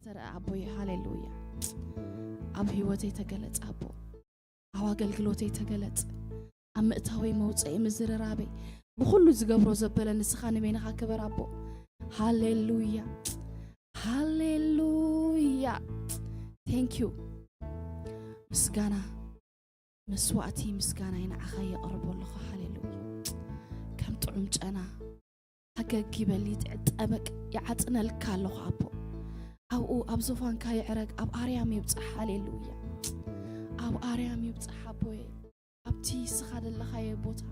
ተረኣ ኣቦይ። ሃሌሉያ። ኣብ ህይወተይ ተገለጽ ኣቦ። ኣብ ኣገልግሎተይ ተገለጽ። ኣብ ምእታወይ መውፅኢ ምዝርራበይ ብኩሉ ዝገብሮ ዘበለ ንስኻ ንበይንኻ ክበር ኣቦ። ሃሌሉያ። ሃሌሉያ። Thank you። ምስጋና መስዋእቲ ምስጋና ንዓኻ የቕርቦ ኣለኹ። ሃሌሉያ። ከም ጥዑም ጨና ፈገግ ይበል፣ ይጥዕጠበቅ፣ ይዓጽነልካ ኣለኹ ኣቦ። ኣብኡ ኣብ ዙፋንካ ይዕረግ፣ ኣብ ኣርያም ይብጻሕ። ሃሌሉያ። ኣብ ኣርያም ይብጻሕ ኣቦየ፣ ኣብቲ ስኻ ዘለኻዮ ቦታ።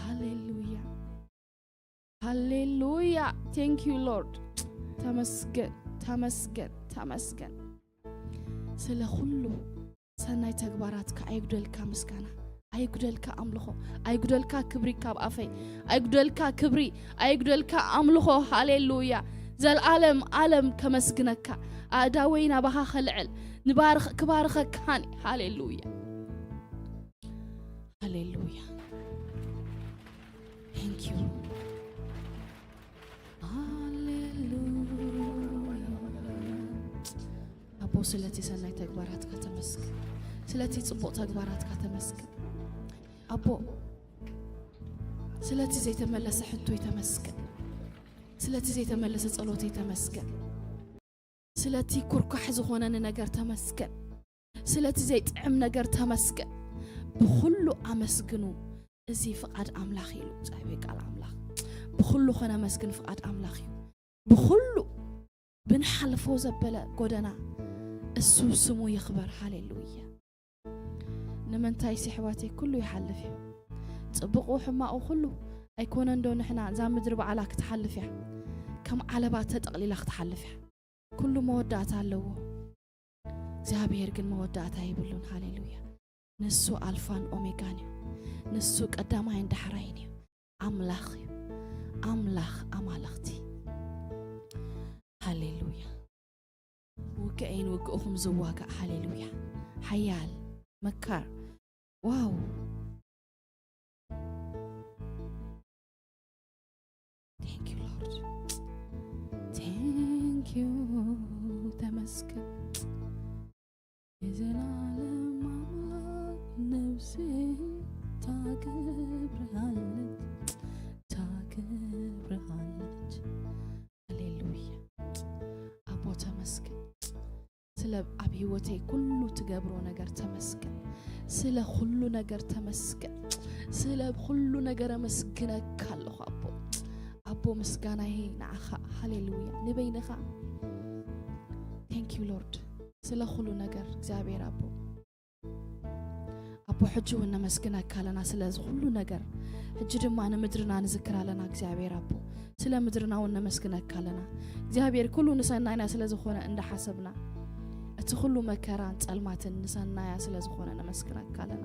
ሃሌሉያ። ሃሌሉያ። Thank you Lord። ተመስገን፣ ተመስገን፣ ተመስገን። ስለ ኩሉ ሰናይ ተግባራትካ ኣይጉደልካ ምስጋና፣ ኣይጉደልካ ኣምልኾ፣ ኣይጉደልካ ክብሪ ካብ ኣፈይ፣ ኣይጉደልካ ክብሪ፣ ኣይጉደልካ ኣምልኾ። ሃሌሉያ። ዘልኣለም ኣለም ከመስግነካ፣ ኣእዳወይ ናባኻ ከልዕል፣ ንባርኽ-፣ ክባርኸካኒ። ሃሌሉያ። ሃሌሉያ። Thank you። ሃሌሉያ። ኣቦ ስለቲ ሰናይ ተግባራትካ ተመስገን። ስለቲ ጽቡቕ ተግባራትካ ተመስገን። ኣቦ ስለቲ ዘይተመለሰ ሕቶይ ተመስገን። ስለቲ ዘይተመለሰ ጸሎተይ ተመስገን። ስለቲ ኩርኳሕ ዝኾነኒ ነገር ተመስገን። ስለቲ ዘይጥዕም ነገር ተመስገን። ብኹሉ ኣመስግኑ፣ እዚ ፍቓድ ኣምላኽ ኢሉ እግዚኣብሔር ቃል ኣምላኽ። ብኹሉ ከነመስግን ፍቓድ ኣምላኽ እዩ። ብኹሉ ብንሓልፎ ዘበለ ጎደና እሱ ስሙ ይኽበር። ሃሌሉያ። ንምንታይ ሲ ኣሕዋተይ ኩሉ ይሓልፍ እዩ። ጽቡቑ ሕማቑ ኩሉ ኣይኮነን ዶ ንሕና እዛ ምድሪ ባዕላ ክትሓልፍ እያ። ከም ዓለባ ተጠቕሊላ ክትሓልፍ እያ። ኩሉ መወዳእታ ኣለዎ። እግዚኣብሔር ግን መወዳእታ የብሉን። ሃሌሉያ። ንሱ ኣልፋን ኦሜጋን እዩ። ንሱ ቀዳማይን ዳሕራይን እዩ። ኣምላኽ እዩ። ኣምላኽ ኣማልኽቲ። ሃሌሉያ። ውግአይን ውግእኹም ዝዋጋእ። ሃሌሉያ። ሓያል መካር። ዋው። Thank you Lord። Thank you። ተመስገን። የዘላለም ኣምላኽ ነፍሴ ታከብርሃለች፣ ታከብርሃለች። ሃሌሉያ። ኣቦ ተመስገን። ስለ ኣብ ህይወተይ ኩሉ ትገብሮ ነገር ተመስገን። ስለ ኩሉ ነገር ተመስገን። ስለ ኩሉ ነገር ኣመስግነካ ኣለኹ ኣቦ። ኣቦ ምስጋናይ ንዓኻ። ሃሌሉያ። ንበይንኻ። Thank you Lord። ስለ ኩሉ ነገር እግዚኣብሔር ኣቦ። ኣቦ ሕጂ እውን ነመስግነካ ኣለና ስለዚ ኩሉ ነገር። ሕጂ ድማ ንምድርና ንዝክር ኣለና እግዚኣብሔር ኣቦ። ስለ ምድርና እውን ነመስግነካ ኣለና እግዚኣብሔር። ኩሉ ንሰናይና ስለ ዝኾነ እንዳሓሰብና፣ እቲ ኩሉ መከራን ጸልማትን ንሰናያ ስለ ዝኾነ ነመስግነካ ኣለና።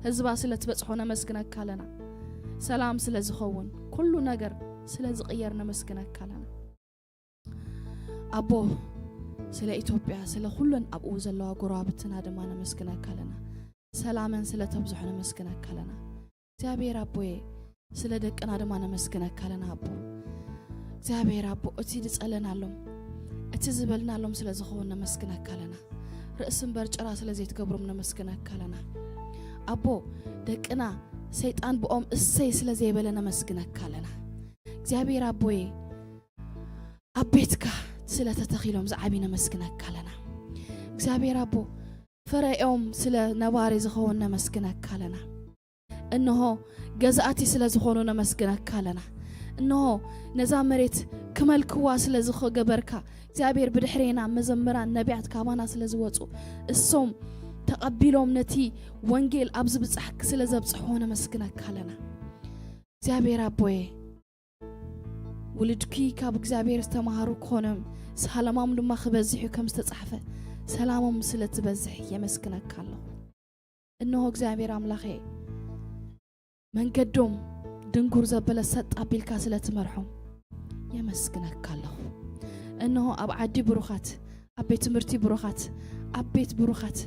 ህዝባ ስለ ትበጽሖ ነመስግነካ ኣለና። ሰላም ስለ ዝኸውን፣ ኩሉ ነገር ስለ ዝቕየር ነመስግነካ ኣለና። ኣቦ ስለ ኢትዮጵያ፣ ስለ ኩለን ኣብኡ ዘለዋ ጎረባብትና ድማ ነመስግነካ ኣለና። ሰላመን ስለ ተብዝሖ ነመስግነካ ኣለና። እግዚኣብሔር ኣቦየ፣ ስለ ደቅና ድማ ነመስግነካ ኣለና ኣቦ። እግዚኣብሔር ኣቦ፣ እቲ ዝጸለናሎም፣ እቲ ዝበልናሎም ስለ ዝኸውን ነመስግነካ ኣለና። ርእሲ እምበር ጭራ ስለ ዘይትገብሮም ነመስግነካ ኣለና ኣቦ። ደቅና ሰይጣን ብኦም እሰይ ስለ ዘይበለ ነመስግነካ ኣለና እግዚኣብሔር ኣቦየ። ኣብ ቤትካ ስለ ተተኺሎም ዝዓብዩ ነመስግነካ ኣለና እግዚኣብሔር ኣቦ። ፍረኦም ስለ ነባሪ ዝኸውን ነመስግነካ ኣለና። እንሆ ገዛእቲ ስለ ዝኾኑ ነመስግነካ ኣለና። እንሆ ነዛ መሬት ክመልክዋ ስለ ዝገበርካ እግዚኣብሔር፣ ብድሕሬና መዘምራን ነቢያት ካባና ስለ ዝወጹ፣ እሶም ተቐቢሎም ነቲ ወንጌል ኣብ ዝብጻሕ ስለ ዘብጽሕዎ ነመስግነካ ኣለና እግዚኣብሔር ኣቦየ። ውልድኪ ካብ እግዚኣብሔር ዝተማሃሩ ክኾኖም፣ ሰላሞም ድማ ክበዝሕ እዩ ከም ዝተጻሕፈ፣ ሰላሞም ስለ ትበዝሕ የመስግነካ ኣለኹ። እንሆ እግዚኣብሔር ኣምላኸ፣ መንገዶም ድንጉር ዘበለ ሰጥ ኣቢልካ ስለ ትመርሖም የመስግነካ ኣለኹ። እንሆ ኣብ ዓዲ ብሩኻት፣ ኣብ ቤት ትምህርቲ ብሩኻት፣ ኣብ ቤት ብሩኻት፣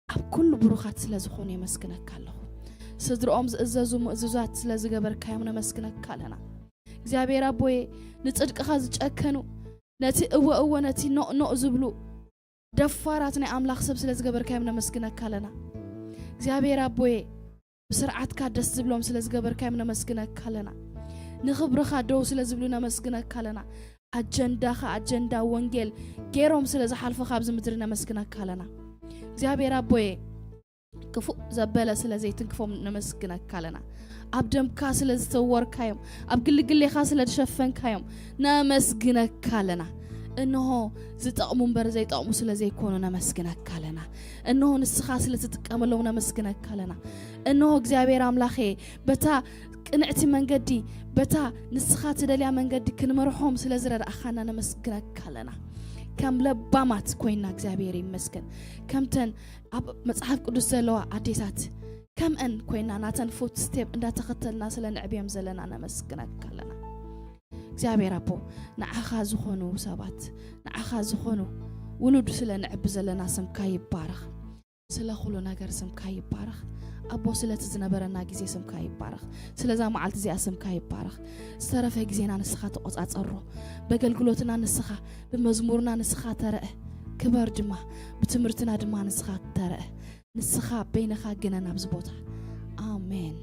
ኣብ ኩሉ ብሩኻት ስለ ዝኾኑ የመስግነካ ኣለኹ። ስድርኦም ዝእዘዙ ምእዙዛት ስለ ዝገበርካዮም ነመስግነካ ኣለና። እግዚኣብሔር ኣቦየ፣ ንጽድቅኻ ዝጨከኑ፣ ነቲ እወ እወ፣ ነቲ ኖእ ኖእ ዝብሉ ደፋራት ናይ ኣምላኽ ሰብ ስለ ዝገበርካዮም ነመስግነካ ኣለና። እግዚኣብሔር ኣቦየ፣ ብስርዓትካ ደስ ዝብሎም ስለ ዝገበርካዮም ነመስግነካ ኣለና። ንኽብርኻ ደው ስለ ዝብሉ ነመስግነካ ኣለና። ኣጀንዳኻ ኣጀንዳ ወንጌል ገይሮም ስለ ዝሓልፉ ካብዚ ምድሪ ነመስግነካ ኣለና። እግዚኣብሔር ኣቦየ፣ ክፉእ ዘበለ ስለ ዘይትንክፎም ነመስግነካ ኣለና። ኣብ ደምካ ስለ ዝተወርካዮም፣ ኣብ ግልግሌኻ ስለ ዝሸፈንካዮም ነመስግነካ ኣለና። እንሆ ዝጠቕሙ እምበር ዘይጠቕሙ ስለ ዘይኮኑ ነመስግነካ ኣለና። እንሆ ንስኻ ስለ ትጥቀመሎም ነመስግነካ ኣለና። እንሆ እግዚኣብሔር ኣምላኸ፣ በታ ቅንዕቲ መንገዲ፣ በታ ንስኻ ትደልያ መንገዲ ክንመርሖም ስለ ዝረዳእኻና ነመስግነካ ኣለና። ከም ለባማት ኮይና እግዚኣብሔር ይመስገን። ከምተን ኣብ መጽሓፍ ቅዱስ ዘለዋ ኣዴታት ከምአን ኮይና ናተን ፉት ስቴፕ እንዳተኸተልና ስለ ንዕብዮም ዘለና ነመስግነካ ኣለና። እግዚኣብሔር ኣቦ፣ ንዓኻ ዝኾኑ ሰባት፣ ንዓኻ ዝኾኑ ውሉድ ስለ ንዕቢ ዘለና ስምካ ይባረኽ። ስለ ኩሉ ነገር ስምካ ይባረኽ። ኣቦ፣ ስለቲ ዝነበረና ግዜ ስምካ ይባረኽ። ስለዛ መዓልቲ እዚኣ ስምካ ይባረኽ። ዝተረፈ ግዜና ንስኻ ተቆጻጸሮ። በገልግሎትና ንስኻ፣ ብመዝሙርና ንስኻ ተረእ። ክበር ድማ፣ ብትምህርትና ድማ ንስኻ ተረእ። ንስኻ በይንኻ ግነን ኣብዚ ቦታ። ኣሜን።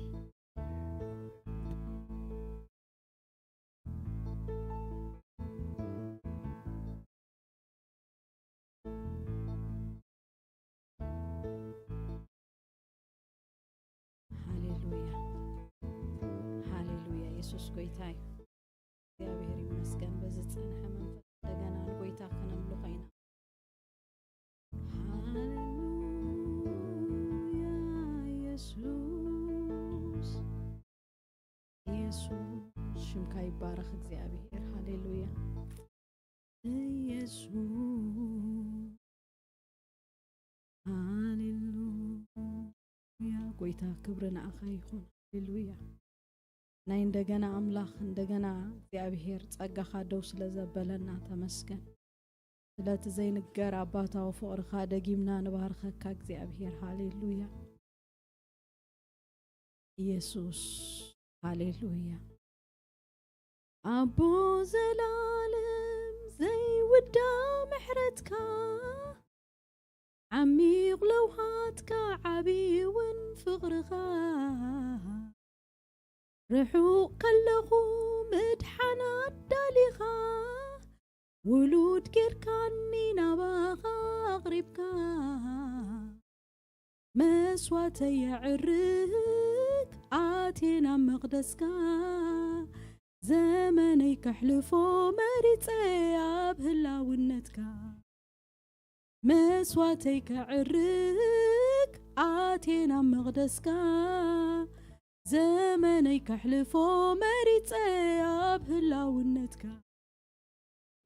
ሃሌሉያ፣ ሃሌሉያ። የሱስ ጎይታ እዩ። እግዚኣብሔር ይመስገን። በዚ ዝጸንሐ መንፈስ እንደገና ንጎይታ ክነምልኾ ኢና። ሃሌሉያ፣ የሱስ፣ የሱስ፣ ሽምካ ይባረኽ እግዚኣብሔር። ሃሌሉያ፣ የሱስ፣ ሃሌሉያ። ጎይታ፣ ክብሪ ንዓኻ ይኹን። ሃሌሉያ። ናይ እንደገና ኣምላኽ፣ እንደገና እግዚኣብሔር፣ ጸጋኻ ደው ስለ ዘበለና ተመስገን። ስለቲ ዘይንገር ኣባታዊ ፍቕርኻ ደጊምና ንባርኸካ እግዚኣብሔር። ሃሌሉያ። የሱስ፣ ሃሌሉያ። ኣቦ ዘላለም ዘይውዳ ምሕረትካ፣ ዓሚቕ ለውሃትካ፣ ዓቢ እውን ፍቕርኻ፣ ርሑቕ ከለኹ ምድሓን ኣዳሊኻ፣ ውሉድ ጌርካኒ ናባኻ ኣቕሪብካ። መስዋተይ የዕርግ ኣትየ ናብ መቕደስካ፣ ዘመነይ ከሕልፎ መሪጸ ኣብ ህላውነትካ። መስዋተይ ከዕርግ ኣትየ ናብ መቕደስካ፣ ዘመነይ ከሕልፎ መሪጸ ኣብ ህላውነትካ።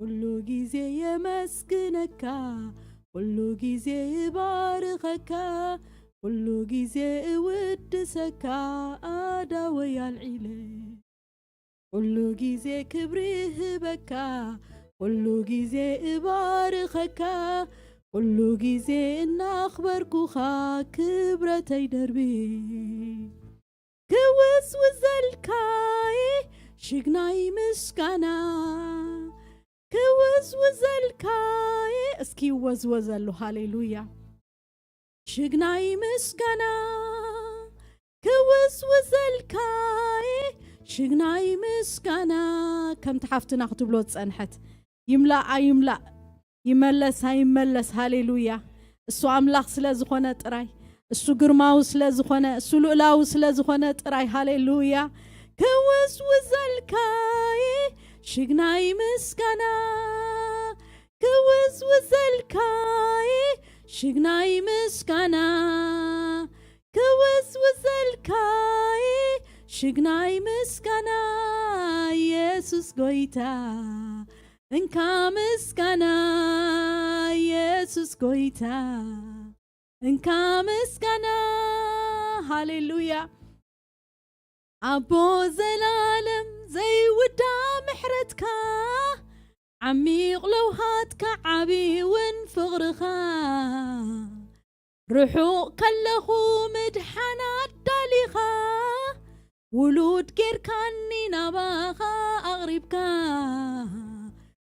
ኩሉ ግዜ የመስግነካ፣ ኩሉ ግዜ እባርኸካ፣ ኩሉ ግዜ እውድሰካ ኣዳወይ ኣልዒለ። ኩሉ ግዜ ክብሪ ህበካ፣ ኩሉ ግዜ እባርኸካ፣ ኩሉ ግዜ እናኽበርኩኻ ክብረተይ ደርቢ። ክውዝውዘልካይ ሽግናይ ምስጋና፣ ክውዝውዘልካይ፣ እስኪ ይወዝወዘሉ። ሃሌሉያ። ሽግናይ ምስጋና፣ ክውዝውዘልካይ ሽግናይ ምስጋና። ከምቲ ሓፍትና ክትብሎ ዝጸንሐት፣ ይምላእ ኣይምላእ፣ ይመለስ ኣይመለስ። ሃሌሉያ። እሱ ኣምላኽ ስለ ዝኾነ ጥራይ፣ እሱ ግርማዊ ስለ ዝኾነ፣ እሱ ልኡላዊ ስለ ዝኾነ ጥራይ። ሃሌሉያ። ክውዝውዘልካይ ሽግናይ ምስጋና፣ ክውዝውዘልካይ ሽግናይ ምስጋና፣ ክውዝውዘልካይ ሽግናይ ምስጋና። የሱስ ጎይታ፣ እንካ ምስጋና። የሱስ ጎይታ፣ እንካ ምስጋና። ሃሌሉያ። ኣቦ ዘላለም ዘይውዳ ምሕረትካ፣ ዓሚቕ ለውሃትካ፣ ዓቢ እውን ፍቕርኻ፣ ርሑቕ ከለኹ ምድሓን ኣዳሊኻ፣ ውሉድ ጌርካኒ ናባኻ ኣቕሪብካ።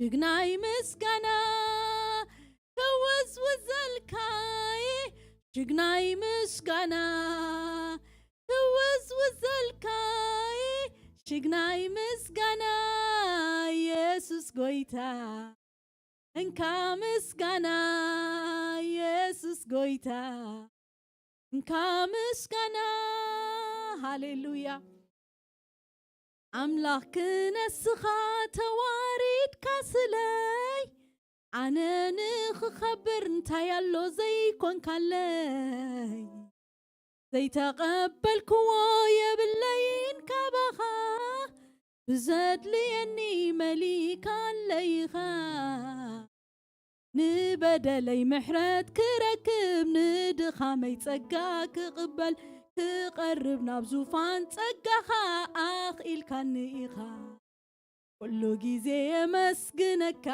ሽግናይ ምስጋና ክውዝውዘልካይ፣ ሽግናይ ምስጋና ክውዝውዘልካይ፣ ሽግናይ ምስጋና የሱስ ጎይታ። እንካ ምስጋና የሱስ ጎይታ፣ እንካ ምስጋና። ሃሌሉያ። ኣምላኽ ክነስኻ ተዋሪድካ ስለይ፣ ኣነ ንኽኸብር እንታይ ኣሎ ዘይኮንካለይ። ዘይተቐበልክዎ የብለይን ካባኻ፣ ብዘድልየኒ መሊካለይኻ። ንበደለይ ምሕረት ክረክብ፣ ንድኻመይ ጸጋ ክቕበል፣ ክቐርብ ናብ ዙፋን ጸጋኻ ኣኽኢልካኒ ኢኻ። ኩሉ ግዜ የመስግነካ፣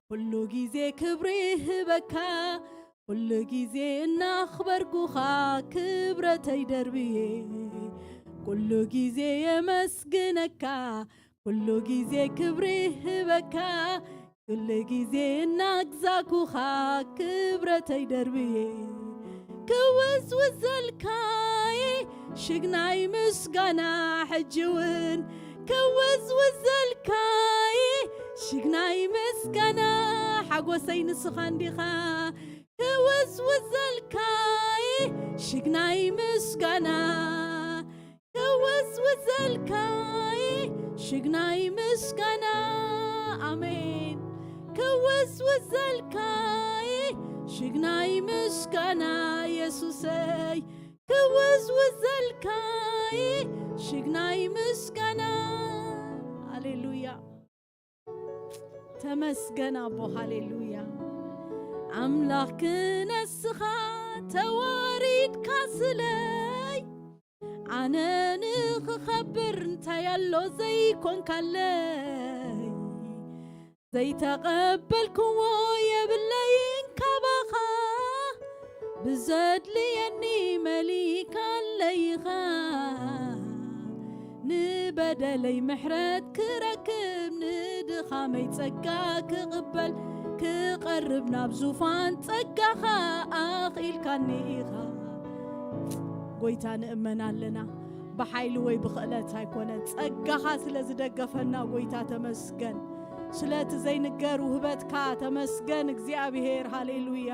ኩሉ ግዜ ክብሪ ህበካ፣ ኩሉ ግዜ እናኽበርኩኻ ክብረተይ ደርብየ። ኩሉ ግዜ የመስግነካ፣ ኩሉ ግዜ ክብሪ ህበካ፣ ኩሉ ግዜ እናግዛኩኻ ክብረተይ ደርብየ። ክውዝውዘልካይ ሽግናይ ምስጋና፣ ሕጂ እውን ክውዝውዘልካይ ሽግናይ ምስጋና። ሓጎሰይ ንስኻ እንዲኻ። ክውዝውዘልካይ ሽግናይ ምስጋና፣ ክውዝውዘልካይ ሽግናይ ምስጋና። ኣሜን። ክውዝውዘልካይ ሽግናይ ምስጋና የሱሰይ፣ ክውዝውዘልካይ ሽግናይ ምስጋና። ሃሌሉያ። ተመስገን ኣቦ፣ ሃሌሉያ። ኣምላኽ ክነስኻ ተዋሪድካ ስለይ፣ ኣነ ንኽኸብር እንታይ ኣሎ ዘይኮንካለይ። ዘይተቐበልክዎ የብለይን ካባኻ፣ ብዘድልየኒ መሊካለይኻ። ንበደለይ ምሕረት ክረክብ፣ ንድኻመይ ጸጋ ክቕበል፣ ክቐርብ ናብ ዙፋን ጸጋኻ ኣኽኢልካኒ ኢኻ። ጎይታ ንእመን ኣለና። ብሓይሊ ወይ ብኽእለት ኣይኮነ፣ ጸጋኻ ስለ ዝደገፈና ጎይታ ተመስገን። ስለቲ ዘይንገር ውህበትካ ተመስገን እግዚኣብሔር። ሃሌሉያ።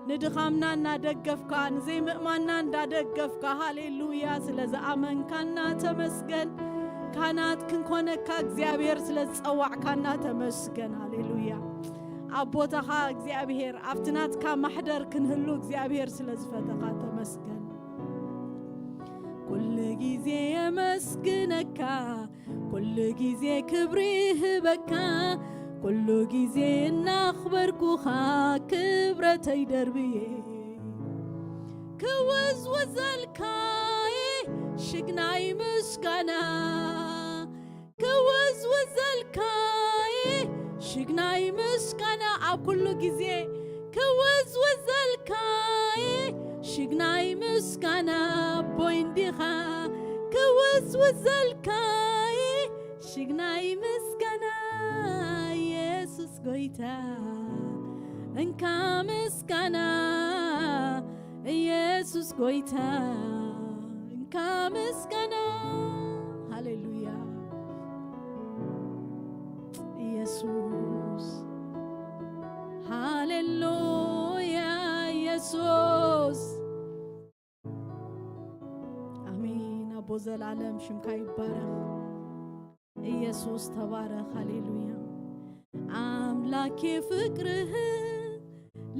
ንድኻምና እናደገፍካ፣ ንዘይምእማንና እንዳደገፍካ፣ ሃሌሉያ፣ ስለ ዝኣመንካና ተመስገን። ካህናት ክንኮነካ እግዚኣብሔር ስለ ዝጸዋዕካና ተመስገን። ሃሌሉያ። ኣብ ቦታኻ እግዚኣብሔር፣ ኣብቲ ናትካ ማሕደር ክንህሉ እግዚኣብሔር ስለ ዝፈተኻ ተመስገን። ኩሉ ግዜ የመስግነካ፣ ኩሉ ግዜ ክብሪ ህበካ፣ ኩሉ ግዜ እናኽበርኩኻ ክብረተይ ደርብየ። ክውዝውዘልካይ ሽግናይ ምስጋና፣ ክውዝውዘልካይ ሽግናይ ምስጋና፣ ኣብ ኩሉ ግዜ ክውዝውዘልካይ ሽግናይ ምስጋና። ኣቦይ እንዲኻ ክውዝውዘልካይ ሽግናይ ምስጋና። የሱስ ጎይታ እንካ ምስጋና፣ የሱስ ጎይታ እንካ ምስጋና። ሃሌሉያ። ኢየሱስ። ሃሌሉያ ኢየሱስ። ኣሜን። ኣቦ ዘላለም ሽምካ ይባረኽ። ኢየሱስ ተባረኽ። ሃሌሉያ። ኣምላኬ ፍቅርህ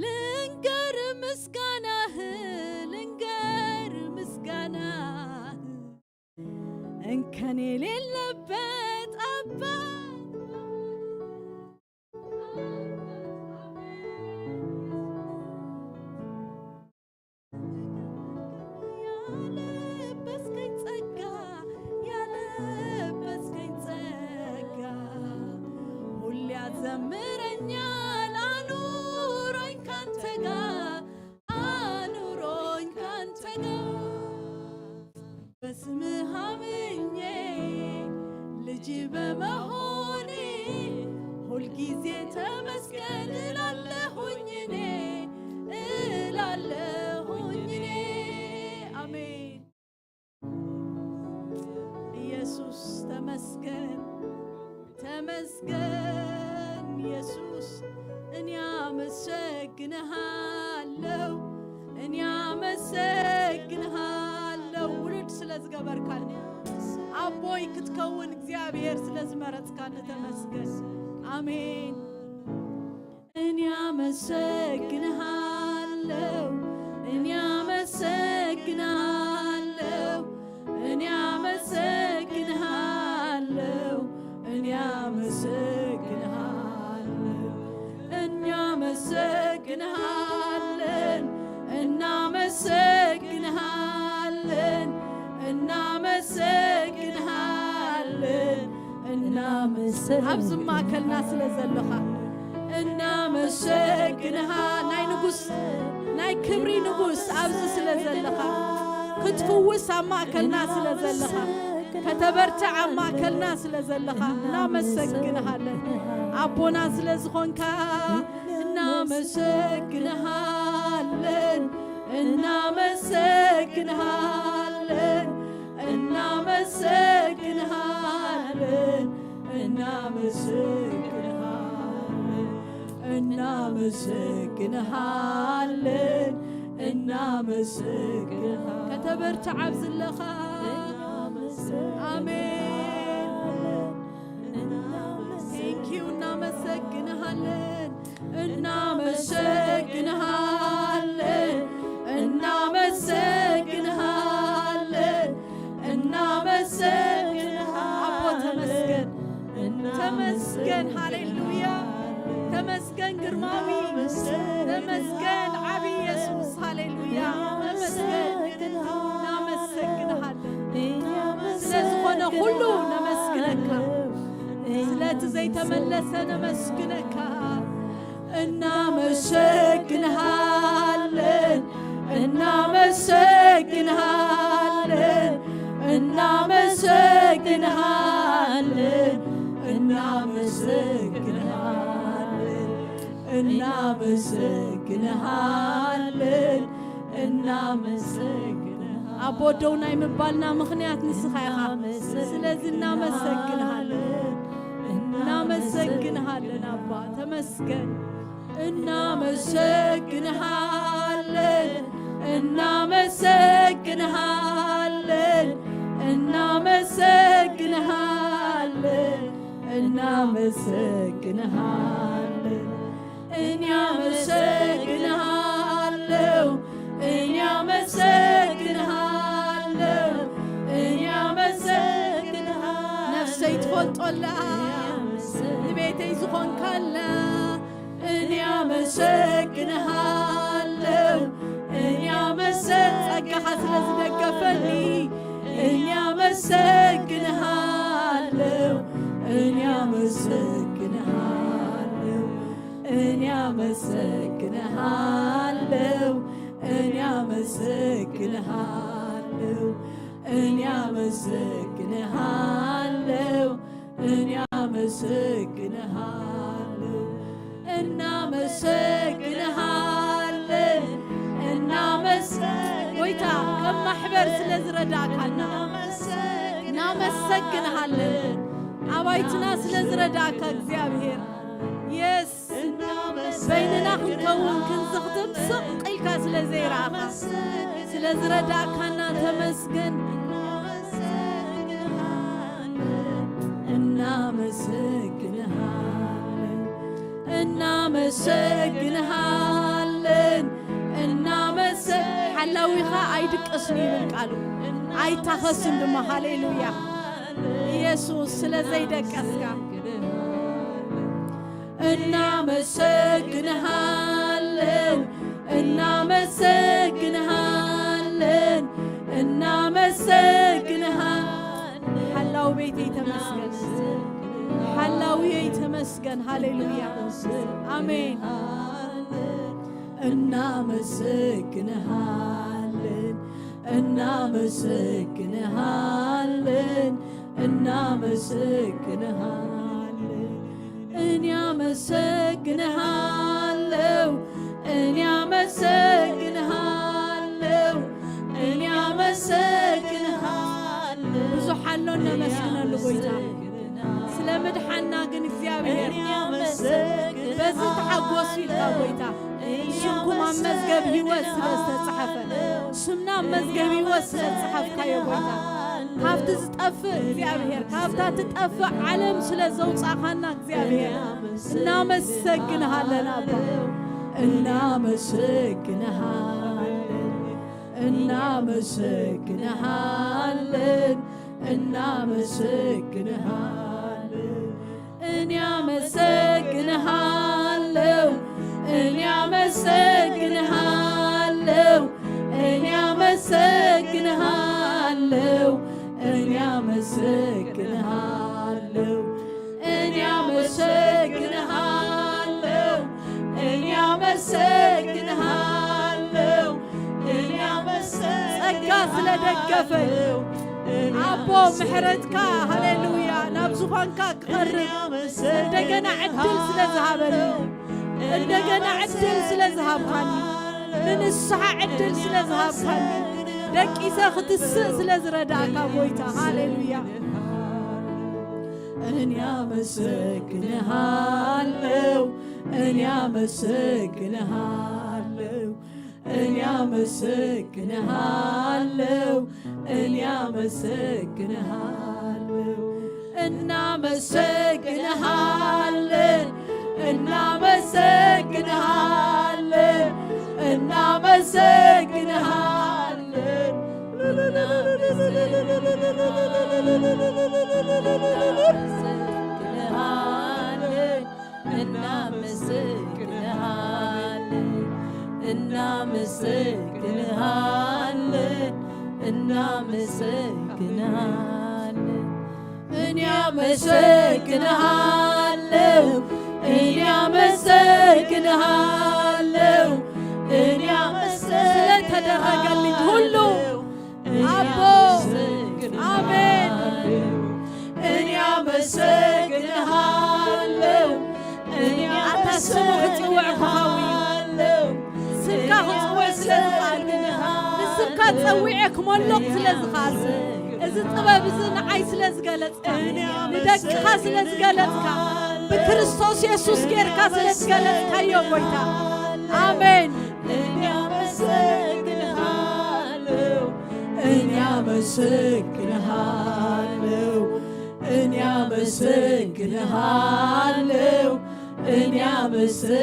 ልንገር ምስጋናህ፣ ልንገር ምስጋናህ፣ እንከን የሌለበት አባት። ያለበስከኝ ጸጋ፣ ያለበስከኝ ጸጋ፣ ሁሌ ያዘምረኛል አኑሮኝ ካንተ ጋር፣ አኑሮኝ ካንተ ጋር። በስምህ አምኜ ልጅ በመሆኔ ሁልጊዜ ተመስገን እላለሁኝ እኔ፣ እላለሁኝ እኔ። አሜን። ኢየሱስ ተመስገን፣ ተመስገን ኢየሱስ፣ እኔ አመሰግንሃለሁ፣ እኔ አመሰግንሃለሁ። ውሉድ ስለ ዝገበርካኒ፣ ኣቦይ ክትከውን እግዚኣብሔር ስለ ዝመረጽካኒ ተመስገን። ኣሜን። እኔ አመሰግንሃለሁ፣ እኔ አመሰግንሃለሁ፣ እኔ አመሰግንሃለሁ፣ እኔ አመሰግንሃለሁ። እናመሰግንሃለን፣ እናመሰግንሃለን፣ እናመሰግንሃለን፣ እናመሰግን- ኣብዚ ማእከልና ስለ ዘለኻ እናመሰግንሃ። ናይ ንጉስ፣ ናይ ክብሪ ንጉስ ኣብዚ ስለ ዘለኻ፣ ክትፍውስ ኣብ ማእከልና ስለ ዘለኻ፣ ከተበርትዕ ኣብ ማእከልና ስለ ዘለኻ እናመሰግንሃለን። ኣቦና ስለ ዝኾንካ እናመሰግንሃለን፣ እናመሰግንሃለን፣ እናመሰግንሃለን፣ እናመሰግንሃለን፣ እናመሰግንሃለን፣ እናመሰግንሃ- ከተበርትዕ ኣብ ዘለኻ። አሜን። Thank you። እናመሰግንሃለን፣ እናመሰግንሃለን፣ እናመሰግንሃለን፣ እናመሰግንሃ- አቦ ተመስገን፣ ተመስገን። ሃሌሉያ። ተመስገን ግርማዊ፣ ተመስገን ዓቢ ኢየሱስ። ሃሌሉያ። ተመስገን። እናመሰግንሃለን። ስለ ዝኾነ ኩሉ ነመስግነካ። ስለቲ ዘይተመለሰ ነመስግነካ። እናመሰግንሃለን፣ እናመሰግንሃለን፣ እናመሰግንሃለን፣ እናመሰግንሃለን፣ እናመሰግንሃለን፣ እናመሰግንሃ- ኣቦ ደው ናይ ምባልና ምኽንያት ንስኻ ኢኻ። ስለዚ እናመሰግንሃለን፣ እናመሰግንሃለን ኣባ፣ ተመስገን። እናመሰግንሃለን፣ እናመሰግንሃለን፣ እናመሰግንሃለን፣ እናመሰግንሃለን። እኔ አመሰግንሃለሁ፣ እኔ አመሰግንሃለሁ፣ እኔ አመሰግንሃለሁ። ነፍሰይ ትፈልጦላ፣ ንቤተይ ዝኾንካላ፣ እኔ አመሰግንሃለሁ፣ እኔ አመሰ-፣ ጸጋኻ ስለ ዝደገፈኒ፣ እኔ አመሰግንሃለሁ፣ እኔ አመሰግንሃለሁ፣ እኔ አመሰግንሃለሁ፣ እኔ አመሰግንሃለሁ፣ እኔ አመሰግንሃለሁ፣ እኔ አመሰግንሃለሁ። እናመሰግንሃለን፣ እናመሰግን- ጎይታ፣ ከም ማሕበር ስለ ዝረዳእካና እናመሰግንሃለን። ኣባይትና ስለ ዝረዳእካ እግዚኣብሔር የስ በይንና ክንከውን ክንዝኽትም ስቕ ኢልካ ስለ ዘይረኣኻ ስለ ዝረዳእካና ተመስገን። እናመሰግንሃለን እናመሰግንሃለን እናመሰ ሓላዊኻ ኣይድቅስን ይብል ቃሉ ኣይታኸስን ድማ። ሃሌሉያ ኢየሱስ ስለ ዘይደቀስካ እናመሰግንሃለን እናመሰግንሃለን እናመሰግንሃ ሓላው ቤተይ ተመስገን ሓላውየይ ተመስገን። ሃሌሉያ ኣሜን። እናመሰግንሃለን እናመሰግንሃለን እናመሰግንሃለን እኔ አመሰግንሃለው እኔ አመሰግንሃለው እኔ አመሰግንሃለው ብዙ ሓሎ እነመስግነሉ ጎይታ ስለ ምድሓና ግን እግዚኣብሔር በዚ ተሓጎሱ ኢልካ ጎይታ ስምኩም ኣብ መዝገብ ህይወት ስለ ዝተፅሓፈ ስምና ኣብ መዝገብ ህይወት ስለ ዝፀሓፍካዮ ጎይታ ካብቲ ዝጠፍእ እግዚኣብሔር ካብታ ትጠፍእ ዓለም ስለ ዘውፃእኻና እግዚኣብሔር እናመሰግንሃለን ኣቦ እናመሰግንሃለን እናመሰግንሃለን እናመሰግንሃለን እኔ አመሰግንሃለው እኔ አመሰግንሃለው እኔ አመሰግንሃለው እኔ አመሰግንሃለው እኔ አመሰግንሃለው እኔ አመሰግንሃለው እኔ አመሰግንሃለው ጸጋ ስለደገፈኝ አቦ ምሕረትካ ሃሌሉያ ናብ ዙፋንካ ክቐርብ እንደገና ዕድል ስለ ዝሃበኒ እንደገና ዕድል ስለ ዝሃብካኒ ንንስሓ ዕድል ስለ ዝሃብካኒ ደቂሰ ክትስእ ስለ ዝረዳእካ ጎይታ ሃሌሉያ እኔ አመሰግንሃለው እኔ አመሰግንሃለው እኔ አመሰግንሃለው እኔ አመሰግንሃለው እናመሰግንሃለን እናመሰግንሃለን እናመሰግንሃለን እናመሰግንሃለን እናመሰግንሃለን እናመሰግንሃለን እናመሰግንሃለን እኔ አመሰግንሃለው እኔ አመሰግንሃለው እኔ አመሰግንሃለው ስለተደረገልኝ ሁሉ አቦ አሜን እኔ አመሰግንሃለው እኔ ኣታ ስሙ ክጽውዕ ክኸውን እዩ ስምካ ክጽውዕ ስለ ዝኽኣልኒ ንስምካ ጸዊዐ ክመልቕ ስለ ዝኽኣልኒ እዚ ጥበብ እዚ ንዓይ ስለ ዝገለጽካ ንደቅኻ ስለ ዝገለጽካ ብክርስቶስ የሱስ ጌርካ ስለ ዝገለጽካዮ ጎይታ ኣሜን እኔ አመሰግንሃለው እኔ አመሰግንሃለው እኔ አመሰግንሃለው እኔ አመሰግንሃለው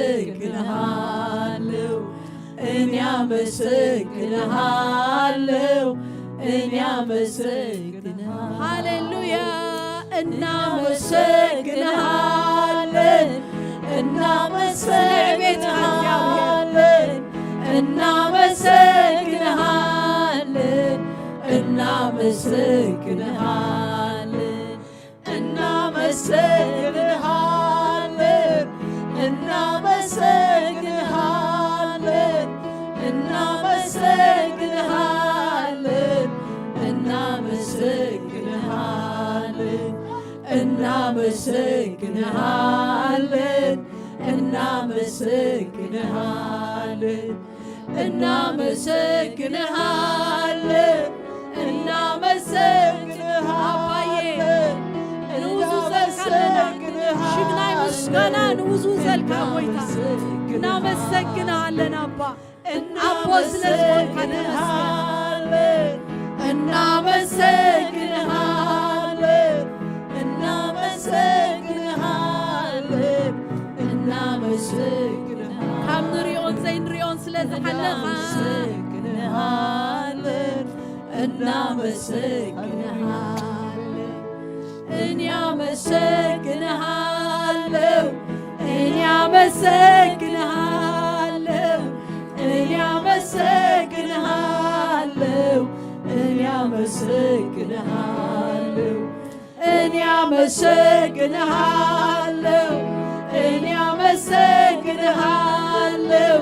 እኔ አመሰግንሃለው እኔ አመሰግንሃ ሃሌሉያ እናመሰግንሃለን እናመሰግንሃለን እናመሰግንሃለን እናመሰግንሃለን እናመሰግንሃለን እናመሰግንሃለን እናመሰግንሃለን እናመሰግንሃለን እናመሰግንሃለን እናመሰግንሃለን እናመሰግንሃለን እናመሰግንሃለን እናመሰግንሃለን ሽግናይ ምስጋና ንውዝውዘልካ ጎይታ። እናመሰግንሃለን ኣባ። ኣቦ ስለ ዝኾንካ ተመስገን። እናመሰግንሃለን፣ እናመሰግንሃለን፣ እናመሰግንሃለን። ካብ ንሪኦን ዘይንሪኦን ስለ ዝሓለኻ። እናመሰግንሃለን፣ እናመሰግንሃለን። እኔ አመሰግንሃለሁ፣ እኔ አመሰግንሃለሁ፣ እኔ አመሰግንሃለሁ፣ እኔ አመሰግንሃለሁ፣ እኔ አመሰግንሃለሁ፣ እኔ አመሰግንሃለሁ፣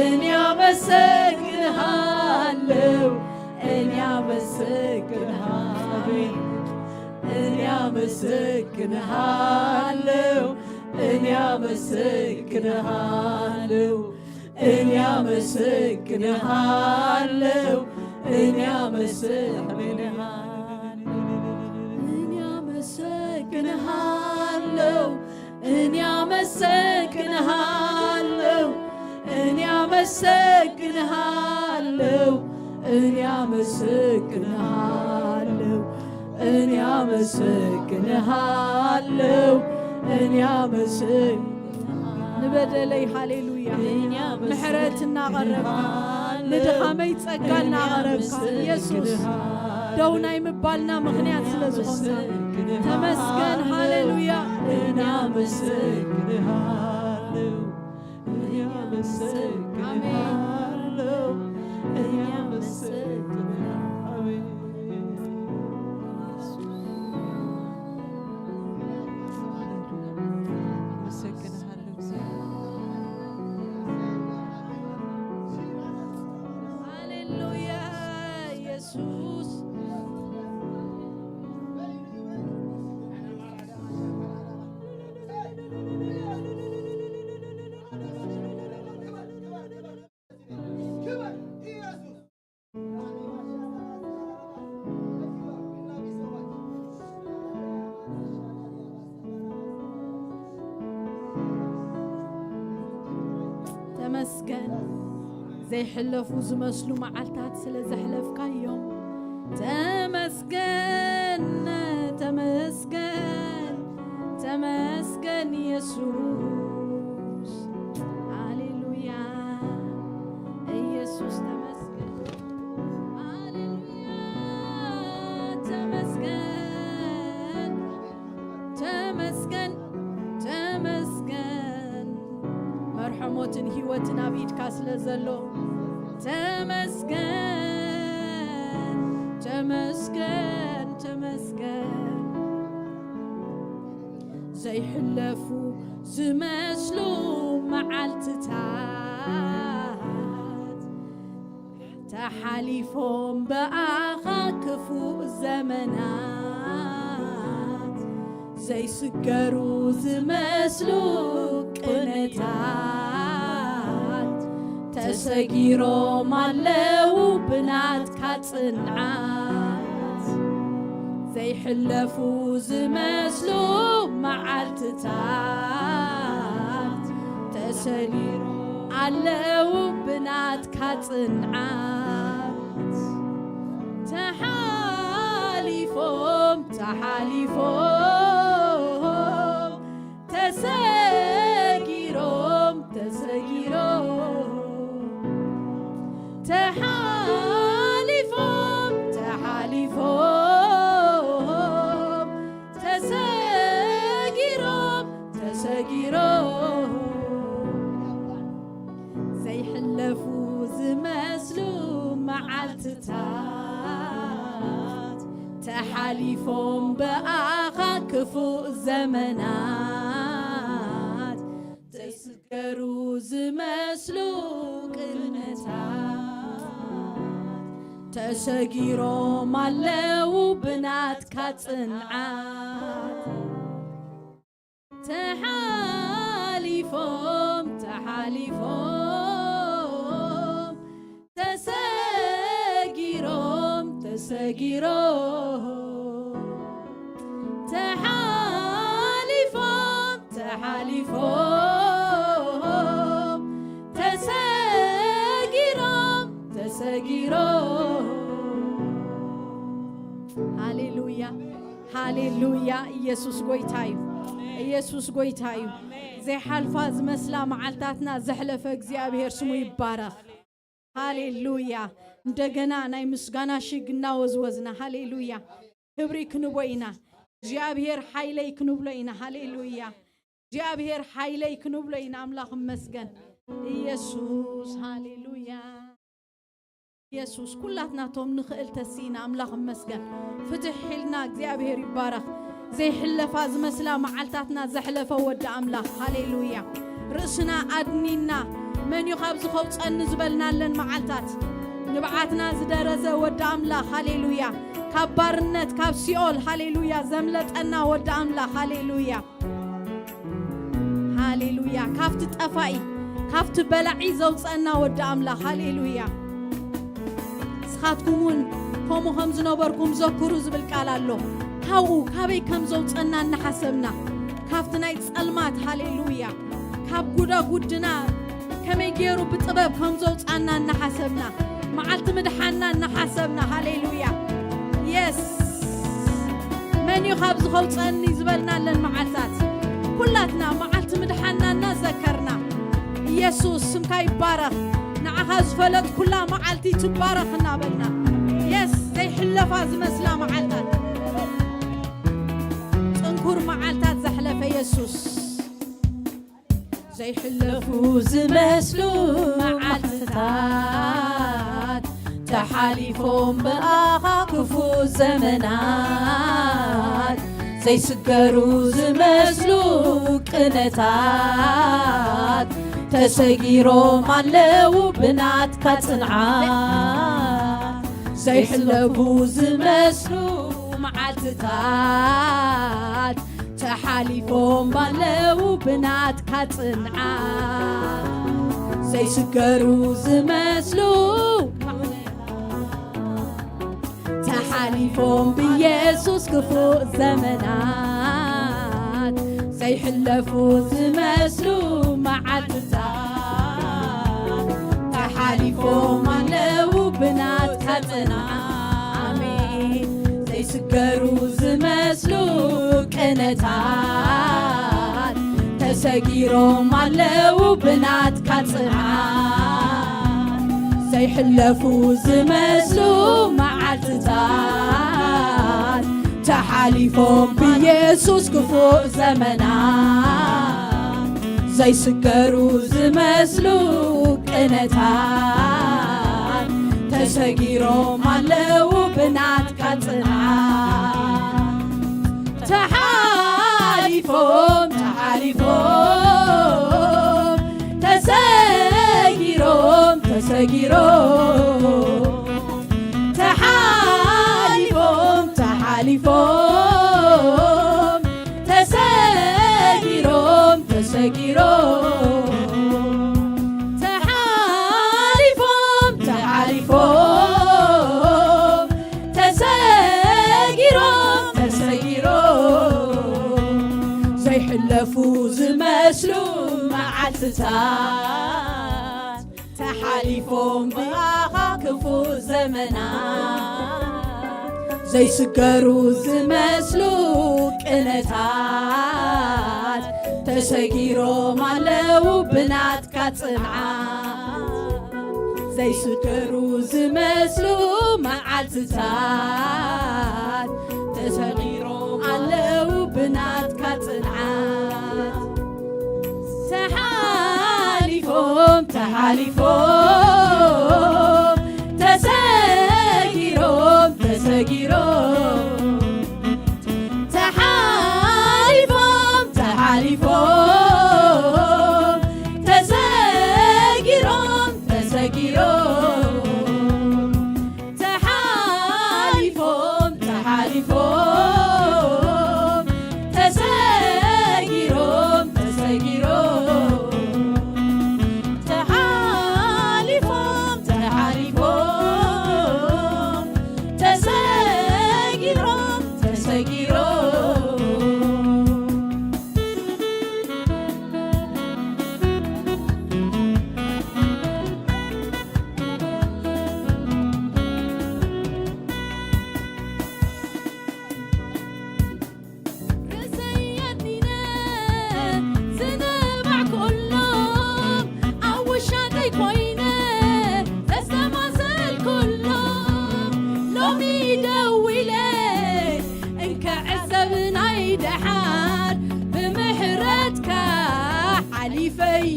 እኔ አመሰግንሃለሁ፣ እኔ አመሰግንሃለሁ። እኔ አመሰግንሃለሁ፣ እኔ አመሰግንሃለሁ፣ እኔ አመሰግንሃለሁ፣ እኔ አመሰግንሃለሁ፣ እኔ አመሰግንሃለሁ፣ እኔ አመሰግንሃለሁ፣ እኔ አመሰግንሃለሁ፣ እኔ አመሰግንሃለሁ፣ እኔ አመሰግንሃለሁ፣ እኔ አመሰግንሃለሁ። ንበደለይ ሃሌሉያ ምሕረት እናቐረብካ፣ ንድኻመይ ጸጋ እናቐረብካ፣ ኢየሱስ ደው ናይ ምባልና ምኽንያት ስለ ዝኾንካ ተመስገን። ሃሌሉያ። እኔ አመሰግንሃለሁ፣ እኔ አመሰግንሃለሁ፣ እኔ አመሰግንሃለሁ። አሜን። አመሰግንሃለሁ እግዚአብሔር። ሃሌሉያ ኢየሱስ። ተመስገን። ዘይሕለፉ ዝመስሉ መዓልታት ስለ ዘሕለፍካዮም ተመስገን፣ ተመስገን፣ ተመስገን ኢየሱስ። ሃሌሉያ ኢየሱስ ተመስገን። ሃሌሉያ ተመስገን። ተመስገን፣ ተመስገን። መርሖ ሞትን ህይወትን ኣብ ኢድካ ስለ ዘሎ ተመስገን፣ ተመስገን፣ ተመስገን። ዘይሕለፉ ዝመስሉ መዓልትታት ተሓሊፎም ብኣኻ ክፉእ ዘመናት፣ ዘይስገሩ ዝመስሉ ቅነታት ተሰጊሮም ኣለዉ ብናትካ ጽንዓት። ዘይሕለፉ ዝመስሉ መዓልትታት ተሰጊሮም ኣለዉ ብናትካ ጽንዓት። ተሓሊፎም፣ ተሓሊፎም፣ ተሰጊሮም፣ ተሰጊሮም። ተሓሊፎም፣ ተሓሊፎም፣ ተሰጊሮም፣ ተሰጊሮም። ዘይሕለፉ ዝመስሉ መዓልትታት ተሓሊፎም ብኣኻ ክፉእ ዘመናት። ዘይስገሩ ዝመስሉ ቅነታት ተሰጊሮም ኣለዉ ብናትካ ጽንዓት። ተሓሊፎም፣ ተሓሊፎም፣ ተሰጊሮም፣ ተሰጊሮም። ተሓሊፎም፣ ተሰጊሮም፣ ተሰጊሮም። ሃሌሉያ፣ ሃሌሉያ። ኢየሱስ ጎይታ እዩ፣ ኢየሱስ ጎይታ እዩ። ዘይሓልፋ ዝመስላ መዓልታትና ዘሕለፈ እግዚኣብሔር ስሙ ይባረኽ። ሃሌሉያ። እንደገና ናይ ምስጋና ሽግ እናወዝወዝና፣ ሃሌሉያ፣ ክብሪ ክንቦ ኢና። እግዚኣብሔር ሓይለይ ክንብሎ ኢና። ሃሌሉያ። እግዚኣብሔር ሓይለይ ክንብሎ ኢና። ኣምላኽ እመስገን። ኢየሱስ፣ ሃሌሉያ። ኢየሱስ፣ ኩላትና ቶም ንኽእል ተሲእና፣ ኣምላኽ እመስገን። ፍትሕ ኢልና፣ እግዚኣብሔር ይባረኽ። ዘይሕለፋ ዝመስላ መዓልታትና ዘሕለፈ ወዲ ኣምላኽ፣ ሃሌሉያ። ርእስና ኣድኒና፣ መን እዩ ካብዚ ከውፀኒ ዝበልናለን መዓልታት፣ ንብዓትና ዝደረዘ ወዲ ኣምላኽ፣ ሃሌሉያ። ካብ ባርነት፣ ካብ ሲኦል፣ ሃሌሉያ፣ ዘምለጠና ወዲ ኣምላኽ፣ ሃሌሉያ። ሃሌሉያ። ካብቲ ጠፋኢ፣ ካብቲ በላዒ ዘውፀና ወዲ ኣምላኽ፣ ሃሌሉያ። ንስኻትኩም እውን ከምኡ ከም ዝነበርኩም ዘክሩ ዝብል ቃል ኣሎ። ካብኡ፣ ካበይ ከም ዘውፀና እናሓሰብና፣ ካብቲ ናይ ጸልማት፣ ሃሌሉያ፣ ካብ ጉዳጉድና ከመይ ገይሩ ብጥበብ ከም ዘውፃና እናሓሰብና፣ መዓልቲ ምድሓና እናሓሰብና፣ ሃሌሉያ። የስ፣ መን እዩ ካብዚ ከውፀኒ ዝበልናለን መዓልታት፣ ኩላትና መዓልቲ ምድሓና እናዘከርና፣ ኢየሱስ ስምካ ይባረኽ፣ ንዓኻ ዝፈለጥኩላ መዓልቲ ትባረኽ እናበልና፣ የስ፣ ዘይሕለፋ ዝመስላ መዓልታት፣ ጽንኩር መዓልታት ዘሕለፈ ኢየሱስ። ዘይሕለፉ ዝመስሉ መዓልትታት ተሓሊፎም ብኣኻ ክፉእ ዘመናት፣ ዘይስገሩ ዝመስሉ ቅነታት ተሰጊሮም ኣለዉ ብናትካ ጽንዓት። ዘይሕለፉ ዝመስሉ መዓልትታት ተሓሊፎም ባለዉ ብናትካ ጽንዓት። ዘይስገሩ ዝመስሉ ተሓሊፎም ብኢየሱስ ክፉእ ዘመናት። ዘይሕለፉ ዝመስሉ መዓልትታት ተሓሊፎም ኣለዉ ብናትካ ጽንዓት። ኣሜን። ዘይስገሩ ዝመስሉ ቅነታት ተሰጊሮም ኣለዉ ብናትካ ጽንዓት። ዘይሕለፉ ዝመስሉ መዓልትታት ተሓሊፎም ብኢየሱስ ክፉእ ዘመናት። ዘይስገሩ ዝመስሉ ቅነታት ተሰጊሮም ኣለዉ ብናትካ ጽንዓት። ተሓሊፎም፣ ተሓሊፎም፣ ተሰጊሮም፣ ተሰጊሮም፣ ተሓሊፎም፣ ተሓሊፎም፣ ተሰጊሮም፣ ተሰጊሮም፣ ተሓሊፎም፣ ተሓሊፎም፣ ተሰጊሮም፣ ተሰጊሮም፣ ዘይሕለፉ ዝመስሉ መዓልትታት ተሓሊፎም ብኣኻ ክፉእ ዘመናት። ዘይስገሩ ዝመስሉ ቅነታት ተሰጊሮም ኣለዉ ብናትካ ጽንዓት። ዘይስገሩ ዝመስሉ መዓልትታት ተሰጊሮም ኣለዉ ብናትካ ጽንዓት። ተሓሊፎም፣ ተሓሊፎም፣ ተሰጊሮም፣ ተሰጊሮም፣ ተሓሊፎም፣ ተሓሊፎም፣ ተሰጊሮም፣ ተሰጊሮም፣ ተሓሊፎም፣ ተሓሊፎም፣ ተሰጊሮም፣ ተሰጊሮም፣ ተሓሊፎም፣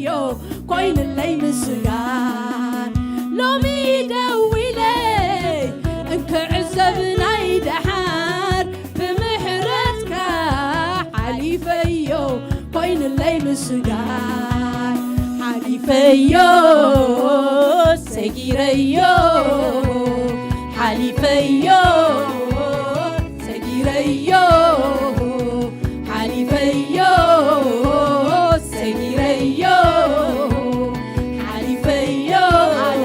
ዮ ኮይንለይ ምስጋን ሎሚ ደዊለ እንክዕዘብ ናይ ደሓር ብምሕረትካ ሓሊፈዮ ኮይንለይ ምስጋን ሓሊፈዮ ሰጊረዮ ሓሊፈዮ ሰጊረዮ ሓሊፈዮ ሰጊረዮ ሓሊፈዮ ኣነ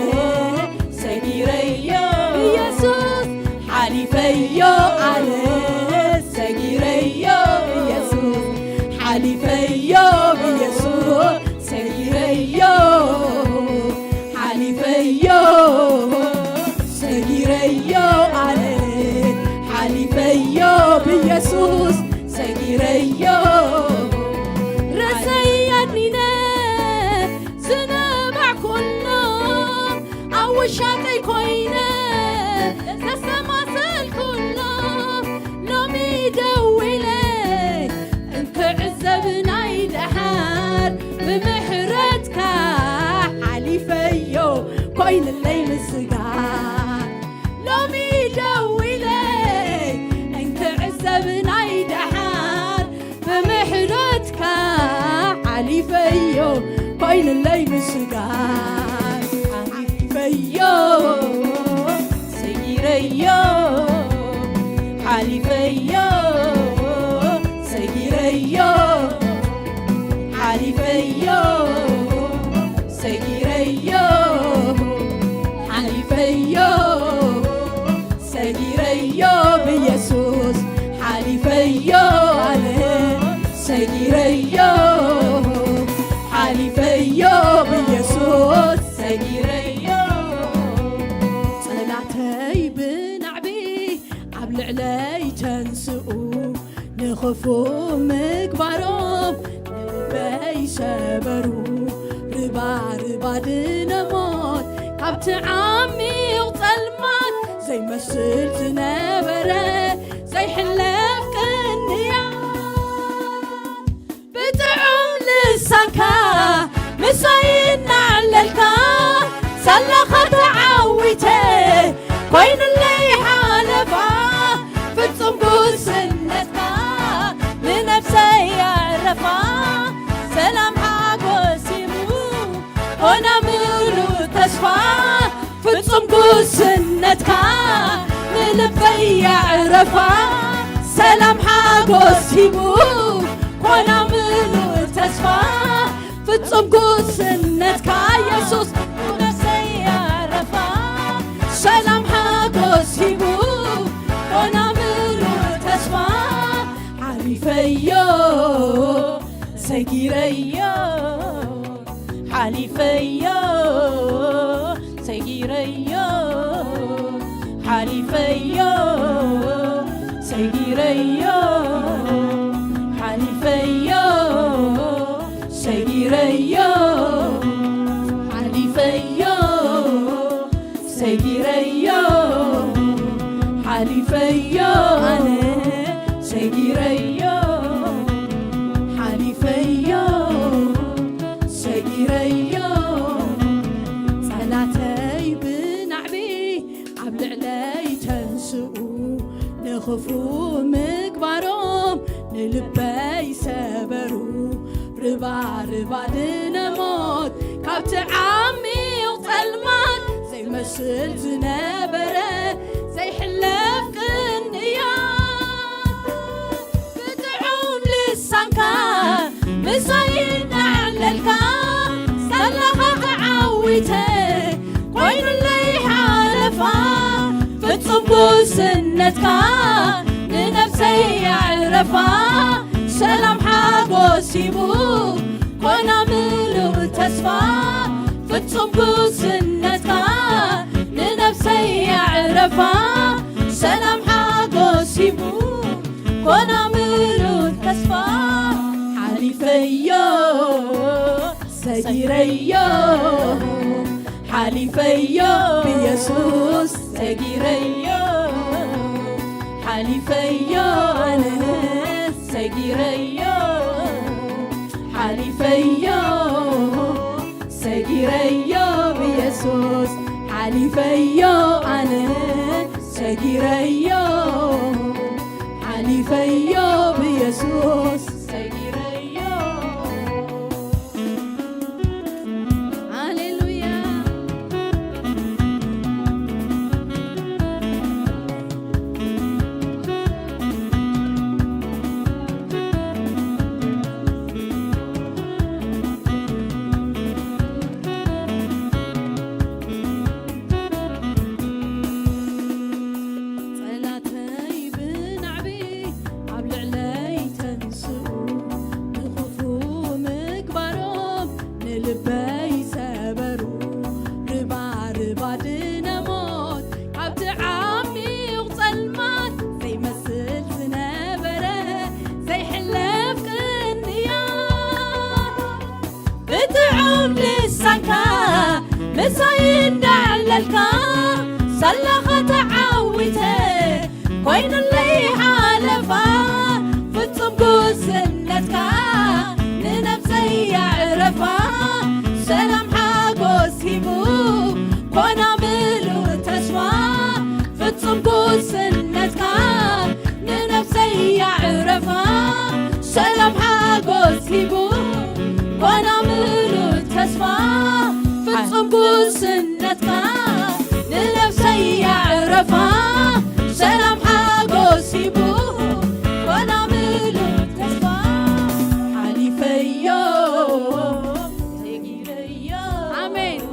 ሰጊረዮ ኢየሱስ ሓሊፈዮ ኣነ ሰጊረዮ ኢየሱስ ሓሊፈዮ ኢየሱስ ሰጊረዮ ሓሊፈዮ ሰጊረዮ ኣነ ሓሊፈዮ ብኢየሱስ ሰጊረዮ ርእሰይ ኣድኒነ ዝነባዕ ኩሎ ኣብ ውሻጠይ ኮይነ ዘሰማሰል ኩሎ ሎሚ ደዊለ እንክዕዘብ ናይ ደሓር ብምሕረትካ ሓሊፈዮ ኮይንለይ ምስጋን ሎሚ ደዊለ እንክዕዘብ ናይ ደሓር ብምሕረትካ ሓሊፈዮ ኮይንለይ ምስጋን ሓሊፈዮ ሰጊረዮ ሓሊፈዮ ሰጊረዮ ሓሊፈዮ ሰጊረዮ ሓሊፈዮ ሰጊረዮ ብኢየሱስ ሓሊፈዮ ኣነ ሰጊረዮ ሓሊፈዮ ብኢየሱስ ሰጊረዮ ጸላተይ ብናዕቢ ኣብ ልዕለይ ተንስኡ ንኽፉእ ምግባሮም ንልበይ ሰበሩ ርባርባ ድነሞት ካብቲ ዓሚቕ ጸልማት ዘይመስል ዝነበረ ዘይሕለፍ ቅንያ ብጥዑም ልሳንካ ምሳይ እናዕለልካ ሳላኻ ተዓዊተ ኮይኑለይ ሓለፋ ፍጹም ጉስነትካ ንነፍሰይ ኣዕረፋ ሰላም ሓጎስ ሂቡ ኮና ምሉእ ተስፋ ፍጹም ጉስነትካ ንልበይ የዕረፋ ሰላም ሓጎስ ሂቡ ኮና ምሉእ ተስፋ ፍጹም ጉስነትካ ኢየሱስ ነፍሰይ የዕረፋ ሰላም ሓጎስ ሂቡ ኮና ምሉእ ተስፋ ሓሊፈዮ ሰጊረዮ ሓሊፈዮ ሰጊረዮ ሓሊፈዮ ሰጊረዮ ሓሊፈዮ ሰጊረዮ ሓሊፈዮ ሰጊረዮ ሓሊፈዮ ኣነ ሰጊረዮ ሓሊፈዮ ሰጊረዮ ጸላተይ ብናዕቢ ኣብ ልዕለይ ተንስኡ ንኽፉእ ምግባሮም ንልበይ ሰበሩ ርባርባ ድነሞት ካብቲ ዓሚቕ ጸልማት ዘይመስል ዝነበረ ዘይሕለፍ ቅንያ ብጥዑም ልሳንካ ምሳይ እናዕለልካ ሳላኻ ተዓዊተ ኮይኑለይ ሓለፋ ፍጹም ጉስነትካ ንነፍሰይ የዕረፋ ሰላም ሓጎስ ሂቡ ኮና ምሉእ ተስፋ ፍጹም ጉስነትካ ንነፍሰይ የዕረፋ ሰላም ሓጎስ ሂቡ ኮና ምሉእ ተስፋ ሓሊፈዮ ሰጊረዮ ሓሊፈዮ ብኢየሱስ ሰጊረዮ ሓሊፈዮ ኣነ ሰጊረዮ ሓሊፈዮ ረዮ ብየሱስ ሓሊፈዮ ኣነ ሰጊረዮ ሓሊፈዮ ብየሱስ ሰጊረዮ። ሃሌሉያ። ጸላተይ ብናዕቢ ኣብ ልዕለይ ተንስኡ፣ ንኽፉ ምግባሮም ንልበይ ሰበሩ። ርባ ርባ ድነ ሞት ካብቲ ዓሚቕ ጸልማት ዘይመስል ዝነበረ ዘይሕለፍ ቅንያ ብጥዑም ልሳንካ ምሳይ እንዳዕለልካ ሳላኻ ተዓዊተ ኮይኑለይ ሓለፋ ፍጹም ጉስነትካ ንነፍሰይ ያዕረፋ ሰላም ሓጎስ ሂቡ ኮና ምሉእ ተስፋ ፍጹም ጉስነትካ ንነፍሰይ ያዕረፋ ሰላም ሓጎስ ሂቡ ኮና ምሉእ ተስፋ ፍጹም ጉስነትካ ንነፍሰይ ያዕረፋ ሰላም ሓጎስ ሂቡ ኮና ምሉእ ተስፋ ሓሊፈዮ ሰጊረዮ ኣሜን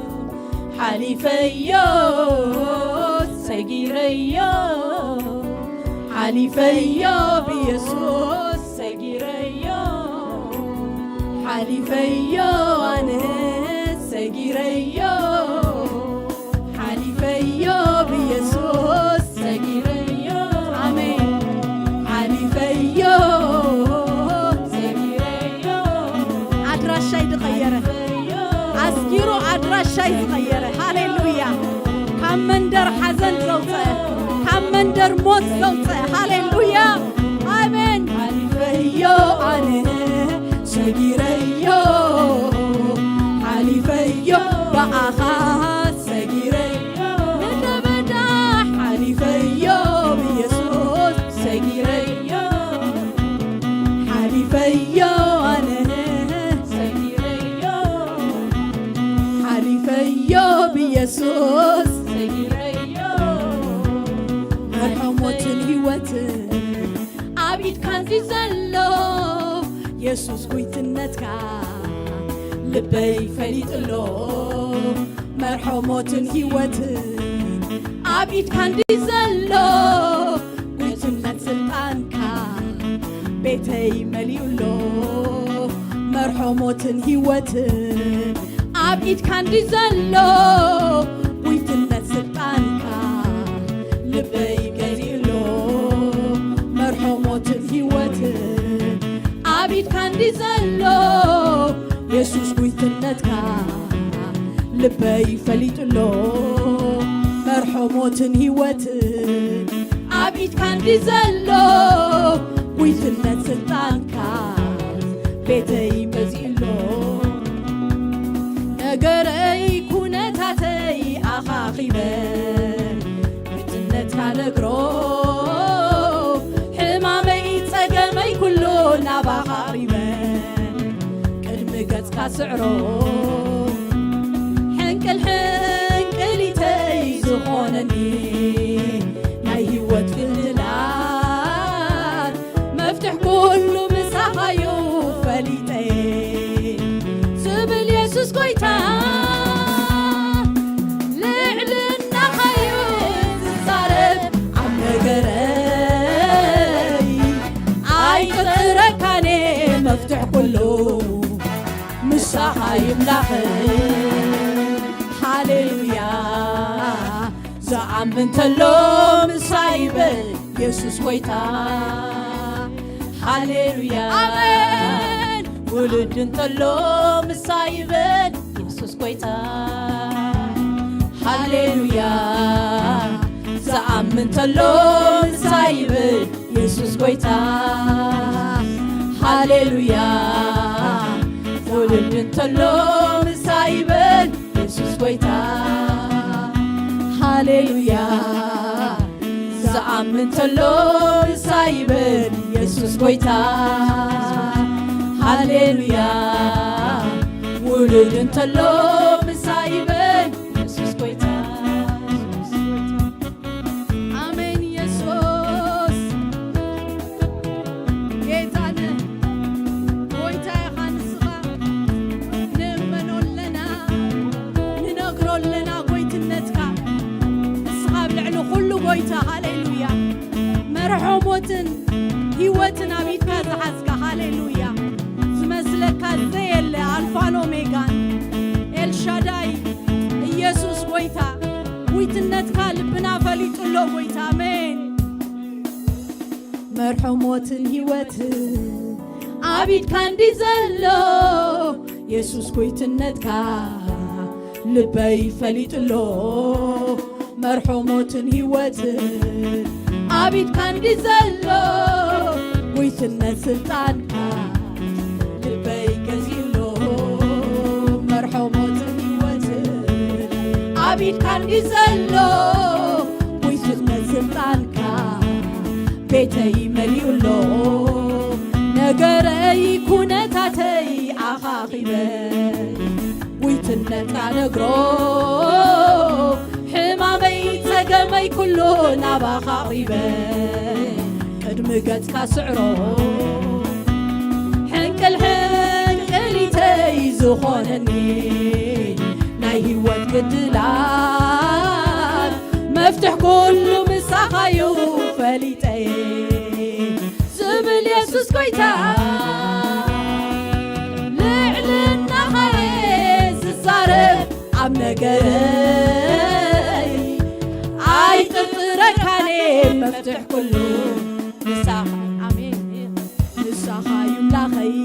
ሓሊፈዮ ሰጊረዮ ሓሊፈዮ ብየሱስ ሰጊረዮ ሓሊፈዮ ኣነ ሰጊረዮ ሓሊፈዮ ብየሱስ ሰጊረዮ ኣሜን ሓሊፈዮ ሰጊረዮ ኣድራሻይ ዝቐየረ ኣስጊሩ ኣድራሻይ ዝቐየረ ሃሌሉያ ካብ መንደር ሓዘን ዘውፀ ካብ መንደር ሞት ዘውፀ ሃሌሉያ ኣሜን ሓሊፈዮ ኣነ ሰጊረዮ ሓሊፈዮ ብኣኻ ሰጊረዮ ምድረ በዳ ሓሊፈዮ ብየሱስ ሰጊረዮ ሓሊፈዮ ኣነ ሰጊረዮ ሓሊፈዮ ብየሱስ ሰጊረዮ መርሖ ሞትን ህይወትን ኣብ ኢድካ እንዲ ዘሎ የሱስ ጉይትነትካ ልበይ ፈሊጥሎ መርሖ ሞትን ህይወትን ኣብ ኢድካ እንዲ ዘሎ ጉይትነት ስልጣንካ ቤተይ መሊኡሎ መርሖ ሞትን ህይወትን ኣብ ኢድካ እንዲ ዘሎ ጉይትነት ስልጣንካ ልበይ ገዚእሎ መርሖ ሞትን ህይወትን ኣብ ኢድካ እንዲ ዘሎ የሱስ ጉይትነትካ ልበይ ፈሊጥሎ መርሖ ሞትን ህይወትን ኣብ ኢድካ እንዲ ዘሎ ጉይትነት ስልጣንካ ቤተይ መዚእሎ ነገረይ ኩነታተይ ኣኻኺበ ምትነትካ ነግሮ ሕማመይ ጸገመይ ኩሉ ናባኻ ኣቕሪበ ቅድሚ ገጽካ ስዕሮ ሕንቅል ሕንቅሊተይ ዝኾነኒ ናይ ህይወት ፍልላት መፍትሕ ኩሉ ምሳኻዩ ፈሊጠ ዝብል የሱስ ጎይታ ልዕልናኻዩ ዝዛረብ ኣብ ነገረይ ኣይጥረካኔ መፍትሕ ኩሉ ምሳኻ ይምላኽ ሃሌሉያ ዝኣምን ተሎ ምሳ ይበል የሱስ ጎይታ ሃሌሉያ ኣሜን ውሉድ እንተሎ ምሳ ይበል የሱስ ጎይታ ሃሌሉያ ዝኣምን ተሎ ምሳ ይበል የሱስ ጎይታ ሃሌሉያ ውሉድ እንተሎ ምሳ ይበል ጎይታ። ሃሌሉያ። ዝኣምን ተሎ ምሳይ ይበል ኢየሱስ ጎይታ። ሃሌሉያ። ውሉድ እንተሎ ምሳይ ይበል ኢየሱስ ጎይታ። ኣሜን። ኢየሱስ ጌታ ነህ። ጎይታ ኢኻ ንስኻ። ንእመኖ ኣለና፣ ንነግሮ ኣለና ጎይትነትካ። ንስኻ ኣብ ልዕሊ ኩሉ ጎይታ። ሃሌሉያ። መርሖ ሞትን ህይወትን ኣብ ኢድካ ዝሓዝካ። ሃሌሉያ። ዝመስለካ ዘየለ ኣልፋን ኦሜጋን ኤልሻዳይ ኢየሱስ ጎይታ። ጉይትነትካ ልብና ፈሊጡ ኣሎ ጎይታ። ኣሜን። መርሖ ሞትን ህይወትን ኣብ ኢድካ እንዲ ዘሎ የሱስ ጉይትነትካ ልበይ ፈሊጡ ኣሎ። መርሖ ሞትን ህይወትን ኣብ ኢድካ እንዲ ዘሎ ጉይትነት ስልጣንካ ልበይ ገዚኡ ኣሎ። መርሖ ሞትን ህይወትን ኣብ ኢድካ እንዲ ዘሎ ጉይትነት ስልጣንካ ቤተይ መሊኡ ኣሎ። ነገረይ ኩነታተይ ኣኻኺበ ጉይትነትካ ነግሮ ሕማመይ ጸገመይ ኩሉ ናባኻ ኣቕሪበ ቅድሚ ገጽካ ስዕሮ ሕንቅል ሕንቅሊተይ ዝኾነኒ ናይ ህይወት ግድላት መፍትሕ ኩሉ ምሳኻዩ ፈሊጠይ ዝብል የሱስ ጎይታ ልዕልናኻየ ዝዛረብ ኣብ ነገረይ ኣይጥርጥረካኔ መፍትሕ ኩሉ ንሳኻ ኣሜን ንሳኻ እዩ ኣምላኸይ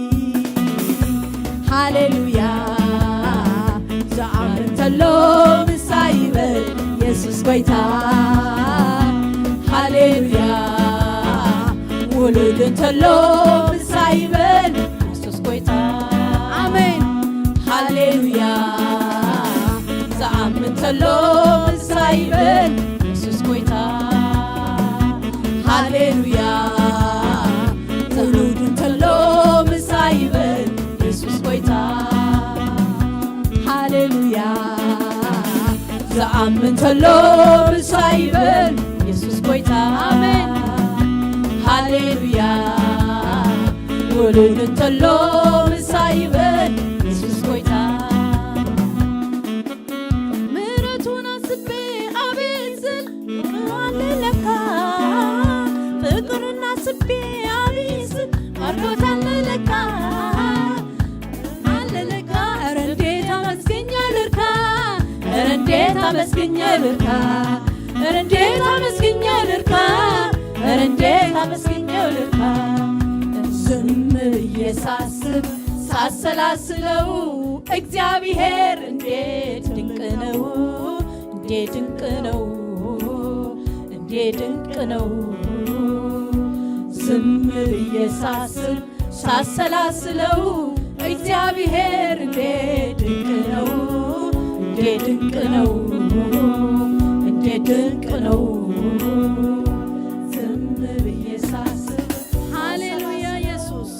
ሃሌሉያ ዝኣምን ተሎ ምሳይ ይበል የሱስ ጎይታ ሃሌሉያ ውሉድ እንተሎ ምሳይ ይበል የሱስ ጎይታ ኣሜን ሃሌሉያ ዝኣምን ተሎ ምሳይ ይበል የሱስ ጎይታ ሃሌሉያ ውሉድ እንተሎ ምሳይ ይበል የሱስ ጎይታ ሃሌሉያ ዝኣምን ተሎ ምሳይ ይበል የሱስ ጎይታ ኣሜን ሃሌሉያ ውሉድ እንተሎ ምሳይ ይበል የሱስ ጎይታ ምሕረቱን ኣስቤ ኣቤት ስል ፍቅሩ ኣለለካ ፍቅሩን ኣስቤ ኣቤት ስል ባርኮት ኣለለካ ኣለለካ ኧረ እንዴት አመስግኛለሁ እርካ ኧረ እንዴት አመስግኛለሁ እርካ ኧረ እንዴት አመስግኛለሁ እርካ ኧረ እንዴት አመስግኛለሁ እርካ ዝም ብዬ ሳስብ ሳሰላስለው እግዚአብሔር እንዴት ድንቅ ነው እንዴት ድንቅ ነው እንዴት ድንቅ ነው ዝም ብዬ ሳስብ ሳሰላስለው እግዚአብሔር እንዴት ድንቅ ነው እንዴት ድንቅ ነው እንዴት ድንቅ ነው ዝም ብዬ ሳስብ ሃሌሉያ ኢየሱስ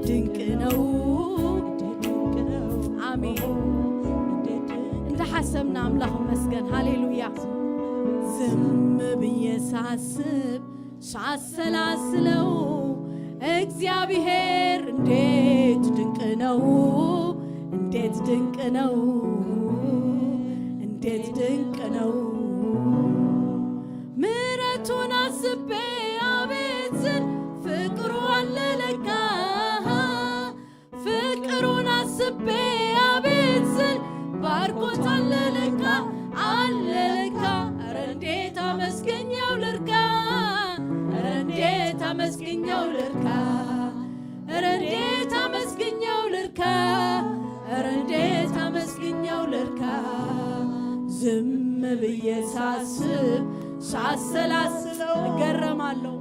ድንቅ ነው። አሜን። እንደ ሐሰብና አምላኽ ይመስገን። ሃሌሉያ። ዝም ብዬ ሳስብ ሳሰላስለው እግዚአብሔር እንዴት ድንቅ ነው፣ እንዴት ድንቅ ነው፣ እንዴት ድንቅ ነው። ምሕረቱን አስቤ አቤት ስል ፍቅሩ አለ ለካ ፍቅሩን አስቤ አቤት ስል ባርኮት አለ ለካ አለ ለካ ኧረ እንዴት አመስግኘው ልርካ ኧረ እንዴት አመስግኘው ልርካ ኧረ እንዴት አመስግኘው ልርካ ኧረ እንዴት አመስግኘው ልርካ ዝም ብዬ ሳስብ ሳሰላስለው እገረማለሁ።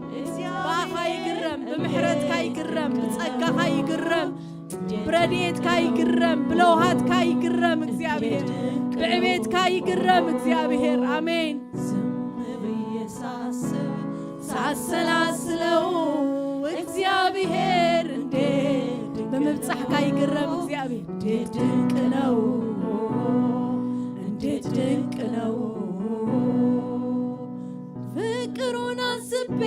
በአኻ ይግረም፣ ብምሕረትካ ይግረም፣ ብጸጋኻ ይግረም። ብረድኤትካ ይግረም፣ ብለውሃትካ ይግረም እግዚኣብሔር፣ ብዕቤትካ ይግረም እግዚኣብሔር። ኣሜን። ዝም ብዬ ሳስብ ሳሰላስለው እግዚኣብሔር እንዴት ድንቅ ነው። ብምብጻሕካ ይግረም እግዚኣብሔር። እንዴት ድንቅ ነው፣ እንዴት ድንቅ ነው። ፍቅሩን አስቤ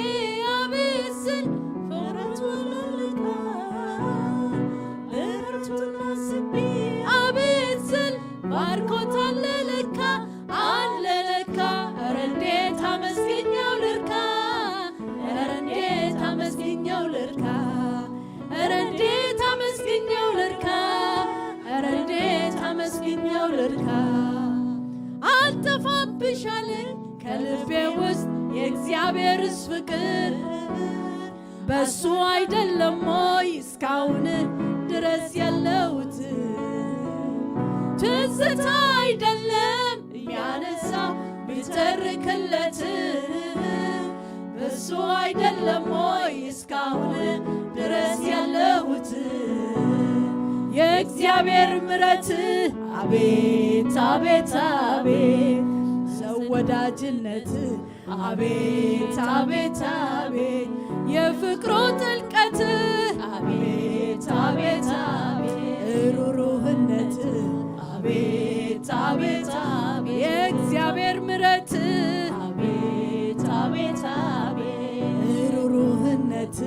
አቤት ስል፣ ፍቅሩን ለካ ምሕረቱን አስቤ አቤት ስል፣ ባርኮት አለ ለካ፣ አለ ለካ። ኧረ እንዴት አመስግኘው ልርካ፣ ኧረ እንዴት አመስግኘው ልርካ፣ ኧረ እንዴት አመስግኘው ልርካ፣ ኧረ እንዴት አመስግኘው ልርካ። አልጠፋብሻል ከልቤ ውስጥ የእግዚአብሔርስ ፍቅር፣ በሱ አይደለም ወይ እስካሁን ድረስ ያለሁት? ትዝታ አይደለም የሚያነሳ ብተርክለት፣ በሱ አይደለም ወይ እስካሁን ድረስ ያለሁት? የእግዚአብሔር ምሕረት አቤት አቤት አቤት፣ ሰው ወዳጅነት አቤት አቤት አቤት፣ የፍቅሩ ጥልቀት አቤት አቤት አቤት፣ ሩሩህነት አቤት አቤት አቤት፣ የእግዚአብሔር ምሕረት አቤት አቤት አቤት፣ ሩሩህነት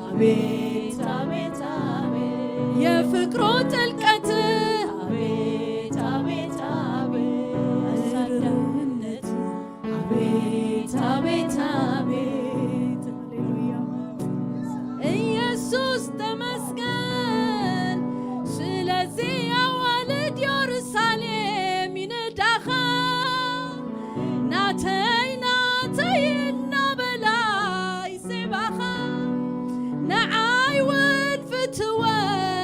አቤት አቤት አቤት፣ የፍቅሩ ጥልቀት አቤት አቤት አቤት፣ ሩሩህነት አቤት አቤት አቤት። ሃሌሉያ። ኢየሱስ ተመስገን። ስለዚ ኣዋልድ የሩሳሌም ይንዳኻ፣ ናተይ ናተይ እናበላ ይስዕባኻ። ንዓይ እውን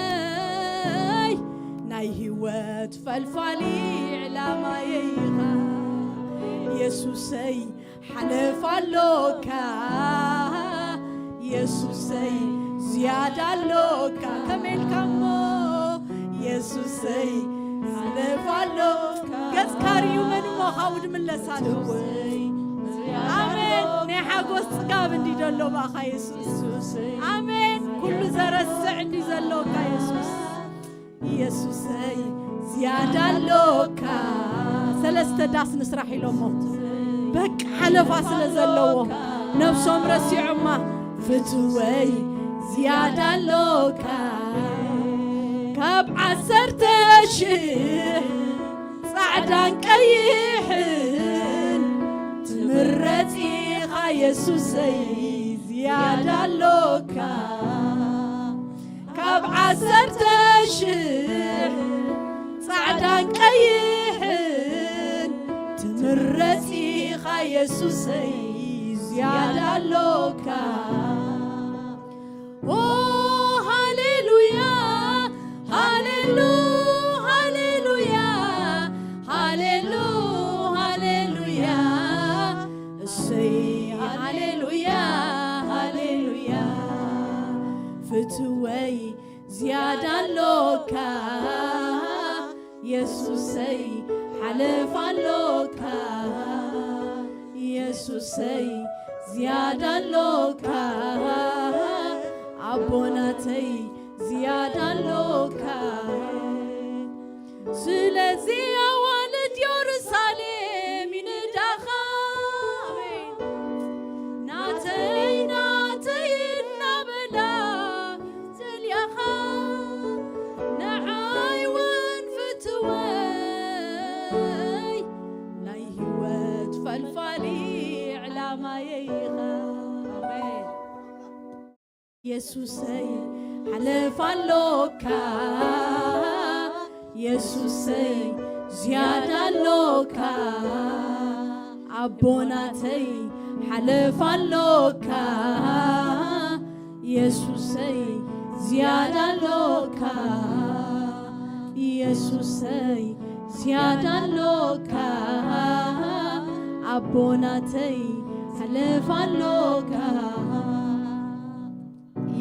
ፍትወይ፣ ናይ ህይወት ፈልፋሊ ዕላማየይ ኢኻ። የሱሰይ ሓለፍ ኣሎካ፣ የሱሰይ ዝያዳ ኣሎካ። ከመይ ኢልካ እሞ የሱሰይ ሓለፍ ኣሎካ። ገጽካ ርእዩ መን እሞ ካብኡ ድምለስ ኣሎ? ኣሜን። ናይ ሓጎስ ጽጋብ እንዲ ዘሎ ብኣኻ የሱስ። ኣሜን። ኩሉ ዘረስዕ እንዲ ዘሎካ የሱስ። የሱሰይ ዝያዳ ኣሎካ። ሰለስተ ዳስ ንስራሕ ኢሎሞ በቃ ሓለፋ ስለ ዘለዎ ነብሶም ረሲዖማ። ፍትወይ ዝያዳ ኣሎካ። ካብ ዓሰርተ ሽሕ ጻዕዳን ቀይሕን ትምረጽ ኢኻ የሱሰይ ዝያዳ ኣሎካ። ካብ ዓሰርተ ሽሕ ጻዕዳን ቀይሕን ትምረጽ ኢኻ የሱሰይ ዝያዳ ኣሎካ። ኦ ሃሌሉያ፣ ሃሌሉ፣ ሃሌሉያ፣ ሃሌሉ፣ ሃሌሉያ። እሰይ ሃሌሉያ፣ ሃሌሉያ። ፍትወይ ዝያዳ ኣሎካ የሱሰይ፣ ሓለፍ ኣሎካ የሱሰይ፣ ዝያዳ ኣሎካ ኣቦናተይ፣ ዝያዳ ኣሎካ። ስለዚ ኣዋልድ የሩሳሌም ይንዳኻ፣ ኣሜን። ናተይ ናተይ እናበላ ዝልያኻ፣ ንዓይ እውን ፍትወይ፣ ናይ ህይወት ፈልፋሊ ዕላማየይ ኢኻ። ኣሜን። የሱሰይ ሓለፍ ኣሎካ፣ የሱሰይ ዝያዳ ኣሎካ፣ ኣቦናተይ ሓለፍ ኣሎካ፣ የሱሰይ ዝያዳ ኣሎካ፣ የሱሰይ ዝያዳ ኣሎካ፣ ኣቦናተይ ሓለፍ ኣሎካ።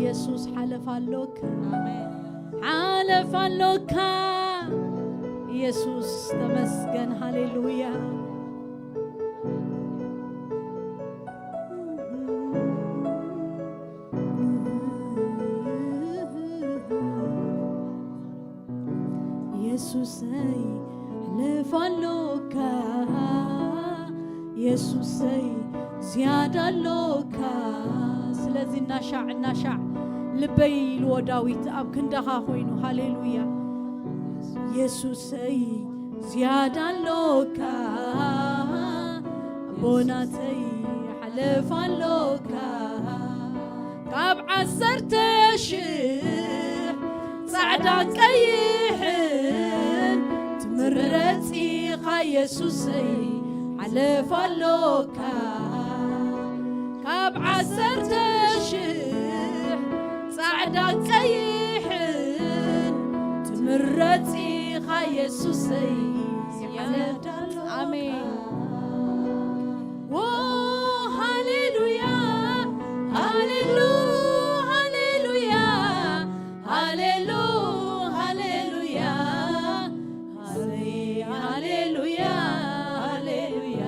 የሱስ ሓለፍ ኣሎካ። ኣሜን። ሓለፍ ኣሎካ። ኢየሱስ ተመስገን፣ ሃሌሉያ። የሱሰይ፣ ሕለፍ ኣሎካ። የሱሰይ፣ ዝያዳ ኣሎካ። ስለዚ እናሻዕ እናሻዕ ልበይ ኢልዎ ዳዊት ኣብ ክንዳኻ ኮይኑ። ሃሌሉያ። የሱሰይ፣ ዝያዳ ኣሎካ። ኣቦናተይ፣ ሓለፍ ኣሎካ። ካብ ዓሰርተ ሽሕ ጻዕዳን ቀይሕን ትምረጽ ኢኻ የሱሰይ፣ ሓለፍ ኣሎካ። ካብ ዓሰርተ ሽሕ ጻዕዳን ቀይሕን ትምረጽ ኢኻ የሱሰይ፣ ሓለፍ ኣሜን። ዎ፣ ሃሌሉያ፣ ሃሌሉ፣ ሃሌሉያ፣ ሃሌሉ፣ ሃሌሉያ፣ ሃሌ፣ ሃሌሉያ፣ ሃሌሉያ።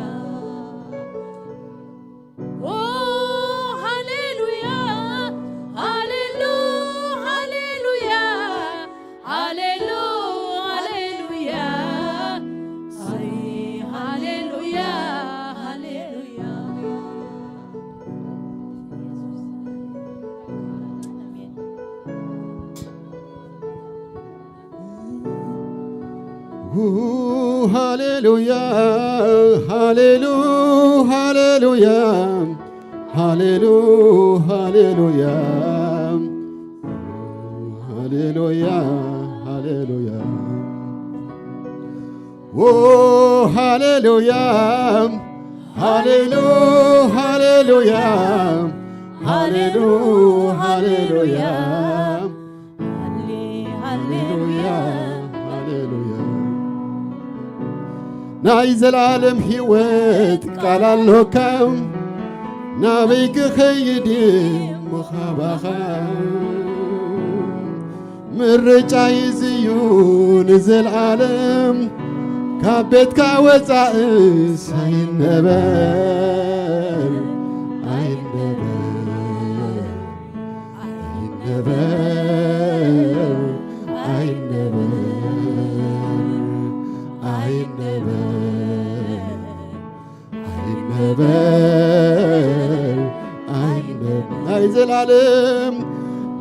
ዎ፣ ሃሌሉያ፣ ሃሌሉ፣ ሃሌሉያ፣ ሃሌሉ፣ ሃሌሉያ፣ ሃይ፣ ሃሌሉያ፣ ሃሌሉያ። ው፣ ሃሌሉያ፣ ሃሌሉ፣ ሃሌሉያ፣ ሃሌሉ፣ ሃሌሉያ፣ ሃሌሉያ፣ ሃሌሉያ። ዎ፣ ሃሌሉያ፣ ሃሌሉ፣ ሃሌሉያ፣ ሃሌሉ፣ ሃሌሉያ፣ ሃሌ፣ ሃሌሉያ፣ ሃሌሉያ። ናይ ዘላለም ህይወት ቃል ኣሎካ፣ ናበይ ክኸይድ እሞ ካባኻ? ምርጫይ እዚ እዩ ንዘለዓለም፣ ካብ ቤትካ ወጻእስ ኣይነበር፣ ኣይነበር፣ ኣይነበር፣ ኣይነበር፣ ኣይነበር። ኣይነበር፣ ኣይነበር። ናይ ዘላለም፣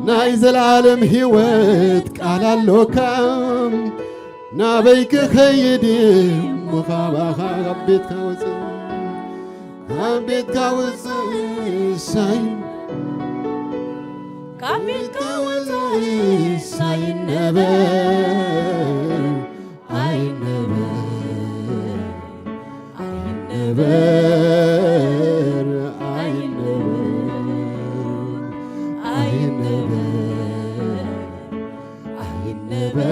ናይ ዘላለም ህይወት ቃል ኣሎካ። ናበይ ክኸይድ እሞ ካባኻ? ካብ ቤትካ ውፅእ፣ ካብ ቤትካ ውፅእ ሳይ፣ ካብ ቤትካ ውፅእ ሳይ ነበር። ኣይነበር፣ ኣይነበር፣ ኣይነበር፣ ኣይነበር፣ ኣይነበር፣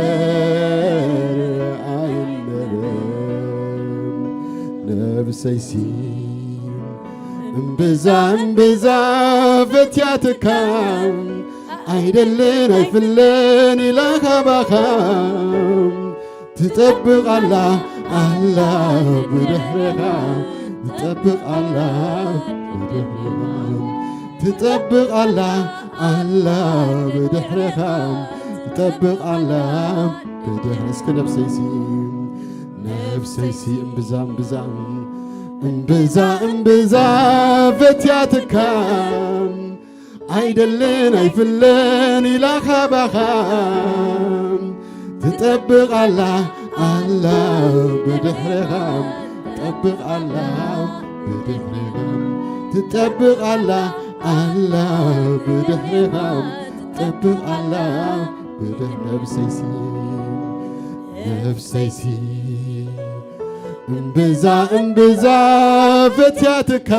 ኣይነበር። ነብሰይሲ እምብዛ እምብዛ ፈትያትካ፣ ኣይደልን ኣይፍለን ኢላ ካባኻ ትጠብቕ ኣላ፣ ኣላ ብድሕርኻ ትጠብቕ ኣላ፣ ብድሕርኻ ትጠብቕ ኣላ፣ ኣላ ብድሕርኻ ትጠብቕ ኣላ፣ ብድሕሪ እስኪ ነብሰይሲ፣ ነብሰይሲ እምብዛ እምብዛ እምብዛ እምብዛ ፈትያትካ፣ ኣይደልን ኣይፍለን ኢላ ካባኻ ትጠብቕ ኣላ፣ ኣላ ብድሕርኻ ትጠብቕ ኣላ፣ ብድሕርኻ ትጠብቕ ኣላ፣ ኣላ ብድሕርኻ ትጠብቕ ኣላ፣ ብድሕ ነብሰይሲ፣ ነብሰይሲ እምብዛ እምብዛ ፈትያትካ፣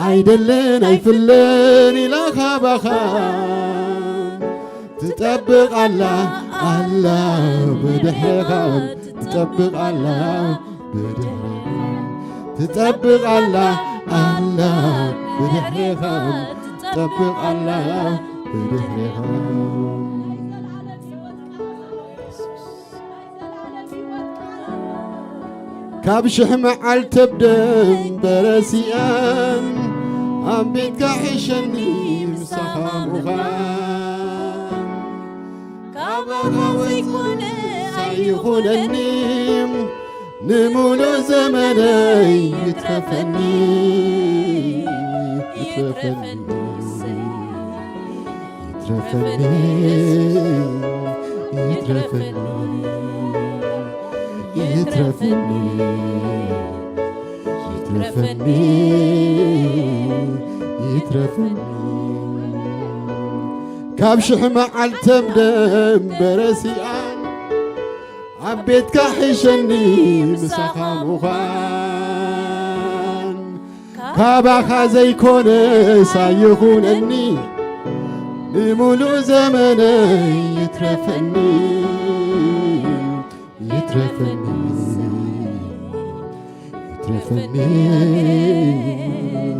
ኣይደልን ኣይፍለን ኢላ ካባኻ ትጠብቕ ኣላ፣ ኣላ ብድሕርኻ ትጠብቕ ኣላ፣ ብድሕርኻ ትጠብቕ ኣላ፣ ኣላ ብድሕርኻ ትጠብቕ ኣላ፣ ብድሕርኻ ካብ ሽሕ መዓልቲ ኣብ ደንበረ ሲኣን ኣብ ቤትካ ሕሸኒ ምሳኻ ምዃን። ካባኻ ዘይኮነ ኣይኹነኒ፣ ንምሉእ ዘመነይ ይትረፈኒ፣ ይትረፈኒ፣ ይትረፈኒ፣ ይትረፈኒ፣ ይትረፈኒ፣ ይትረፈኒ፣ ይትረፈኒ። ካብ ሽሕ መዓልቲ ኣብ ደንበረ ሲኣን ኣብ ቤትካ ሕሸኒ ምሳኻ ምዃን። ካባኻ ዘይኮነ ሳይኹነኒ፣ ንምሉእ ዘመነይ ይትረፈኒ፣ ይትረፈኒ፣ ይትረፈኒ፣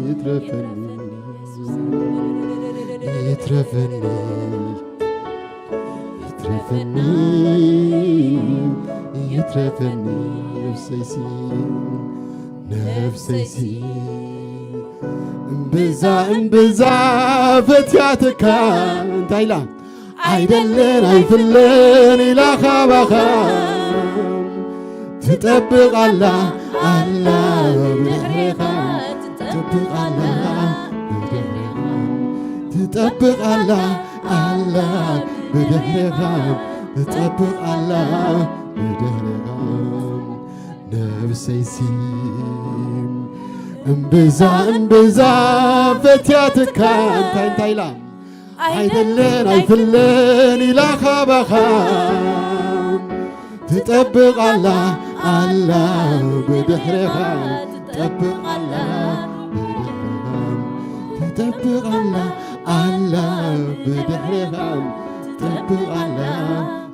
ይትረፈኒ፣ ይትረፈኒ፣ ይትረፈኒ፣ ይትረፈኒ። ነፍሰይሲ፣ ነፍሰይሲ እምብዛ፣ እምብዛ ፈትያትካ። እንታይ ኢላ? ኣይደልን ኣይፍልን ኢላ ካባኻ ትጠብቕ ኣላ፣ ኣላ ብድሕሬኻ ትጠብቕ ኣላ፣ ብድሕሬኻ ትጠብቕ ኣላ፣ ኣላ ብድሕሬኻ ትጠብቕ ኣላ፣ ብድሕሬኻ። ነብሰይሲ እምብዛ እምብዛ ፈትያትካ። እንታይ እንታይ ኢላ? ኣይደልን ኣይፍልን ኢላ ካባኻ ትጠብቕ ኣላ፣ ኣላ ብድሕሬኻ ትጠብቕ ኣላ፣ ብድሕሬኻ ትጠብቕ ኣላ፣ ኣላ ብድሕሬኻ ትጠብቕ ኣላ፣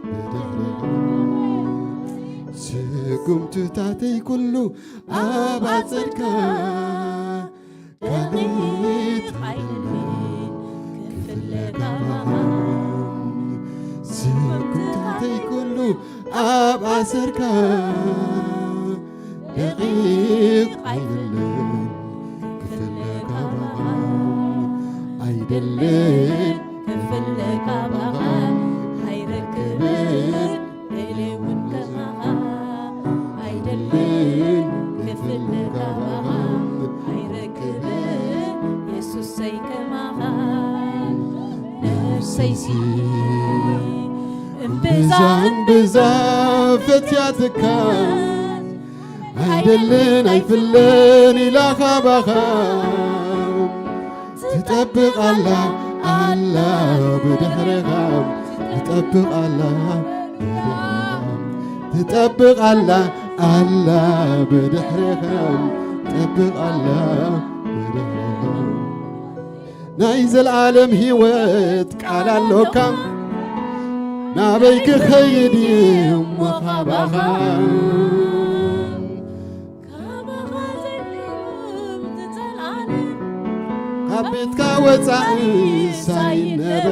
ብድሕሬኻ። ስጉምትታተይ ኩሉ ኣብ ኣጸድካ ካልኢት ኣይደልን ክፍለ ካባኻ። ስጉምትታተይ ኩሉ ኣብ ኣሰርካ ደቂቕ ኣይደልን ክፍለ ካባኻ። ኣይደልን ክፍለ ካባኻ ኣይረክብን ገሌ እውን ከማኻ ኣይደልን ክፍለ ካባኻ ኣይረክብን የሱሰይ ከማኻ። ነፍሰይሲ እምብዛ እምብዛ ፈትያትካ ኣይደልን ኣይፍልን ኢላ ካባኻ ትጠብቕ ኣላ፣ ኣላ ብድሕሬኻ ትጠብቕ ኣላ፣ ትጠብቕ ኣላ፣ ኣላ ብድሕሬኻ ትጠብቕ ኣላ፣ ብድሕሬኻ። ናይ ዘለኣለም ህይወት ቃል ኣሎካ፣ ናበይ ክኸይድ እየ እሞ ካባኻ? ካባኻ ዘይፍለ ዘለኣለም ካብ ቤትካ ወጻኢ ሳይነበር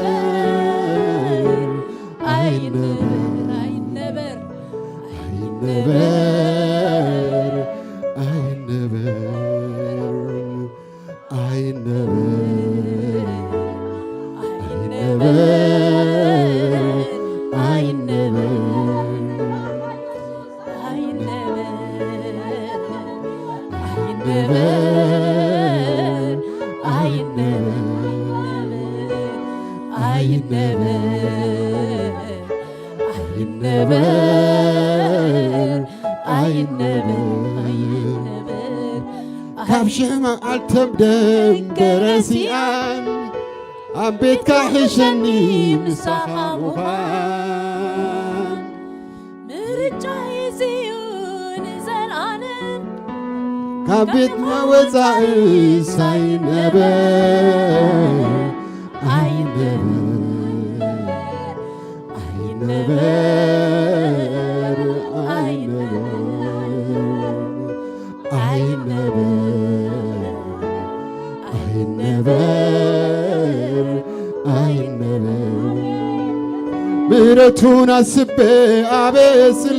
ኣይነበር ኣይነበር ኣይነበር ኣይነበር ኣይነበር ኣይነበር ኣይነበር ኣይነበር ኣይነበር ካብ ሽሕ መዓልቶም ደንበረ ሲኣን ኣብ ቤትካ ሕሸኒ ምሳኻ ምዃን ምርጫ ሒዝዩ ንዘልኣለም ካብ ቤትና ወጻኢ ሳይነበር ኣይነበር ኣይነበር ኣይነበር ኣይነበር ኣይነበር ኣይነበር ምሕረቱን ኣስቤ ኣበስል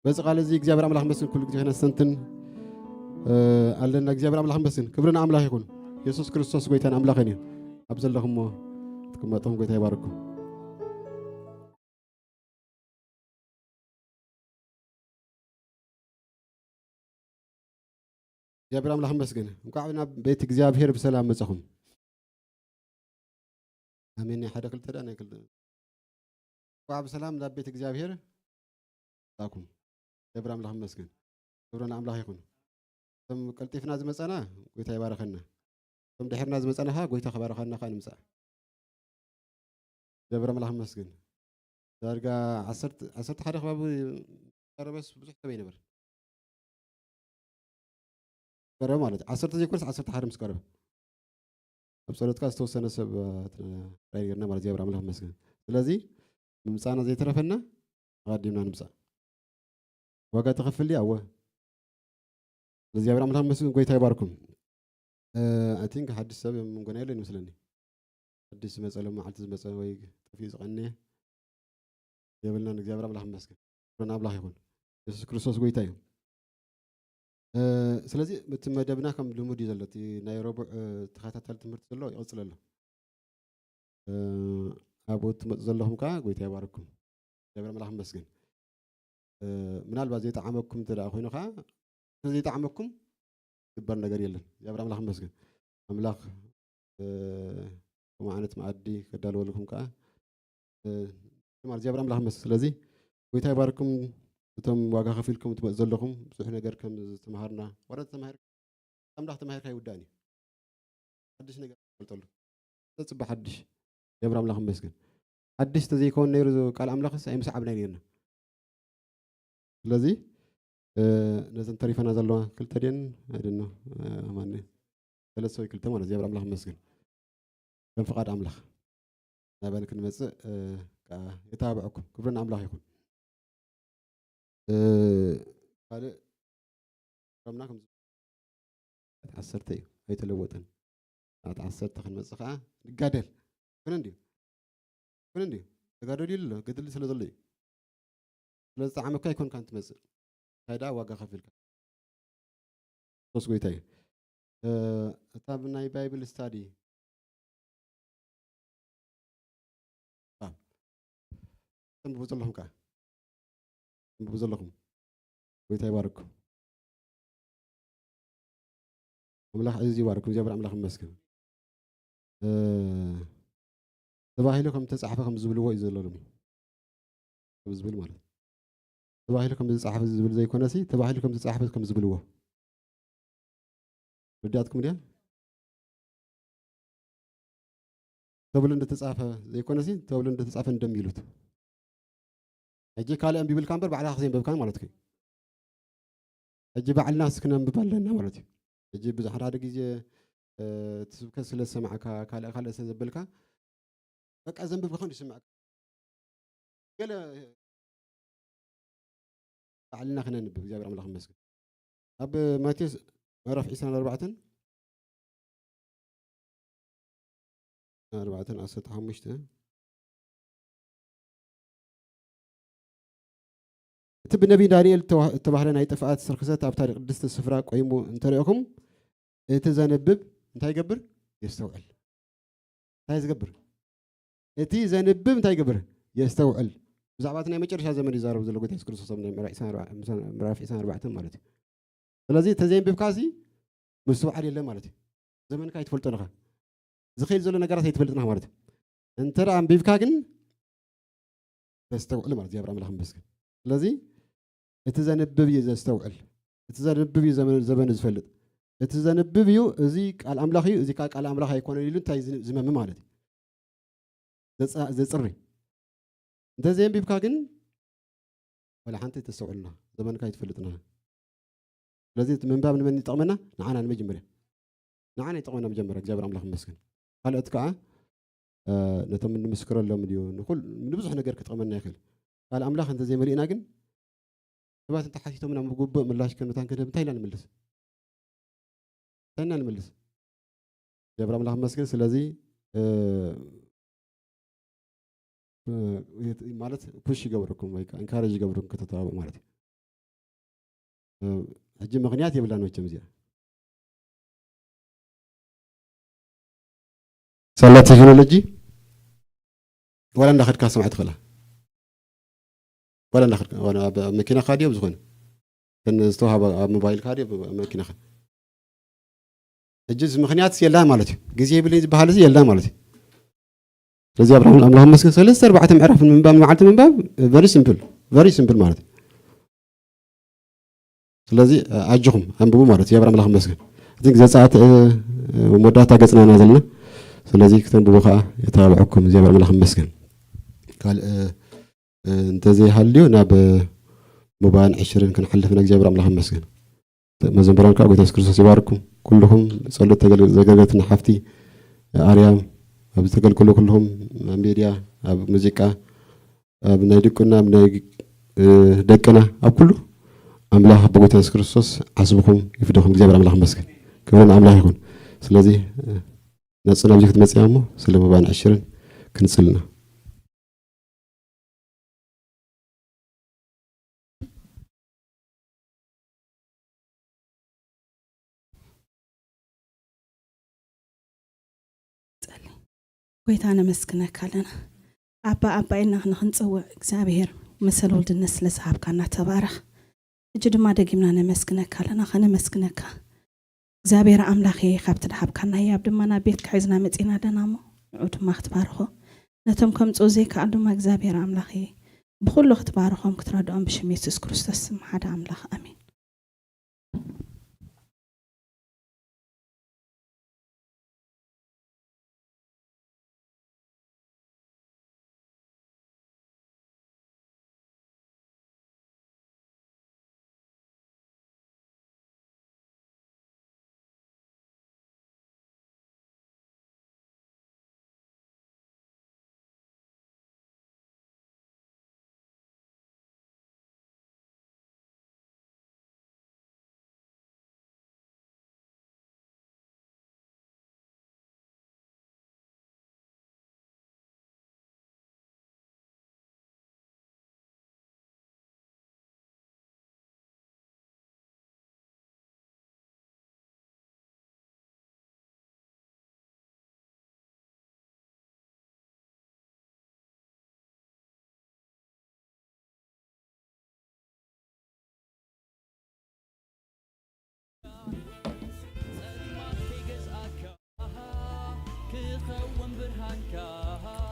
በዚ ቃል እዚ እግዚኣብሔር ኣምላኽ መስገን። ኩሉ ግዜ ከነስተንትን ኣለና። እግዚኣብሔር ኣምላኽ መስገን። ክብሪ ንኣምላኽ ይኹን። የሱስ ክርስቶስ ጎይታን ኣምላኽን እዩ። ኣብ ዘለኹሞ ትቅመጡም ጎይታ ይባርኩም። እግዚኣብሔር ኣምላኽ መስገን። እንኳዕ ናብ ቤት እግዚኣብሔር ብሰላም መጻኹም። ኣሜን። ናይ ሓደ ክልተ ዳ ናይ ክልተ እንኳዕ ብሰላም ናብ ቤት እግዚኣብሔር መጻኹም። እግዚኣብሔር ኣምላኽ መስገን። ክብሪ ንኣምላኽ ይኹን። እቶም ቀልጢፍና ዝመጻና ጎይታ ይባረኸና። እቶም ድሕርና ዝመጻና ኸዓ ጎይታ ክባረኸና ኸዓ ንምጻእ። ገብረ ኣምላኽ መስገን። ዳርጋ ዓሰርተ ዓሰርተ ሓደ ከባቢ ቀረበስ ብዙሕ ሰብ ኣይነበር። ቀረበ ማለት ዓሰርተ ዘይኮነስ ዓሰርተ ሓደ ምስ ቀረበ ኣብ ጸሎትካ ዝተወሰነ ሰብ ጥራይ ጌርና ማለት እግዚኣብሔር ኣምላኽ መስገን። ስለዚ ምምጻእና ዘይተረፈና ኣቐዲምና ንምጻእ። ዋጋ ተኸፍል ድያ? እወ። ስለዚ እግዚኣብሔር ኣምላኽ መስገን፣ ጎይታ ይባርኩም። I think ሓድሽ ሰብ መንጎና የለን ይመስለኒ። ሓድሽ ዝመጸ፣ ሎም መዓልቲ ዝመጸ ወይ ጠፊኡ ዝቐነየ የብልናን። እግዚኣብሔር ኣምላኽ ይመስገን። ክብሪ ንኣምላኽ ይኹን። የሱስ ክርስቶስ ጎይታ እዩ። ስለዚ እቲ መደብና ከም ልሙድ እዩ ዘሎ። እቲ ናይ ረቡዕ ተኸታታሊ ትምህርቲ ዘሎ ይቕጽል ኣሎ። ኣብኡ ትመፁ ዘለኹም ከዓ ጎይታ ይባርኩም። እግዚኣብሔር ኣምላኽ ይመስገን። ምናልባት ዘይጠዓመኩም እንተ ደኣ ኮይኑ ከዓ ዘይጠዓመኩም ዝግበር ነገር የለን። እግዚኣብሔር ኣምላኽ ይመስገን። ኣምላኽ ከምኡ ዓይነት መኣዲ ከዳልወልኩም ከዓ ማለት እግዚኣብሔር ኣምላኽ ይመስገን። ስለዚ ጎይታ ይባርኩም። እቶም ዋጋ ከፊልኩም ትመፁ ዘለኹም ብዙሕ ነገር ከም ዝተምሃርና ወረ ተማሂር ኣምላኽ ተማሂርካ ይውዳእን እዩ። ሓድሽ ነገር ትፈልጠሉ ተፅበ ሓድሽ ገብረ ኣምላኽ ይመስገን። ሓድሽ ተዘይከውን ነይሩ ቃል ኣምላኽስ ኣይምሰዓብና ነርና። ስለዚ ነዘን ተሪፈና ዘለዋ ክልተ ድን ኣይደኖ ማን ሰለስተ ወይ ክልተ ማለት እግዚኣብሔር ኣምላኽ ይመስገን። ከም ፍቓድ ኣምላኽ ናባን ክንመፅእ ከዓ የተባብዐኩም። ክብሪ ንኣምላኽ ይኹን። ካልእ ሮምና ከም ዓሰርተ እዩ ኣይተለወጠን። ሰዓት ዓሰርተ ክንመፅእ ከዓ ንጋደል። ኩነ እንድዩ ኩነ እንድዩ ተጋደሉ ይሉ ኣሎ ገድሊ ስለ ዘሎ እዩ። ስለ ዝጠዓመካ ኣይኮንካን ትመፅእ። እንታይ ደኣ ዋጋ ከፊልካ። ሶስ ጎይታ እዩ። እታ ናይ ባይብል ስታዲ ተንብቡ ዘለኹም ከዓ ተንብቡ ዘለኹም ጎይታ ይባርኩም። ኣምላኽ እዚ ይባርኩም። እግዚኣብሔር ኣምላኽ ይመስገን። ተባሂሉ ከም ተጻሕፈ ከም ዝብልዎ እዩ ዘሎ ሎሚ። ከም ዝብል ማለት ተባሂሉ ከም ዝተጻሕፈ ዝብል ዘይኮነሲ ተባሂሉ ከም ዝተጻሕፈ ከም ዝብልዎ። ርዳትኩም ድያ? ተብሎ እንደተጻፈ ዘይኮነሲ ተብሎ እንደተጻፈ እንደሚሉት። ሕጂ ካልእ ኣንቢብልካ እምበር ባዕልኻ ከዘይንበብካን ማለት እዩ። ሕጂ ባዕልና እስኪ ነንብብ ኣለና ማለት እዩ። ሕጂ ብዙሕ ሓደ ግዜ እቲ ስብከት ስለ ዝሰማዕካ ካልእ ካልእ ስለ ዘበልካ በቃ ዘንብብ ክኸውን ይስምዐካ። ገለ ባዕልና ክነንብብ እግዚኣብሔር ኣምላኽ ይመስገን። ኣብ ማቴዎስ ምዕራፍ ዕስራን ኣርባዕተን ኣርባዕተን ዓሰርተ ሓሙሽተ እቲ ብነቢይ ዳንኤል እተባህለ ናይ ጥፍኣት ርክሰት ኣብታ ቅድስቲ ስፍራ ቆይሙ እንተረእኹም እቲ ዘንብብ እንታይ ይገብር? የስተውዕል። እንታይ ዝገብር? እቲ ዘንብብ እንታይ ይገብር? የስተውዕል። ብዛዕባ እቲ ናይ መጨረሻ ዘመን ይዛረብ ዘሎ ጎይታ የሱስ ክርስቶስ ኣብ ናይ ምዕራፍ ዕስራን ኣርባዕተን ማለት እዩ። ስለዚ ተዘይንብብካ እዚ ምስትውዓል የለን ማለት እዩ። ዘመንካ ኣይትፈልጦ ነኻ። ዝኸይድ ዘሎ ነገራት ኣይትፈልጥና ማለት እዩ። እንተ ደኣ ኣንቢብካ ግን ተስተውዕል ማለት እግዚኣብሔር ኣምላኽ ይመስገን። ስለዚ እቲ ዘንብብ እዩ ዘስተውዕል። እቲ ዘንብብ እዩ ዘመን ዘመን ዝፈልጥ። እቲ ዘንብብ እዩ እዚ ቃል ኣምላኽ እዩ፣ እዚ ቃል ኣምላኽ ኣይኮነን ኢሉ እንታይ ዝመሚ ማለት እዩ። ዘጽሪ። እንተ ዘየንቢብካ ግን ወላ ሓንቲ ተስተውዕልና ዘመንካ ኣይትፈልጥና። ስለዚ እቲ ምንባብ ንመን ይጠቕመና? ንዓና ንመጀመርያ ንዓና ይጠቕመና መጀመርያ እግዚኣብሔር ኣምላኽ ይመስገን። ካልኦት ከዓ ነቶም እንምስክረሎም ድዩ ንብዙሕ ነገር ክጠቕመና ይኽእል። ቃል ኣምላኽ እንተዘይመሊእና ግን ሰባት እንተሓቲቶምና ብግቡእ ምላሽ ከመታን ክንህብ እንታይ ኢና ንምልስ? እንታይ ኢና ንምልስ? እግዚኣብሔር ኣምላኽ ይመስገን። ስለዚ ማለት ፑሽ ይገብረኩም ወይ ኢንካሬጅ ይገብረኩም ከተተባብዑ ማለት እዩ። ሕጂ ምኽንያት የብላን መቸም እዚኣ። ሳላ ቴክኖሎጂ ዋላ እንዳኸድካ ሰማዕ ትኽእላ። ዋላ እንዳኸድካ፣ ዋላ ኣብ መኪናኻ ድዮ፣ ኣብ ዝኾነ፣ እተን ዝተዋህባ ኣብ ሞባይልካ ድዮ፣ ኣብ መኪናኻ። ሕጂ እዚ ምኽንያት የላ ማለት እዩ። ግዜ የብለይ ዝበሃል እዚ የላ ማለት እዩ። ስለዚ ኣብርሃም ኣምላኽ መስገን ሰለስተ ኣርባዕተ ምዕራፍ ንምንባብ፣ መዓልቲ ምንባብ፣ very simple፣ very simple ማለት እዩ። ስለዚ ኣጆኹም ኣንብቡ ማለት እዩ። እግዚኣብሔር ኣምላኽ ይመስገን። እቲ ዘጻት መወዳእታ ገጽና ኢና ዘለና። ስለዚ ክተንብቡ ከኣ የተባብዐኩም እግዚኣብሔር ኣምላኽ ይመስገን። ካልእ እንተዘይሃልዩ ናብ ሙባን ዕሽርን ክንሓልፍ ኢና። እግዚኣብሔር ኣምላኽ ይመስገን። መዘምራን ከኣ ጎይታ የሱስ ክርስቶስ ይባርኩም። ኩልኹም ጸሎት ተገልግል-፣ ዘገልገልትና ሓፍቲ ኣርያም፣ ኣብ ዝተገልግሉ ኩልኹም ኣብ ሜድያ፣ ኣብ ሙዚቃ፣ ኣብ ናይ ድቁና፣ ኣብ ናይ፣ እ፣ ደቅና፣ ኣብ ኩሉ ኣምላኽ ብጎይታ የሱስ ክርስቶስ ዓስብኹም ይፍደኹም። እግዚኣብሔር ኣምላኽ ይመስገን። ክብሪ ንኣምላኽ ይኹን። ስለዚ፣ እ፣ ነጽና ኣብዚ ክትመጽያ እሞ ስለ ሙባን ዕሽርን ክንጽልና። ጸሊ። ጎይታ ነመስግነካ ኣለና። ኣባ ኣባ ኢልና ንኽንጽውዕ እግዚኣብሔር መሰል ውልድነት ስለ ዝሃብካና ተባረኽ። ሕጂ ድማ ደጊምና ነመስግነካ ኣለና፣ ከነመስግነካ እግዚኣብሔር ኣምላኽ እየ፣ ካብቲ ድሃብካና ህያብ ድማ ናብ ቤትካ ሒዝና መጺና ኣለና እሞ ንዑ ድማ ክትባርኾ፣ ነቶም ከምጽኡ ዘይከኣል ድማ እግዚኣብሔር ኣምላኽ እየ፣ ብኹሉ ክትባርኾም ክትረድኦም ብሽም የሱስ ክርስቶስ ስም ሓደ ኣምላኽ ኣሜን።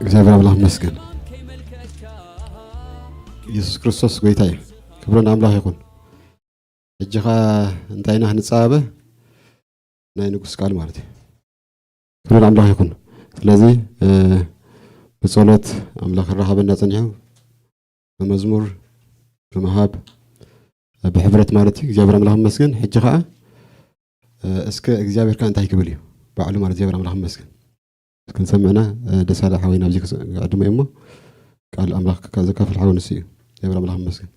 እግዚኣብሔር ኣምላኽ ይመስገን። ኢየሱስ ክርስቶስ ጎይታ እዩ። ክብሪ ንኣምላኽ ይኹን። ሕጂ ኸኣ እንታይ ኢና ክንጸባበ? ናይ ንጉስ ቃል ማለት እዩ። ክብሪ ንኣምላኽ ይኹን። ስለዚ፣ እ፣ ብጸሎት ኣምላኽ ክራኸበና ጸኒሑ፣ ብመዝሙር፣ ብምሃብ፣ ብሕብረት ማለት እዩ። እግዚኣብሔር ኣምላኽ ይመስገን። ሕጂ ኸኣ፣ እ፣ እስከ እግዚኣብሔር ከ እንታይ ክብል እዩ? ባዕሉ ማለት እግዚኣብሔር ኣምላኽ ይመስገን። ክንሰምዕና፣ እ፣ ደሳለ ሓወይ ናብዚ ክስ-፣ ክዕድሞ እየ እሞ፣ ቃል ኣምላኽ ክካ-፣ ዘካፍል ሓው ንሱ እዩ። እግዚኣብሔር ኣምላኽ ይመስገን።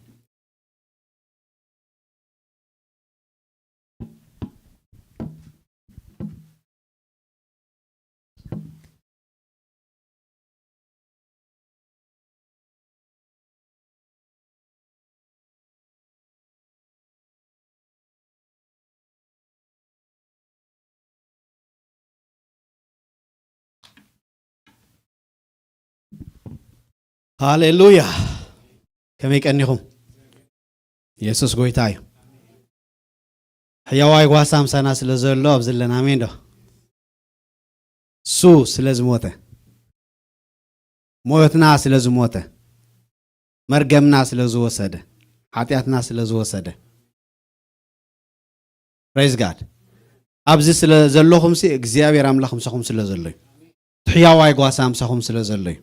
ሃሌሉያ። ከመይ ቀኒኹም? የሱስ ጎይታ እዩ። ሕያዋይ ጓሳ ምሳና ስለ ዘሎ ኣብዚ ኣለና፣ ኣሜን ዶ? እሱ ስለ ዝሞተ፣ ሞትና ስለ ዝሞተ፣ መርገምና ስለ ዝወሰደ፣ ሓጢኣትና ስለ ዝወሰደ፣ ፕሬዝ ጋድ። ኣብዚ ስለ ዘለኹምሲ እግዚኣብሔር ኣምላኽ ምሳኹም ስለ ዘሎ እዩ። እቲ ሕያዋይ ጓሳ ምሳኹም ስለ ዘሎ እዩ።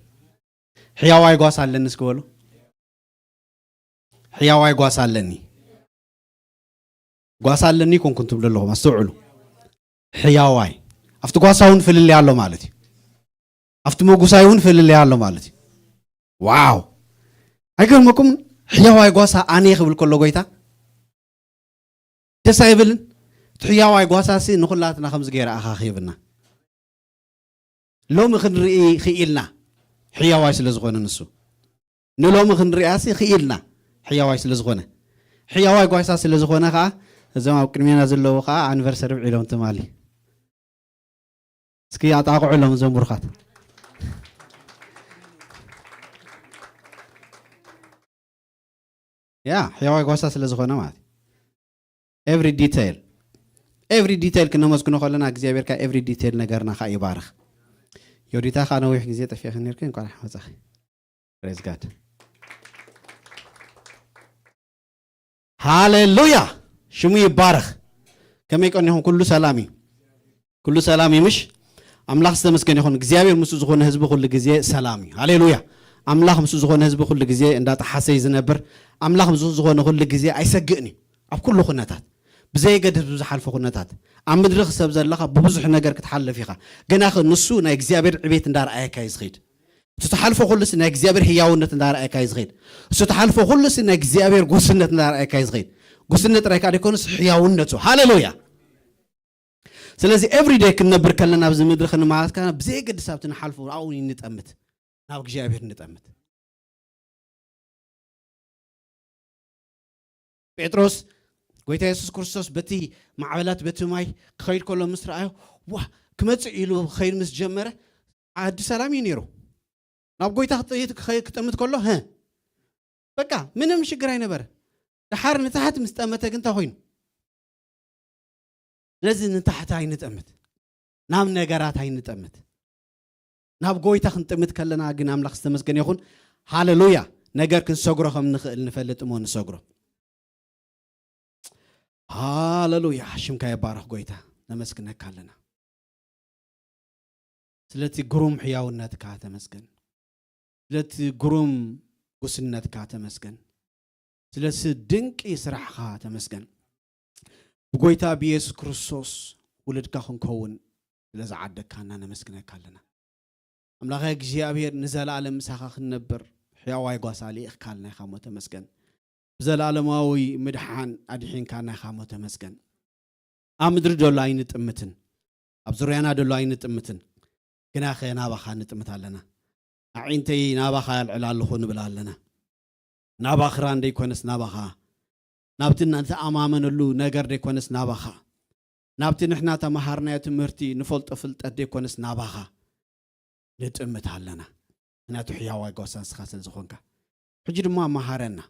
ሕያዋይ ጓሳ ኣለኒ እስኪ በሉ። ሕያዋይ ጓሳ ኣለኒ። ጓሳ ኣለኒ ኣይኮንኩን ትብሉ ኣለኹም፣ ኣስተውዕሉ። ሕያዋይ። ኣብቲ ጓሳ እውን ፍልልይ ኣሎ ማለት እዩ። ኣብቲ መጉሳይ እውን ፍልልይ ኣሎ ማለት እዩ። ዋው! ኣይገርመኩምን? ሕያዋይ ጓሳ ኣነ ክብል ከሎ ጎይታ ደስ ኣይብልን? እቲ ሕያዋይ ጓሳሲ ንኹላትና ከምዚ ገይረ ኣኻኺብና። ሎሚ ክንርኢ ክኢልና፣ ሕያዋይ ስለ ዝኾነ ንሱ። ንሎሚ ክንሪኣሲ ክኢልና፣ ሕያዋይ ስለ ዝኾነ። ሕያዋይ ጓሳ ስለ ዝኾነ ኸዓ እዞም ኣብ ቅድሜና ዘለዉ ኸዓ ኣኒቨርሰሪ ውዒሎም ትማሊ። እስኪ ኣጣቕዑሎም እዞም ብሩኻት። ያ ሕያዋይ ጓሳ ስለ ዝኾነ ማለት ኤቭሪ ዲቴይል ኤቭሪ ዲቴይል ክነመስግኖ ከለና እግዚኣብሔር ከዓ ኤቭሪ ዲቴይል ነገርና ከዓ ይባርኽ። ዮዲታ ከዓ ነዊሕ ግዜ ጠፊእኺ ነርኪ፣ እንኳን መጻኺ። ፕሬዝ ጋድ። ሃሌሉያ፣ ሽሙ ይባረኽ። ከመይ ቀኒኹም? ኩሉ ሰላም እዩ። ኩሉ ሰላም እዩ ምሽ? ኣምላኽ ዝተመስገነ ይኹን። እግዚኣብሔር ምስኡ ዝኾነ ህዝቢ ኩሉ ግዜ ሰላም እዩ። ሃሌሉያ። ኣምላኽ ምስኡ ዝኾነ ህዝቢ ኩሉ ግዜ እንዳጠሓሰ እዩ ዝነብር። ኣምላኽ ምስኡ ዝኾነ ኩሉ ግዜ ኣይሰግእን እዩ። ኣብ ኩሉ ኩነታት፣ ብዘየገድስ ብዝሓልፎ ኩነታት፣ ኣብ ምድሪ ክሰብ ዘለኻ ብብዙሕ ነገር ክትሓልፍ ኢኻ። ገና ኸ ንሱ ናይ እግዚኣብሔር ዕቤት እንዳረኣየካ እዩ ዝኸይድ። እቲ ትሓልፎ ኩሉስ ናይ እግዚኣብሔር ህያውነት እንዳረኣየካ እዩ ዝኸይድ። እሱ ትሓልፎ ኩሉስ ናይ እግዚኣብሔር ጉስነት እንዳረኣየካ እዩ ዝኸይድ። ጉስነት ጥራይ ከዓ ደይኮኑስ ህያውነቱ። ሃሌሉያ። ስለዚ ኤቭሪደይ ክንነብር ከለና ኣብዚ ምድሪ ክንመላለስ ከለና ብዘየገድስ ኣብቲ ንሓልፎ ኣብኡ ንጠምት፣ ናብ እግዚኣብሔር ንጠምት። ጴጥሮስ ጎይታ የሱስ ክርስቶስ በቲ ማዕበላት በቲ ማይ ክኸይድ ከሎ ምስ ረኣዮ፣ ዋ፣ ክመጽእ ኢሉ ክኸይድ ምስ ጀመረ፣ ዓዲ ሰላም እዩ ነይሩ። ናብ ጎይታ ክጥ- ክኸ- ክጠምት ከሎ፣ ህ በቃ ምንም ሽግር ኣይነበረ። ድሓር ንታሕቲ ምስ ጠመተ ግን እንታይ ኮይኑ? ስለዚ ንታሕቲ ኣይንጠምት፣ ናብ ነገራት ኣይንጠምት። ናብ ጎይታ ክንጥምት ከለና ግን ኣምላኽ ዝተመስገነ ይኹን። ሃሌሉያ። ነገር ክንሰግሮ ከም ንኽእል ንፈልጥ እሞ ንሰግሮ። ሃሌሉያ። ሽምካ ይባረኽ ጎይታ። ነመስግነካ ኣለና። ስለቲ ግሩም ሕያውነትካ ተመስገን። ስለቲ ግሩም ጉስነትካ ተመስገን። ስለቲ ድንቂ ስራሕኻ ተመስገን። ብጎይታ ብየሱስ ክርስቶስ ውሉድካ ክንከውን ስለ ዝዓደግካና ነመስግነካ ኣለና። ኣምላኸ እግዚኣብሔር ንዘለኣለም ምሳኻ ክንነብር ሕያዋይ ጓሳ ልኢኽካልና ኢኻ እሞ ተመስገን። ብዘለኣለማዊ ምድሓን ኣድሒንካና ኢኻ እሞ ተመስገን። ኣብ ምድሪ ደሎ ኣይንጥምትን፣ ኣብ ዙርያና ደሎ ኣይንጥምትን፣ ግናኸ ናባኻ ንጥምት ኣለና። ኣዒንተይ ናባኻ ኣልዕል ኣለኹ ንብል ኣለና። ናባኻ ራን ደይኮነስ ናባኻ፣ ናብቲ ንተኣማመነሉ ነገር ደይኮነስ ናባኻ፣ ናብቲ ንሕና ተመሃርናዮ ትምህርቲ ንፈልጦ ፍልጠት ደይኮነስ ናባኻ ንጥምት ኣለና። ምክንያቱ ሕያዋይ ጓሳ ንስኻ ስለ ዝኾንካ። ሕጂ ድማ መሃረና።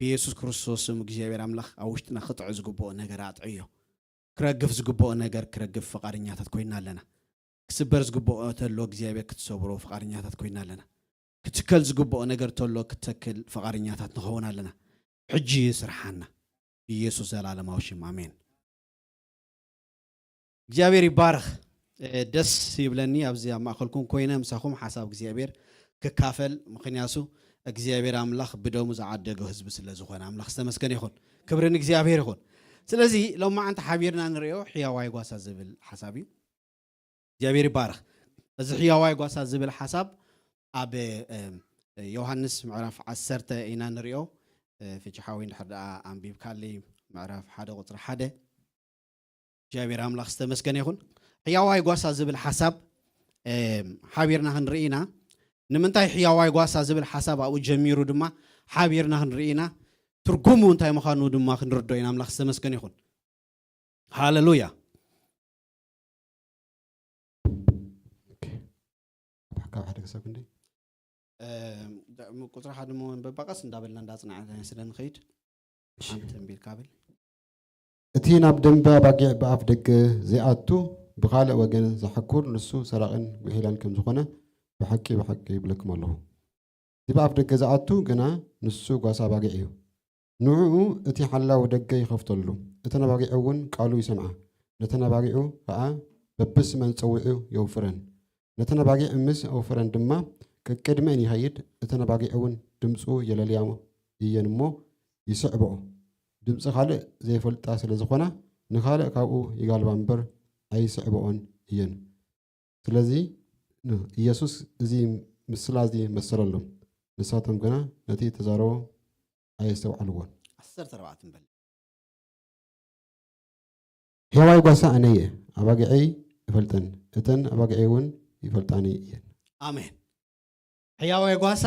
ብየሱስ ክርስቶስ ስም እግዚኣብሔር ኣምላኽ ኣብ ውሽጥና ክጥዑ ዝግብኦ ነገር ኣጥዕዮ። ክረግፍ ዝግብኦ ነገር ክረግፍ ፍቓድኛታት ኮይና ኣለና። ክስበር ዝግብኦ ተሎ እግዚኣብሔር ክትሰብሮ ፍቓድኛታት ኮይና ኣለና። ክትከል ዝግብኦ ነገር ተሎ ክትተክል ፍቓድኛታት ንኸውን ኣለና። ሕጂ ስርሓና። ብየሱስ ዘላለማዊ ሽም ኣሜን። እግዚኣብሔር ይባረኽ። እ፣ ደስ ይብለኒ ኣብዚ ኣብ ማእኸልኩም ኮይነ ምሳኹም ሓሳብ እግዚኣብሔር ክካፈል፣ ምኽንያቱ እግዚኣብሔር ኣምላኽ ብደሙ ዝዓደገ ህዝቢ ስለ ዝኾነ ኣምላኽ ዝተመስገነ ይኹን። ክብሪ ንእግዚኣብሔር ይኹን። ስለዚ ሎማዓንቲ ሓቢርና ንሪኦ ሕያዋይ ጓሳ ዝብል ሓሳብ እዩ። እግዚኣብሔር ይባረኽ። እዚ ሕያዋይ ጓሳ ዝብል ሓሳብ ኣብ፣ እ፣ ዮሃንስ ምዕራፍ ዓሰርተ ኢና ንሪኦ። እ፣ ፍቺ ሓወይ እንድሕር ደኣ ኣንቢብካለይ ምዕራፍ ሓደ ቁፅሪ ሓደ። እግዚኣብሔር ኣምላኽ ዝተመስገነ ይኹን። ሕያዋይ ጓሳ ዝብል ሓሳብ፣ እ፣ ሓቢርና ክንርኢ ኢና። ንምንታይ ሕያዋይ ጓሳ ዝብል ሓሳብ ኣብኡ ጀሚሩ ድማ ሓቢርና ክንርኢ ኢና። ትርጉሙ እንታይ ምዃኑ ድማ ክንርዶ ኢና። ኣምላኽ ዝተመስገነ ይኹን። ሃሌሉያ። ኦኬ። ካብ ሓደ ክሳብ ክንደይ? እ፣ ቁፅሪ ሓደ እሞ መንበባ ቀስ እንዳበልና እንዳፅናዕና ስለ ንኸይድ እሺ። ሓንቲ እንቢልካ ብል። እቲ ናብ ደንበ ኣባጊዕ ብኣፍ ደገ ዘይኣቱ ብኻልእ ወገን ዝሓኩር ንሱ ሰራቕን ጉሒላን ከም ዝኾነ ብሓቂ ብሓቂ ይብለኩም ኣለኹ። እቲ ብኣፍ ደገ ዝኣቱ ግና ንሱ ጓሳ ኣባጊዕ እዩ። ንዕኡ እቲ ሓላው ደገ ይኸፍተሉ፣ እተን ኣባጊዕ እውን ቃሉ ይሰምዓ፣ ነተን ኣባጊዑ ኸዓ በብስመን ጸዊዑ የውፍረን። ነተን ኣባጊዕ ምስ ኣውፈረን ድማ ቀቅድመን ይኸይድ፣ እተን ኣባጊዕ እውን ድምፁ የለልያ እየን እሞ ይስዕብኦ። ድምፂ ካልእ ዘይፈልጣ ስለ ዝኾና ንኻልእ ካብኡ ይጋልባ እምበር ኣይስዕብኦን እየን። ስለዚ ን-፣ ኢየሱስ እዚ ምስላ እዚ መሰለሎም። ንሳቶም ግና ነቲ እተዛረቦ ኣየስተውዓልዎን። ዓሰርተ ኣርባዕተ በል። ሕያዋይ ጓሳ ኣነ እየ፣ ኣባጊዐይ እፈልጠን፣ እተን ኣባጊዐይ እውን ይፈልጣኒ እየን። ኣሜን። ሕያዋይ ጓሳ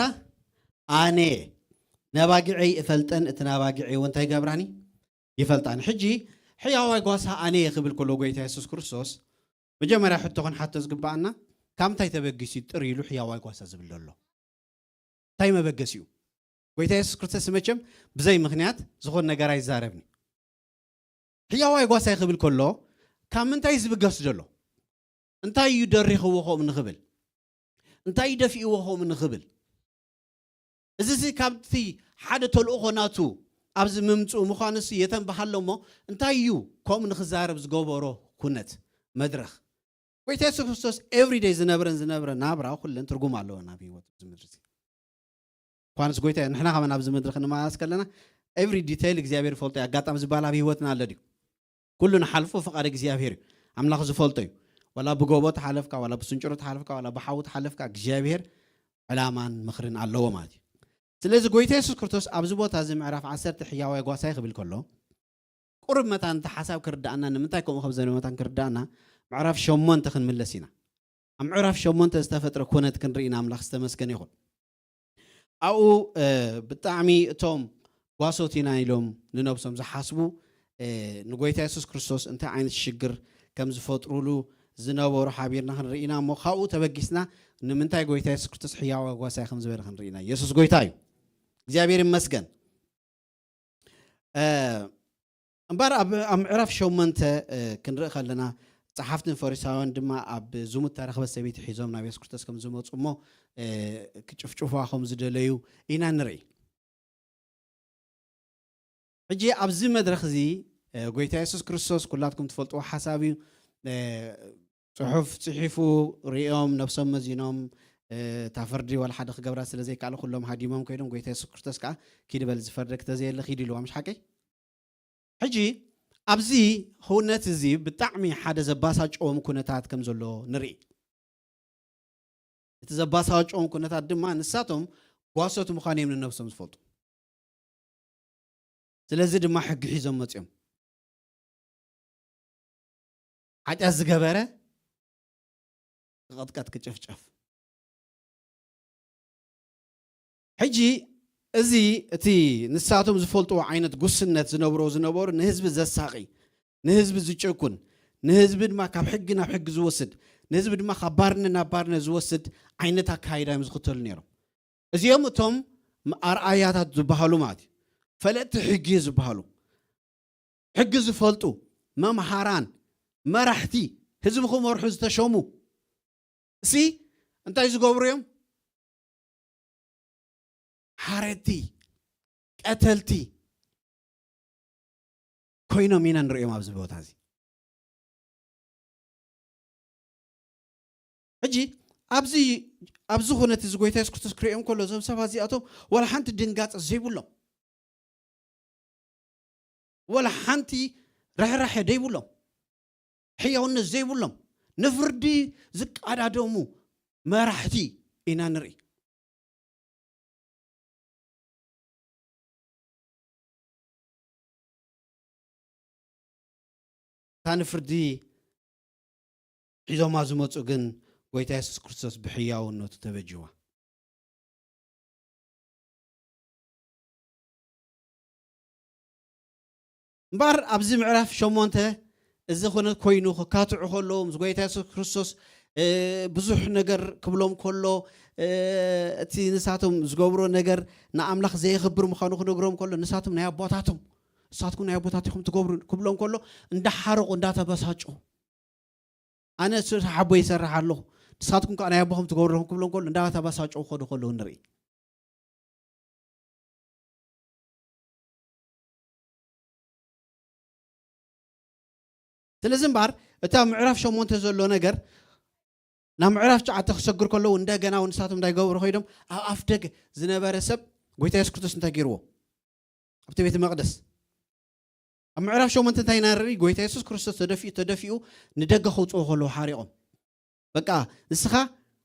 ኣነ እየ፣ ነባጊዐይ እፈልጠን፣ እተን ኣባጊዐይ እውን እንታይ ይገብራኒ? ይፈልጣኒ። ሕጂ ሕያዋይ ጓሳ ኣነ እየ ክብል ከሎ ጎይታ የሱስ ክርስቶስ፣ መጀመርያ ሕቶ ክንሓቶ ዝግብኣና፣ ካብ ምንታይ ተበጊሱ እዩ ጥር ኢሉ ሕያዋይ ጓሳ ዝብል ዘሎ? እንታይ መበገሲኡ? ጎይታ የሱስ ክርስቶስ መቸም ብዘይ ምኽንያት ዝኾን ነገር ኣይዛረብን እዩ። ሕያዋይ ጓሳይ ክብል ከሎ ካብ ምንታይ እዩ ዝብገስ ዘሎ? እንታይ እዩ ደሪኽዎ ከምኡ ንኽብል? እንታይ እዩ ደፊእዎ ከምኡ ንኽብል? እዚ ሲ ካብቲ ሓደ ተልእኾ ናቱ ኣብዚ ምምፅኡ ምዃኑ ሲ የተንብሃሎ እሞ፣ እንታይ እዩ ከምኡ ንኽዛረብ ዝገበሮ ኩነት መድረኽ? ጎይታ የሱስ ክርስቶስ ኤቭሪደይ ዝነብረን ዝነብረ ናብራ ኩለን ትርጉም ኣለወን ኣብ ህይወት እዚ ምድሪ እዚ። ኳንስ ጎይታ ንሕና ከመን ኣብዚ መድረኽ ንመላለስ ከለና ኤቭሪ ዲቴይል እግዚኣብሔር ይፈልጦ እዩ። ኣጋጣሚ ዝበሃል ኣብ ህይወትና ኣሎ ድዩ? ኩሉ ንሓልፎ ፍቓድ እግዚኣብሔር እዩ። ኣምላኽ ዝፈልጦ እዩ። ዋላ ብጎቦ ተሓለፍካ፣ ዋላ ብስንጭሮ ተሓለፍካ፣ ዋላ ብሓዊ ተሓለፍካ፣ እግዚኣብሔር ዕላማን ምኽርን ኣለዎ ማለት እዩ። ስለዚ ጎይታ የሱስ ክርስቶስ ኣብዚ ቦታ እዚ ምዕራፍ ዓሰርተ ሕያዋይ ጓሳይ ክብል ከሎ፣ ቁሩብ መታን እቲ ሓሳብ ክርዳእና፣ ንምንታይ ከምኡ ከም ዘለ መታን ክርዳእና፣ ምዕራፍ ሸሞንተ ክንምለስ ኢና። ኣብ ምዕራፍ ሸሞንተ ዝተፈጥረ ኩነት ክንርኢ ኢና። ኣምላኽ ዝተመስገነ ይኹን። ኣብኡ፣ እ፣ ብጣዕሚ እቶም ጓሶት ኢና ኢሎም ንነብሶም ዝሓስቡ፣ እ፣ ንጎይታ የሱስ ክርስቶስ እንታይ ዓይነት ሽግር ከም ዝፈጥሩሉ ዝነበሩ ሓቢርና ክንርኢ ኢና። እሞ ካብኡ ተበጊስና ንምንታይ ጎይታ የሱስ ክርስቶስ ሕያዋ ጓሳይ ከም ዝበለ ክንርኢ ኢና። የሱስ ጎይታ እዩ። እግዚኣብሔር ይመስገን። እ፣ እምበር ኣብ፣ ኣብ ምዕራፍ ሸሞንተ፣ እ፣ ክንርኢ ከለና፣ ጸሓፍትን ፈሪሳውያን ድማ ኣብ ዝሙት ተረኽበት ሰበይቲ ሒዞም ናብ የሱስ ክርስቶስ ከም ዝመጹ እሞ፣ እ፣ ክጭፍጭፉዋ ከም ዝደለዩ ኢና ንርኢ። ሕጂ ኣብዚ መድረኽ እዚ፣ እ፣ ጎይታ የሱስ ክርስቶስ ኩላትኩም ትፈልጥዎ ሓሳብ እዩ። እ፣ ጽሑፍ ጽሒፉ ርእዮም፣ ነብሶም መዚኖም፣ እ፣ እታ ፍርዲ ዋላ ሓደ ክገብራ ስለ ዘይከኣሉ ኩሎም ሃዲሞም ከይዶም፣ ጎይታ የሱስ ክርስቶስ ከኣ፣ "ኪድ በል ዝፈርደኪ ተዘየለ ኪድ" ኢልዋ፣ ምሽ ሓቀይ? ሕጂ ኣብዚ ህውነት እዚ ብጣዕሚ ሓደ ዘባሳጨዎም ኩነታት ከም ዘሎ ንርኢ። እቲ ዘባሳጨዎም ኩነታት ድማ ንሳቶም ጓሶት ምዃን እዮም ንነብሶም ዝፈልጡ። ስለዚ ድማ ሕጊ ሒዞም መጺኦም። ሓጢኣት ዝገበረ ክቕጥቀጥ፣ ክጭፍጨፍ። ሕጂ እዚ እቲ ንሳቶም ዝፈልጥዎ ዓይነት ጉስነት ዝነብሮ ዝነበሩ ንህዝቢ ዘሳቒ፣ ንህዝቢ ዝጭኩን፣ ንህዝቢ ድማ ካብ ሕጊ ናብ ሕጊ ዝወስድ፣ ንህዝቢ ድማ ካብ ባርነት ናብ ባርነት ዝወስድ ዓይነት ኣካይዳ እዮም ዝኽተሉ ነይሮም። እዚኦም እቶም ኣርኣያታት ዝበሃሉ ማለት እዩ። ፈለጥቲ ሕጊ ዝበሃሉ፣ ሕጊ ዝፈልጡ፣ መምሃራን፣ መራሕቲ፣ ህዝቢ ክመርሑ ዝተሸሙ፣ እሲ እንታይ ዝገብሩ እዮም? ሓረድቲ፣ ቀተልቲ ኮይኖም ኢና ንርእዮም ኣብዚ ቦታ እዚ። ሕጂ ኣብዚ፣ ኣብዚ ኩነት እዚ ጎይታ የሱስ ክርስቶስ ክርእዮም ከሎ፣ እዞም ሰባት እዚኣቶም ዋላ ሓንቲ ድንጋጸ ዘይብሎም፣ ዋላ ሓንቲ ርሕራሐ ዘይብሎም፣ ሕያውነት ዘይብሎም፣ ንፍርዲ ዝቀዳደሙ መራሕቲ ኢና ንርኢ። እታ ንፍርዲ ሒዞማ ዝመጹ ግን ጎይታ የሱስ ክርስቶስ ብሕያውነቱ ተበጅዋ። እምበኣር ኣብዚ ምዕራፍ ሸሞንተ እዚ ኩነት ኮይኑ ክካትዑ ከለዉ፣ ምስ ጎይታ የሱስ ክርስቶስ፣ እ፣ ብዙሕ ነገር ክብሎም ከሎ፣ እ፣ እቲ ንሳቶም ዝገብሮ ነገር ንኣምላኽ ዘየኽብር ምዃኑ ክነግሮም ከሎ፣ ንሳቶም ናይ ኣቦታቶም፣ "ንሳትኩም ናይ ኣቦታት ኢኹም ትገብሩ" ክብሎም ከሎ፣ እንዳሓረቑ፣ እንዳተበሳጩ፣ "ኣነ ስራሕ ኣቦይ ይሰርሕ ኣለኹ፣ ንሳትኩም ከኣ ናይ ኣቦኹም ትገብሩ ኣለኹም" ክብሎም ከሎ፣ እንዳተበሳጩ ክኸዱ ከለዉ ንርኢ። ስለዚ እምበኣር፣ እቲ ኣብ ምዕራፍ ሸሞንተ ዘሎ ነገር ናብ ምዕራፍ ትሽዓተ ክሰግር ከለዉ፣ እንደገና እውን ንሳቶም እንታይ ገብሩ ከይዶም፣ ኣብ ኣፍ ደገ ዝነበረ ሰብ ጎይታ የሱስ ክርስቶስ እንታይ ገይርዎ? ኣብቲ ቤተ መቕደስ ኣብ ምዕራፍ ሸሞንተ እንታይ ኢና ንርኢ? ጎይታ የሱስ ክርስቶስ ተደፊኡ፣ ተደፊኡ ንደገ ከውፅኦ ከለዉ ሓሪቖም፣ በቃ ንስኻ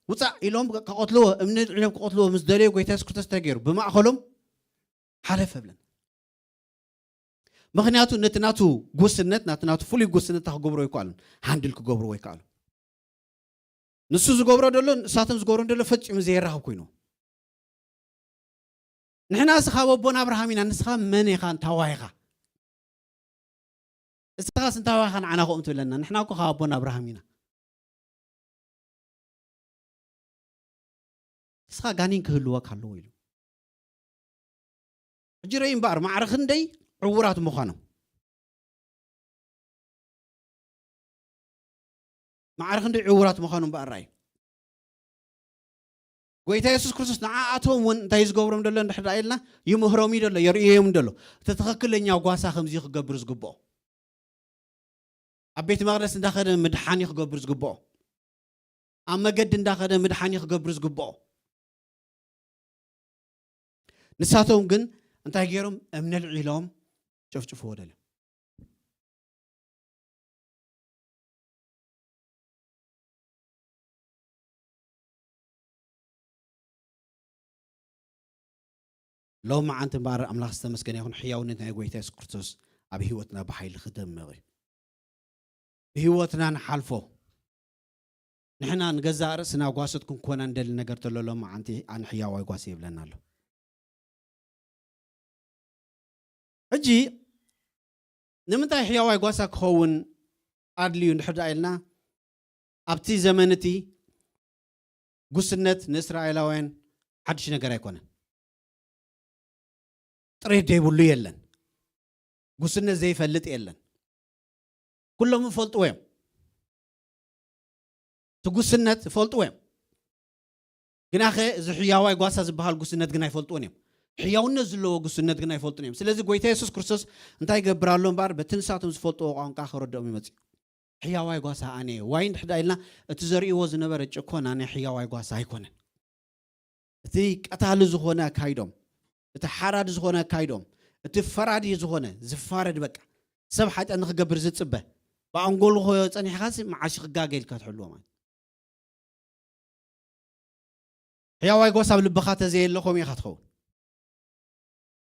ውፃእ ኢሎም ክቐትልዎ፣ እምኒ ኣልዒሎም ክቐትልዎ ምስ ደለዩ፣ ጎይታ የሱስ ክርስቶስ እንታይ ገይሩ? ብማእኸሎም ሓለፍ ኣብለን። ምኽንያቱ ነቲ ናቱ ጉስነት፣ ናቲ ናቱ ፍሉይ ጉስነት ክገብሮ ኣይከኣሉን፣ ሃንድል ክገብርዎ ኣይከኣሉን። ንሱ ዝገብሮ ዘሎ ንሳቶም ዝገብሮ ዘሎ ፈጺሙ ዘየራኽብ ኮይኑ። ንሕናስ ካብ ኣቦና ኣብርሃም ኢና፣ ንስኻ መን ኢኻ? እንታዋይ ኢኻ? እስኻስ እንታዋይ ኢኻ ንዓና ከምኡ ትብለና? ንሕና እኮ ካብ ኣቦና ኣብርሃም ኢና። እስኻ ጋኔን ክህልወካ ኣለዎ ኢሉ። ሕጂ ረይ እምበኣር ማዕረ ክንደይ ዕውራት ምዃኖም፣ ማዕረ ክንደይ ዕውራት ምዃኖም እምበኣር ረኣዩ። ጎይታ የሱስ ክርስቶስ ንዓኣቶም እውን እንታይ ዝገብሮም ደሎ እንድሕር ደኣ ኢልና፣ ይምህሮም እዩ ደሎ፣ የርእዮም ደሎ። እቲ ትኽክለኛ ጓሳ ከምዚ ክገብር ዝግብኦ። ኣብ ቤት መቕደስ እንዳኸደ ምድሓን እዩ ክገብር ዝግብኦ። ኣብ መገዲ እንዳኸደ ምድሓን እዩ ክገብር ዝግብኦ። ንሳቶም ግን እንታይ ገይሮም? እምኒ ኣልዒሎም ጨፍጭፍዎ ደልዮም። ሎም መዓንቲ እምበኣር ኣምላኽ ዝተመስገነ ይኹን፣ ሕያውነት ናይ ጎይታ የሱስ ክርስቶስ ኣብ ህይወትና ብሓይሊ ክደምቕ እዩ። ብህይወትና ንሓልፎ፣ ንሕና ንገዛእ ርእስና ጓሶት ክንኮና እንደሊ ነገር ተሎ፣ ሎም መዓንቲ ኣነ ሕያዋይ ጓስ የብለና ኣሎ። ሕጂ ንምንታይ ሕያዋይ ጓሳ ክኸውን ኣድልዩ እንድሕር ደኣ ኢልና፣ ኣብቲ ዘመን እቲ ጉስነት ንእስራኤላውያን ሓድሽ ነገር ኣይኮነን። ጥሬት ዘይብሉ የለን። ጉስነት ዘይፈልጥ የለን። ኩሎም ይፈልጥዎ እዮም። እቲ ጉስነት ይፈልጥዎ እዮም። ግናኸ እዚ ሕያዋይ ጓሳ ዝበሃል ጉስነት ግን ኣይፈልጥዎን እዮም። ሕያውነት ዘለዎ ጉስነት ግን ኣይፈልጡን እዮም። ስለዚ ጎይታ የሱስ ክርስቶስ እንታይ ይገብር ኣሎ እምበኣር፣ በቲ ንሳቶም ዝፈልጥዎ ቋንቋ ከረድኦም ይመጽእ። ሕያዋይ ጓሳ ኣነ እየ። ዋይ እንድሕር ደኣ ኢልና፣ እቲ ዘርእይዎ ዝነበረ ጭኮና ናይ ሕያዋይ ጓሳ ኣይኮነን። እቲ ቀታሊ ዝኾነ ኣካይዶም፣ እቲ ሓራዲ ዝኾነ ኣካይዶም፣ እቲ ፈራዲ ዝኾነ ዝፋረድ፣ በቃ ሰብ ሓጢኣት ንኽገብር ዝጽበ፣ ብኣንጎሉ ኾዮ ጸኒሕኻሲ መዓሽ ክጋገ ኢልካ ትሕልዎ ማለት። ሕያዋይ ጓሳ ኣብ ልብኻ ተዘየለ ከምኡ ኢኻ ትኸውን።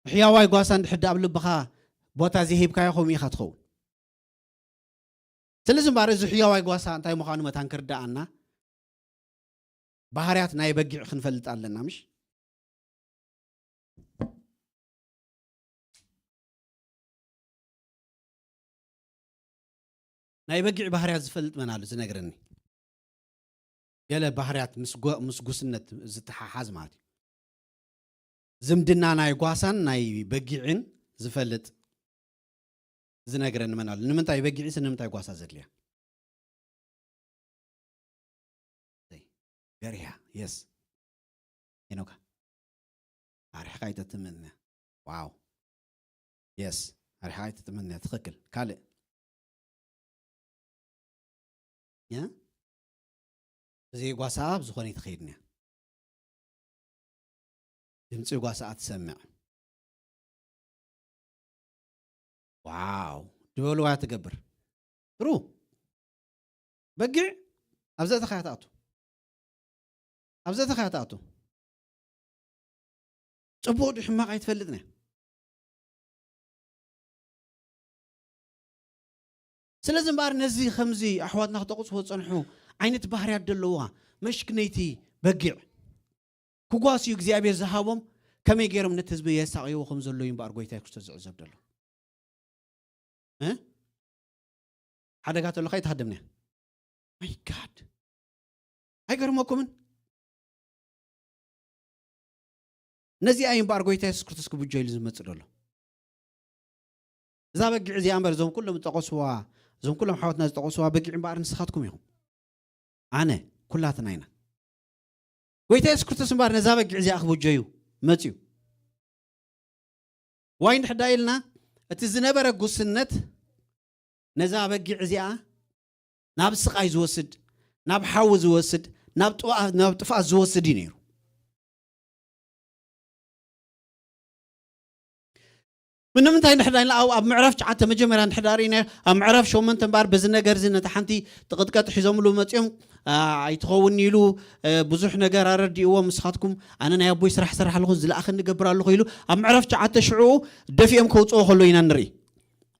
ሕያዋይ ጓሳ እንድሕር ደኣ ኣብ ልብኻ ቦታ ዘይሂብካዮ ከምኡ ኢኻ ትኸውን። ስለዚ እምበኣር እዚ ሕያዋይ ጓሳ እንታይ ምዃኑ መታን ክርድኣና ባህርያት ናይ በጊዕ ክንፈልጥ ኣለና፣ ምሽ? ናይ በጊዕ ባህርያት ዝፈልጥ መን ኣሎ ዝነግረኒ? ገለ ባህርያት ምስ ጎ-፣ ምስ ጉስነት ዝተሓሓዝ ማለት እዩ። ዝምድና ናይ ጓሳን ናይ በጊዕን ዝፈልጥ ዝነግረኒ መን ኣሎ? ንምንታይ በጊዕስ ንምንታይ ጓሳ ዘድልያ? በሪሃ፣ የስ። ሄኖካ፣ ኣርሒቓ ኣይተትምንያ። ዋው። የስ፣ ኣርሒቓ ኣይተትምንያ። ትኽክል። ካልእ? ያ? እዚ ጓሳ ኣብ ዝኾነ ኣይትኸይድን እያ። ድምፂ ጓሳ ትሰምዕ። ዋው፣ ድበልዋ ትገብር። ትሩ። በጊዕ ኣብ ዘእተኻያ ትኣቱ። ኣብ ዘእተኻያ ትኣቱ። ጽቡቕ ድዩ ሕማቕ ኣይትፈልጥን እያ። ስለዚ እምበኣር ነዚ ከምዚ ኣሕዋትና ክጠቕስዎ ዝጸንሑ ዓይነት ባህርያት ዘለዋ መሽክነይቲ በጊዕ ክጓስዩ እግዚኣብሔር ዝሃቦም ከመይ ገይሮም ነቲ ህዝቢ የሳቕይዎ ከም ዘለዉ እዩ እምበኣር ጎይታ ክርስቶስ ዝዕዘብ ዘሎ። እ? ሓደጋ ተሎ ከይትሃድምንያ። My God። ኣይገርመኩምን? ነዚኣ እዩ እምበኣር ጎይታ የሱስ ክርስቶስ ክብጆ ኢሉ ዝመጽእ ዘሎ። እዛ በጊዕ እዚኣ እምበር እዞም ኩሎም ዝጠቐስዋ፣ እዞም ኩሎም ሓወትና ዝጠቐስዋ በጊዕ እምበኣር ንስኻትኩም ኢኹም። ኣነ፣ ኩላትና ኢና። ጎይታ የሱስ ክርስቶስ እምበኣር ነዛ በጊዕ እዚኣ ክብጆ እዩ መጽዩ። ዋይ እንድሕር ደኣ ኢልና፣ እቲ ዝነበረ ጉስነት ነዛ በጊዕ እዚኣ ናብ ስቓይ ዝወስድ፣ ናብ ሓዊ ዝወስድ፣ ናብ ጥዋ-፣ ናብ ጥፍኣት ዝወስድ እዩ ነይሩ። ንምንታይ እንድሕር ደኣ ኢልና፣ ኣብ፣ ኣብ ምዕራፍ ትሽዓተ መጀመርያ እንድሕር ደኣ ርኢና፣ ኣብ ምዕራፍ ሸሞንተ እምበኣር በዚ ነገር እዚ ነታ ሓንቲ ጥቕጥቀጥ ሒዞምሉ መጺኦም፣ ኣ፣ ኣይትኸውን ኢሉ፣ እ፣ ብዙሕ ነገር ኣረዲእዎም፣ ንስኻትኩም ኣነ ናይ ኣቦይ ስራሕ ሰራሕ ኣለኹ፣ ዝለኣኸኒ እገብር ኣለኹ ኢሉ፣ ኣብ ምዕራፍ ትሽዓተ ሽዑ ደፊኦም ከውጽኦ ከሎ ኢና ንርኢ።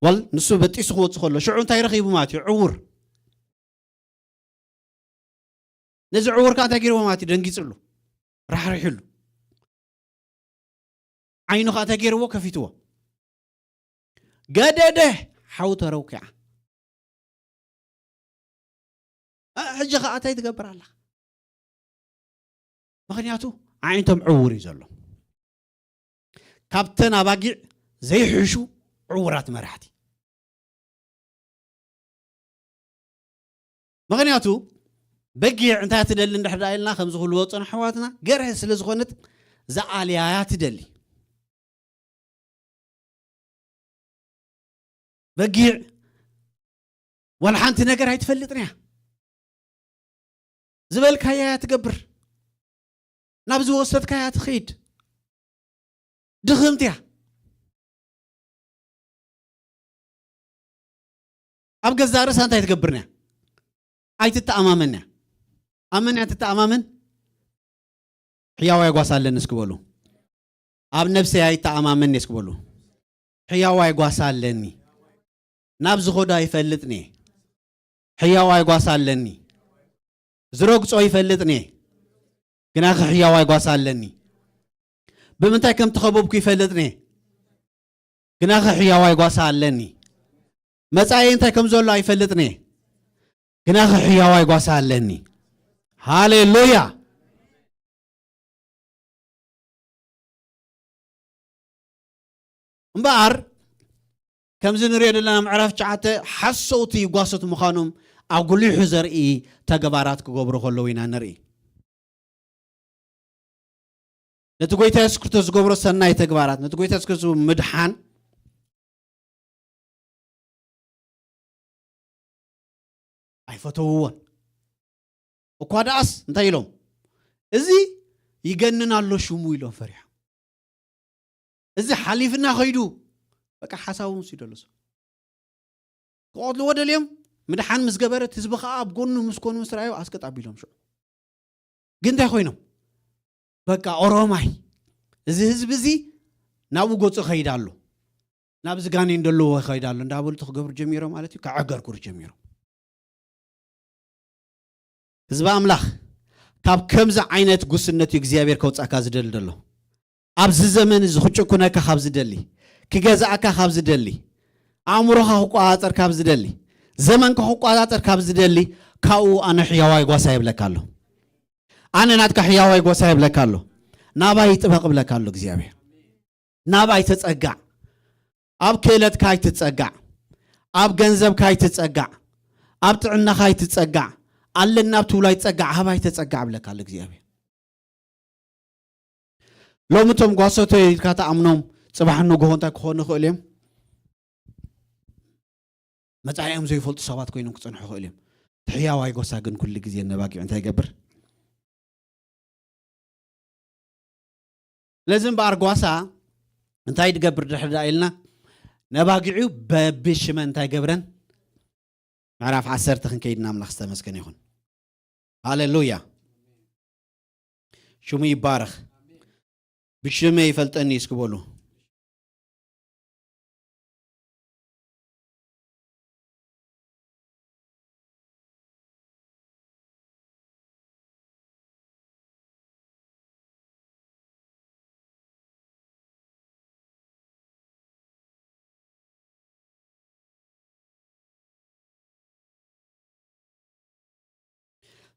ዋል፣ ንሱ በጢሱ ክወጽእ ከሎ፣ ሽዑ እንታይ ረኺቡ ማለት እዩ? ዕዉር። ነዚ ዕዉር ከኣ እንታይ ገይርዎ ማለት እዩ? ደንጊጽሉ፣ ራሕሪሕሉ። ዓይኑ ኸዓ እንታይ ገይርዎ? ከፊትዎ። ገደደ፣ ሓው ተረውኪዓ። እ፣ ሕጂ ኸዓ እንታይ ትገብር ኣላ? ምኽንያቱ ኣዒንቶም ዕውር እዩ ዘሎ። ካብተን ኣባጊዕ ዘይሕሹ ዕውራት መራሕቲ። ምኽንያቱ በጊዕ እንታይ ትደሊ እንድሕር ደኣ ኢልና፣ ከምዚ ክብልዎ ዝጸንሑ ኣሕዋትና፣ ገርሀ ስለ ዝኾነት ዝኣልያ እያ ትደሊ። በጊዕ ዋላ ሓንቲ ነገር ኣይትፈልጥን እያ። ዝበልካያ እያ ትገብር። ናብ ዝወሰድካያ ትኸይድ። ድኽምቲ እያ። ኣብ ገዛእ ርእሳ እንታይ ትገብር እያ? ኣይትተኣማመን እያ። ኣብ መን እያ ትተኣማመን? ሕያዋይ ጓሳ ኣለኒ እስኪ በሉ። ኣብ ነብሰይ ኣይተኣማመን እስኪ በሉ። ሕያዋይ ጓሳ ኣለኒ። ናብ ዝኸዶ ኣይፈልጥን እየ። ሕያዋይ ጓሳ ኣለኒ። ዝረግጾ ይፈልጥን እየ። ግናኸ ሕያዋይ ጓሳ ኣለኒ። ብምንታይ ከም ተኸበብኩ ይፈልጥን እየ። ግናኸ ሕያዋይ ጓሳ ኣለኒ። መጻኢ እንታይ ከም ዘሎ ኣይፈልጥን እየ። ግናኸ ሕያዋይ ጓሳ ኣለኒ። ሃሌሉያ። እምበኣር፣ ከምዚ ንሪኦ ዘለና ምዕራፍ ትሽዓተ ሓሰውቲ ጓሶት ምዃኖም ኣጉሊሑ ዘርኢ ተግባራት ክገብሩ ከለዉ ኢና ንርኢ። ነቲ ጎይታ የሱስ ክርስቶስ ዝገብሮ ሰናይ ተግባራት፣ ነቲ ጎይታ የሱስ ክርስቶስ ምድሓን ኣይፈተውዎን። እኳ ደኣስ እንታይ ኢሎም? "እዚ ይገንን ኣሎ ሽሙ" ኢሎም ፈሪሖም። "እዚ ሓሊፍና ኸይዱ" በቃ ሓሳቦም ወሲዱ ኣሎ ሰብ። ክቐትልዎ ደልዮም፣ ምድሓን ምስ ገበረ፣ እቲ ህዝቢ ኸዓ ኣብ ጎኑ ምስ ኮኑ ምስ ረኣዩ ኣስቅጥ ኣቢሎም ሽዑ። ግን እንታይ ኮይኖም? በቃ ኦሮማይ፣ እዚ ህዝቢ እዚ ናብኡ ገጹ ይኸይድ ኣሎ፣ ናብዚ ጋኔን ዘለዎ ይኸይድ ኣሎ እንዳበሉ ክገብሩ ጀሚሮም ማለት እዩ፣ ከዐገርኩሩ ጀሚሮም። ህዝቢ ኣምላኽ፣ ካብ ከምዚ ዓይነት ጉስነት እዩ እግዚኣብሔር ከውጻእካ ዝደሊ ዘሎ። ኣብዚ ዘመን እዚ ክጭኩነካ ካብ ዝደሊ፣ ክገዝኣካ ካብ ዝደሊ፣ ኣእምሮኻ ክቆጻጸር ካብ ዝደሊ፣ ዘመንካ ክቆጻጸር ካብ ዝደሊ፣ ካብኡ ኣነ ሕያዋይ ጓሳ ይብለካ ኣሎ። ኣነ ናትካ ሕያዋይ ጓሳ ይብለካ ኣሎ። ናባይ ጥበቕ ይብለካ ኣሎ እግዚኣብሔር። ናባይ ተጸጋዕ። ኣብ ክእለትካ ኣይትጸጋዕ። ኣብ ገንዘብካ ኣይትጸጋዕ። ኣብ ጥዕናኻ ኣይትጸጋዕ። ኣለና ኣብ ትብሎ ኣይትጸጋዕ። ሃባይ ተጸጋዕ ይብለካ ኣሎ እግዚኣብሔር። ሎሚ እቶም ጓሶተይ ኢልካ ትኣምኖም ጽባሕ ንግሆ እንታይ ክኾኑ ይኽእሉ እዮም? መጻኢኦም ዘይፈልጡ ሰባት ኮይኖም ክጸንሑ ይኽእሉ እዮም። እቲ ሕያዋይ ጓሳ ግን ኩሉ ግዜ ነባጊዕ እንታይ ይገብር? ስለዚ እምበኣር ጓሳ እንታይ ትገብር ድሕሪ ደኣ ኢልና፣ ነባጊዑ በብሽመን እንታይ ገብረን? ምዕራፍ ዓሰርተ ክንከይድና ኣምላኽ ዝተመስገነ ይኹን። ሃሌሉያ። ሽሙ ይባረኽ። "ብሽመይ ይፈልጠኒ" እስኪ በሉ።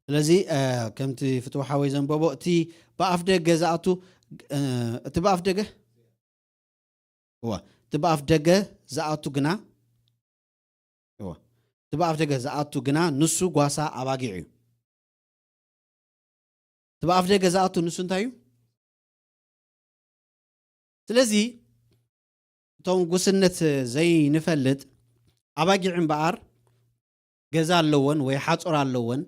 ስለዚ፣ እ፣ ከምቲ ፍትዊ ሓወይ ዘንበቦ፣ እቲ ብኣፍ ደገ ዝኣቱ፣ እ፣ እቲ ብኣፍ ደገ፣ እዋ፣ እቲ ብኣፍ ደገ ዝኣቱ ግና፣ እዋ፣ እቲ ብኣፍ ደገ ዝኣቱ ግና ንሱ ጓሳ ኣባጊዕ እዩ። እቲ ብኣፍ ደገ ዝኣቱ ንሱ እንታይ እዩ? ስለዚ እቶም ጉስነት ዘይንፈልጥ ኣባጊዕ እምበኣር ገዛ ኣለወን ወይ ሓጹር ኣለወን፣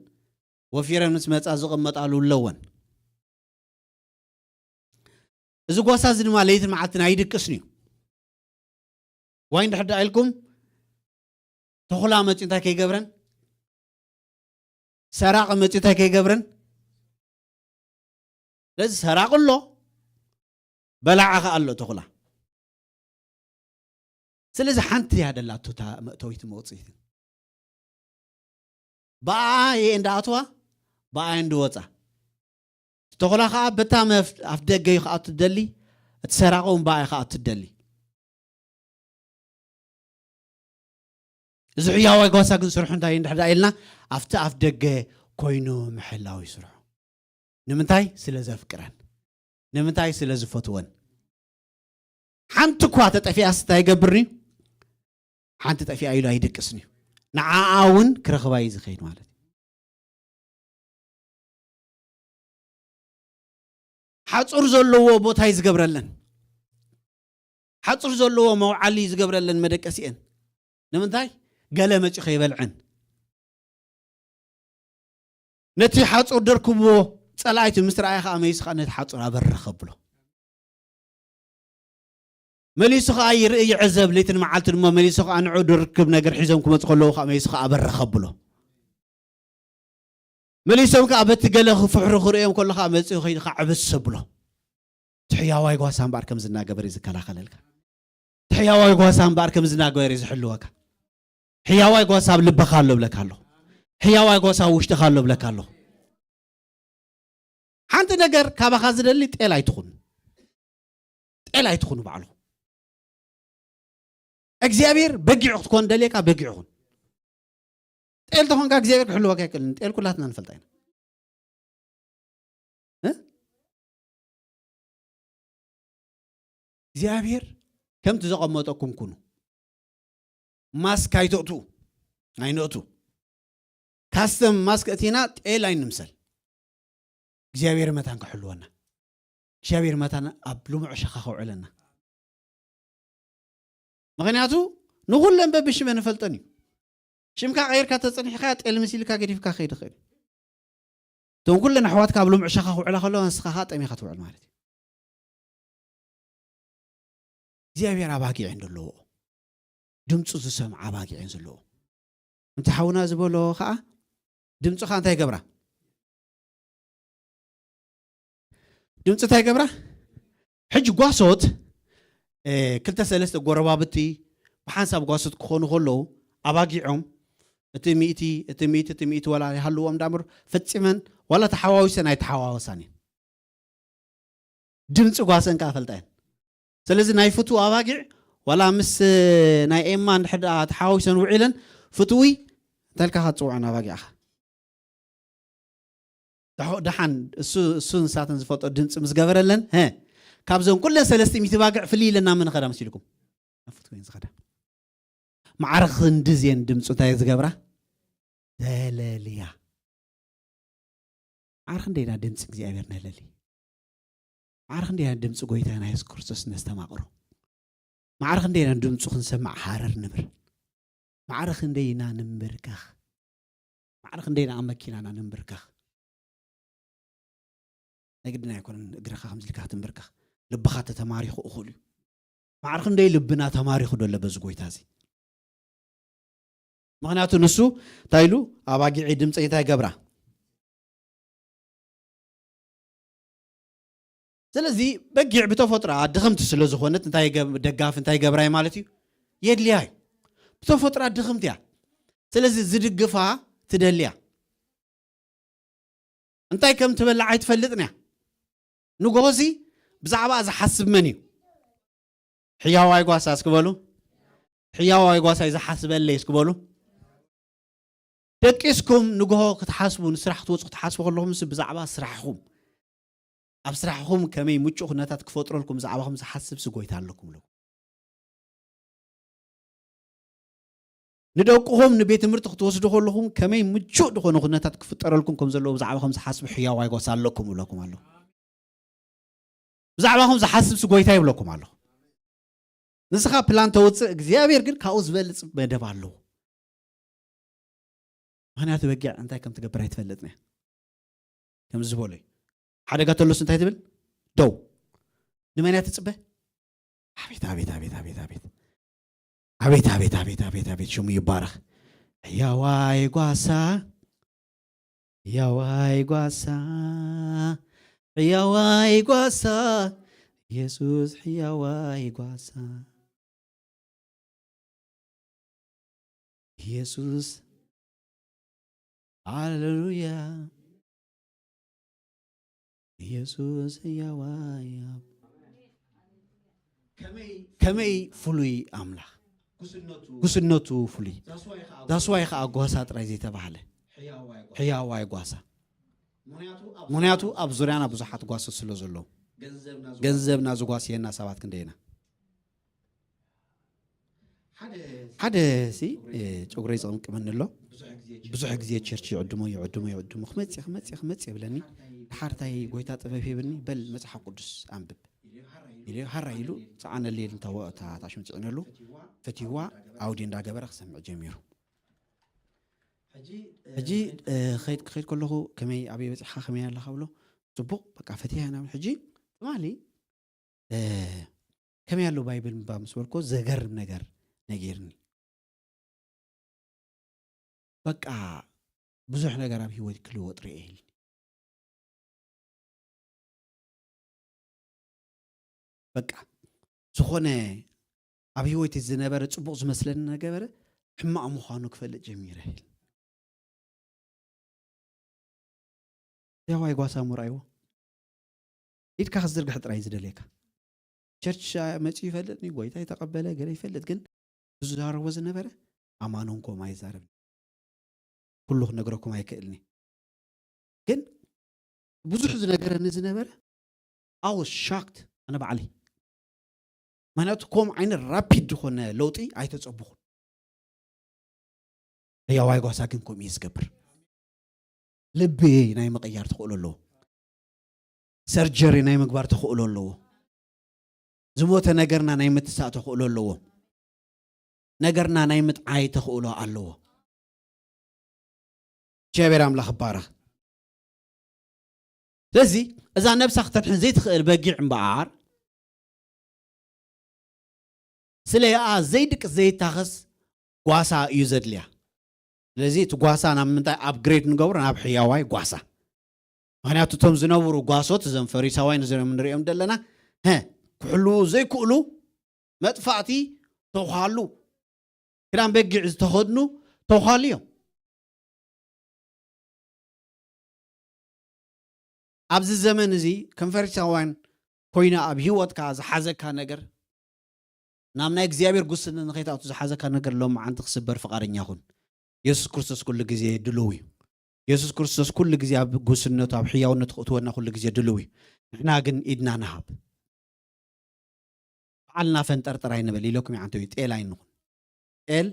ወፊረን ምስ መጻ ዝቕመጣሉ ኣለወን። እዚ ጓሳ እዚ ድማ ለይትን መዓልትን ኣይድቅስን እዩ። ዋይ እንድሕር ደኣ ኢልኩም፣ ተኹላ መጺኡ እንታይ ከይገብረን? ሰራቒ መጺኡ እንታይ ከይገብረን? ስለዚ ሰራቒ ኣሎ፣ በላዓ ኸዓ ኣሎ ተኹላ። ስለዚ ሓንቲ እያ ደላቶ እታ መእተዊትን መውጽኢትን። ብኣኣ እየ እንዳኣትዋ፣ ብኣኣ እየ እንድወጻ። እቲ ተኹላ ኸዓ በታ መፍ-፣ ኣፍ ደገ እዩ ክኣቱ ዝደሊ፣ እቲ ሰራቒ እውን ብኣይ ከዓ ትደሊ። እዚ ሕያዋይ ጓሳ ግን ስርሑ እንታይ እንድሕር ደኣ ኢልና፣ ኣብቲ ኣፍ ደገ ኮይኑ ምሕላው እዩ ስርሑ። ንምንታይ? ስለ ዘፍቅረን። ንምንታይ? ስለ ዝፈትወን። ሓንቲ እኳ ተጠፊኣስ እንታይ ይገብርኒ? ሓንቲ ጠፊኣ ኢሉ ኣይድቅስን እዩ። ንዓኣ እውን ክረኽባ እዩ ዝኸይድ ማለት እዩ። ሓጹር ዘለዎ ቦታ እዩ ዝገብረለን። ሓጹር ዘለዎ መውዓሊ እዩ ዝገብረለን መደቀሲአን። ንምንታይ? ገለ መጺኡ ከይበልዐን። ነቲ ሓጹር ደርክብዎ፣ ጸላኢቱ ምስ ረኣየ ኸኣ መሊሱ ኸኣ ነቲ ሓጹር ኣበርኽ ኣብሎ። መሊሱ ኸኣ ይርኢ ይዕዘብ፣ ለይትን መዓልትን እሞ መሊሱ ኸኣ ንዕኡ ድርክብ ነገር ሒዞም ክመጹ ከለዉ ኸኣ መሊሱ ኸኣ ኣበርኽ ኣብሎ። መሊሶም ከኣ በቲ ገለ ክፍሕሩ ክርእዮም ከሎ ኸኣ መጺኡ ከይዱ ኸዓ ዕብስ ኣብሎ። እቲ ሕያዋይ ጓሳ እምበኣር ከምዚ እናገበረ እዩ ዝከላኸለልካ። እቲ ሕያዋይ ጓሳ እምበኣር ከምዚ እናገበረ እዩ ዝሕልወካ። ሕያዋይ ጓሳ ኣብ ልብኻ ኣሎ እብለካ ኣለኹ። ሕያዋይ ጓሳ ኣብ ውሽጥኻ ኣሎ እብለካ ኣለኹ። ሓንቲ ነገር ካባኻ ዝደሊ ጤል ኣይትኹን። ጤል ኣይትኹኑ ባዕልኹም። እግዚኣብሔር በጊዕ ክትኮን ደልየካ በጊዕ ኹን። ጤል ተኾንካ እግዚኣብሔር ክሕልወካ ኣይክእልን። ጤል ኩላትና ንፈልጣ ኢና። እ? እግዚኣብሔር ከምቲ ዘቐመጠኩም ኩኑ። ማስክ ኣይተእትዉ። ኣይነእቱ። ካስተም ማስክ እቲና ጤል ኣይንምሰል። እግዚኣብሔር መታን ክሕልወና። እግዚኣብሔር መታን ኣብ ልሙዕ ሸኻ ከውዕለና። ምኽንያቱ ንኹለን በብሽመን ንፈልጠን እዩ። ሽምካ ቀይርካ ተጸኒሕካ ጤል መሲልካ ገዲፍካ ከይድ ይኽእል እዩ። እቶም ኩለን ኣሕዋትካ ኣብ ልሙዕ ሸኻ ክውዕላ ከለዋ ንስኻ ኸኣ ጠሚኻ ትውዕል ማለት እዩ። እግዚኣብሔር ኣባጊዕ እየን ዘለዎ። ድምፁ ዝሰምዓ ኣባጊዕ እየን ዘለዎ። እቲ ሓውና ዝበሎ ኸዓ ድምፁ ኸዓ እንታይ ይገብራ? ድምፂ እንታይ ይገብራ? ሕጂ ጓሶት፣ እ፣ ክልተ ሰለስተ ጎረባብቲ ብሓንሳብ ጓሶት ክኾኑ ከለዉ ኣባጊዖም እቲ ሚእቲ፣ እቲ ሚእቲ፣ እቲ ሚእቲ ዋላ ይሃልዎም ዳምር ፈጺመን ዋላ ተሓዋዊሰን ኣይተሓዋወሳን እየን። ድምፂ ጓሰን ከዓ ፈልጣ እየን። ስለዚ ናይ ፍትው ኣባጊዕ ዋላ ምስ ናይ ኤማ እንድሕር ደኣ ተሓዋዊሰን ውዒለን ፍትውይ እንተልካ ክትፅውዐን ኣባጊዕኻ። ደሓ-፣ ደሓን እሱ፣ እሱ ንሳተን ዝፈልጦ ድምፂ ምስ ገበረለን፣ ሀ፣ ካብዘን ኩለን ሰለስተ ሚእቲ ባግዕ ፍልይ ኢለና መን ኸዳ መሲልኩም? ኣፉት ኮይን ዝኸዳ። ማዕረ ክንድዝየን ድምፂ እንታይ ዝገብራ? ተለልያ። ማዕረ ክንደይና ድምፂ እግዚኣብሔር ነለሊ? ማዕረ ክንደይና ድምፂ ጎይታና የሱስ ክርስቶስ ነስተማቕሮ? ማዕረ ክንደይና ድምፁ ክንሰማዕ ሃረር ንብር? ማዕረ ክንደይና ንንበርከኽ? ማዕረ ክንደይና ኣብ መኪናና ንንበርከኽ? ናይ ግድን ኣይኮነን እግርኻ ከምዚ ኢልካ ክትንበርከኽ። ልብኻ ተተማሪኹ እኹል እዩ። ማዕረ ክንደይ ልብና ተማሪኹ ዶ ኣሎ በዚ ጎይታ እዚ? ምኽንያቱ ንሱ እንታይ ኢሉ? ኣባጊዐይ ድምፀይ እንታይ ይገብራ? ስለዚ በጊዕ ብተፈጥሮኣ ድኽምቲ ስለ ዝኾነት እንታይ ገብ-፣ ደጋፊ እንታይ ገብራ እዩ ማለት እዩ? የድልያ እዩ። ብተፈጥሮኣ ድኽምቲ እያ። ስለዚ ዝድግፋ ትደልያ። እንታይ ከም ትበልዕ ኣይትፈልጥን እያ። ንጎሆሲ ብዛዕባ ዝሓስብ መን እዩ? ሕያዋይ ጓሳ እስኪ በሉ። ሕያዋይ ጓሳ እዩ ዝሓስበለይ እስኪ በሉ። ደቂስኩም ንጎሆ ክትሓስቡ፣ ንስራሕ ክትወፁ ክትሓስቡ ከለኹም፣ ምስ ብዛዕባ ስራሕኹም፣ ኣብ ስራሕኹም ከመይ ምቹእ ኩነታት ክፈጥረልኩም ብዛዕባኹም ዝሓስብ ሲ ጎይታ ኣለኩም ኣለኩም። ንደቅኹም ንቤት ትምህርቲ ክትወስዱ ከለኹም ከመይ ምቹእ ዝኾነ ኩነታት ክፍጠረልኩም ከም ዘለዎ ብዛዕባኹም ዝሓስብ ሕያዋይ ጓሳ ኣለኩም ይብለኩም ኣለኹ። ብዛዕባኹም ዝሓስብ ሲ ጎይታ ይብለኩም ኣለኹ። ንስኻ ፕላን ተውፅእ፣ እግዚኣብሔር ግን ካብኡ ዝበልፅ መደብ ኣለዎ። ምኽንያቱ በጊዕ እንታይ ከም ትገብር ኣይትፈልጥን እያ። ከምዚ ዝበሎ እዩ። ሓደጋ ተሎስ እንታይ ትብል? ደው። ንመን እያ ትጽበ? ኣቤት፣ ኣቤት፣ ኣቤት፣ ኣቤት፣ ኣቤት። ኣቤት፣ ኣቤት፣ ኣቤት፣ ኣቤት፣ ኣቤት፣ ሽሙ ይባረኽ። ሕያዋይ ጓሳ፣ ሕያዋይ ጓሳ፣ ሕያዋይ ጓሳ፣ የሱስ ሕያዋይ ጓሳ። ኢየሱስ፣ ሃሌሉያ። ኢየሱስ ሕያዋይ ኣብ-፣ ከመይ ፍሉይ ኣምላኽ። ጉስነቱ ፍሉይ። ዛስዋይ ከዓ ጓሳ ጥራይ ዘይተባህለ። ሕያዋይ ጓሳ። ምኽንያቱ ኣብ ዙርያና ብዙሓት ጓሶት ስለ ዘለዉ። ገንዘብና ዝጓስየና ሰባት ክንደየና። ሓደ ሲ ጨጉረይ ዝቕምቅመኒ ኣሎ። ብዙሕ ግዜ ቸርች ይዕድሞ ይዕድሞ ይዕድሞ ክመፅእ ክመፅእ ክመፅእ ይብለኒ። ድሓርታይ ጎይታ ጥበብ ሂብኒ፣ በል መፅሓፍ ቅዱስ ኣንብብ ኢሉ ሃራ ኢሉ ፀዓነለይ። እንታ ታሽሙ ፅዕነሉ ፈቲዋ ኣውዲ እንዳገበረ ክሰምዕ ጀሚሩ። ሕጂ ክኸይድ ክኸይድ ከለኹ ከመይ ኣበይ በፂሕካ ከመይ ኣለካ ብሎ። ፅቡቕ በቃ ፈቲያ ናብል። ሕጂ ትማሊ ከመይ ኣሎ ባይብል ምባ ምስ በልኮ ዘገርም ነገር ነጊርኒ። በቃ ብዙሕ ነገር ኣብ ህይወት ክልወጥ ርኤ ኢልኒ። በቃ ዝኾነ ኣብ ህይወት ዝነበረ ፅቡቕ ዝመስለኒ ነገበረ ሕማቕ ምዃኑ ክፈልጥ ጀሚረ ኢል። ያዋይ ጓሳ ምርኣይዎ ኢድካ ክዝርግሕ ጥራይ ዝደልየካ። ቸርች መፂኡ ይፈልጥ፣ ንጎይታ ይተቐበለ ገለ ይፈልጥ፣ ግን ዝዛረቦ ዝነበረ ኣማኖን ኮም ኣይዛረብን። ኩሉ ክነግረኩም ኣይክእልኒ፣ ግን ብዙሕ ዝነገረኒ ዝነበረ ኣወስ ሻክት ኣነ ባዕለይ። ምክንያቱ ከም ዓይነት ራፒድ ዝኾነ ለውጢ ኣይተፀቡኹን። ህያዋይ ጓሳ ግን ከምኡ እዩ ዝገብር። ልቢ ናይ ምቕያር ተኽእሎ ኣለዎ። ሰርጀሪ ናይ ምግባር ተኽእሎ ኣለዎ። ዝሞተ ነገርና ናይ ምትሳእ ተኽእሎ ኣለዎ። ነገርና ናይ ምጥዓይ ተኽእሎ ኣለዎ። እግዚኣብሔር ኣምላኽ ይባረኽ። ስለዚ እዛ ነብሳ ክተድሕን ዘይትኽእል በጊዕ እምበኣር ስለኣ ዘይድቅስ ዘይታኸስ ጓሳ እዩ ዘድልያ። ስለዚ እቲ ጓሳ ናብ ምንታይ ኣፕግሬድ ንገብሮ? ናብ ሕያዋይ ጓሳ። ምክንያቱ እቶም ዝነብሩ ጓሶት እዞም ፈሪሳውያን እዚኦም ንሪኦም ዘለና ሀ ክሕልዉ ዘይክእሉ መጥፋእቲ ተውሃሉ ክዳን በጊዕ ዝተኸድኑ ተውሃሉ እዮም። ኣብዚ ዘመን እዚ ከም ፈሪሳውያን ኮይና ኣብ ህይወትካ ዝሓዘካ ነገር ናብ ናይ እግዚኣብሔር ጉስነት ንኸይትኣቱ ዝሓዘካ ነገር ሎም መዓንቲ ክስበር ፍቓደኛ ኩን። የሱስ ክርስቶስ ኩሉ ግዜ ድልው እዩ። የሱስ ክርስቶስ ኩሉ ግዜ ኣብ ጉስነቱ ኣብ ሕያውነቱ ክእትወና ኩሉ ግዜ ድልው እዩ። ንሕና ግን ኢድና ንሃብ። በዓልና ፈንጠርጠር ኣይንበል ኢለኩም ይዓንተው ጤል ኣይንኹን። ጤል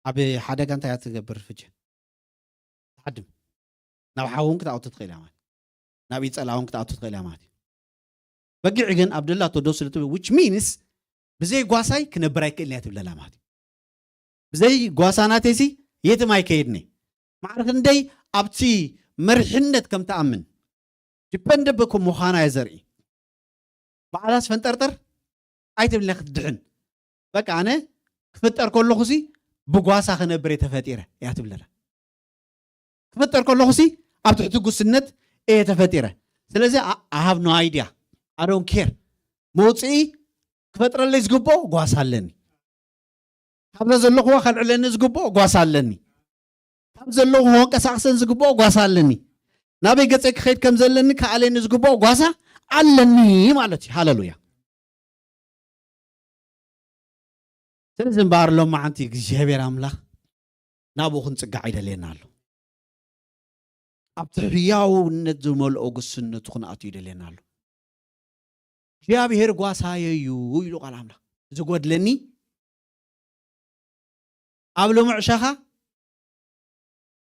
ኣብ ሓደጋ እንታይ እያ ትገብር? ፍጀ ትሓድም ናብ ሓውን ክትኣቱ ትኽእል እያ ማለት ናብ ኢፀላውን ክትኣቱ ትኽእል እያ ማለት እዩ። በጊዕ ግን ኣብ ደላቶ ደው ስለ ትብል which means ብዘይ ጓሳይ ክነብር ኣይክእልን እያ ትብለላ ማለት እዩ። ብዘይ ጓሳ ናተይሲ የትም ኣይከይድኒ። ማዕረ ክንደይ ኣብቲ መርሕነት ከም ትኣምን ዲፐንደብል ከም ምዃና እየ ዘርኢ። በዓላስ ፈንጠርጠር ኣይትብልና ክትድሕን በቃ ኣነ ክፍጠር ከለኹሲ ብጓሳ ክነብር እየ ተፈጢረ እያ ትብለና። ክፍጠር ከለኹሲ ኣብ ትሕቲ ጉስነት እየ ተፈጢረ። ስለዚ I have no idea, I don't care። መውፅኢ ክፈጥረለይ ዝግብኦ ጓሳ ኣለኒ። ካብዛ ዘለኹዋ ከልዕለኒ ዝግብኦ ጓሳ ኣለኒ። ካብ ዘለኹ ከንቀሳቕሰን ዝግብኦ ጓሳ ኣለኒ። ናበይ ገፀ ክኸይድ ከም ዘለኒ ከኣለኒ ዝግብኦ ጓሳ ኣለኒ ማለት እዩ። ሃለሉያ። ስለዚ እምበኣር ሎማዓንቲ እግዚኣብሔር ኣምላኽ ናብኡ ክንፅጋዕ ይደልየና ኣሎ። ኣብቲ ሕያውነት ዝመልኦ ጉስነቱ ክንኣቱ ይደልየና ኣሎ። እግዚኣብሔር ጓሳየ እዩ ኢሉ ቃል ኣምላኽ። ዝጎድለኒ ኣብ ሎሚ ዕሸኻ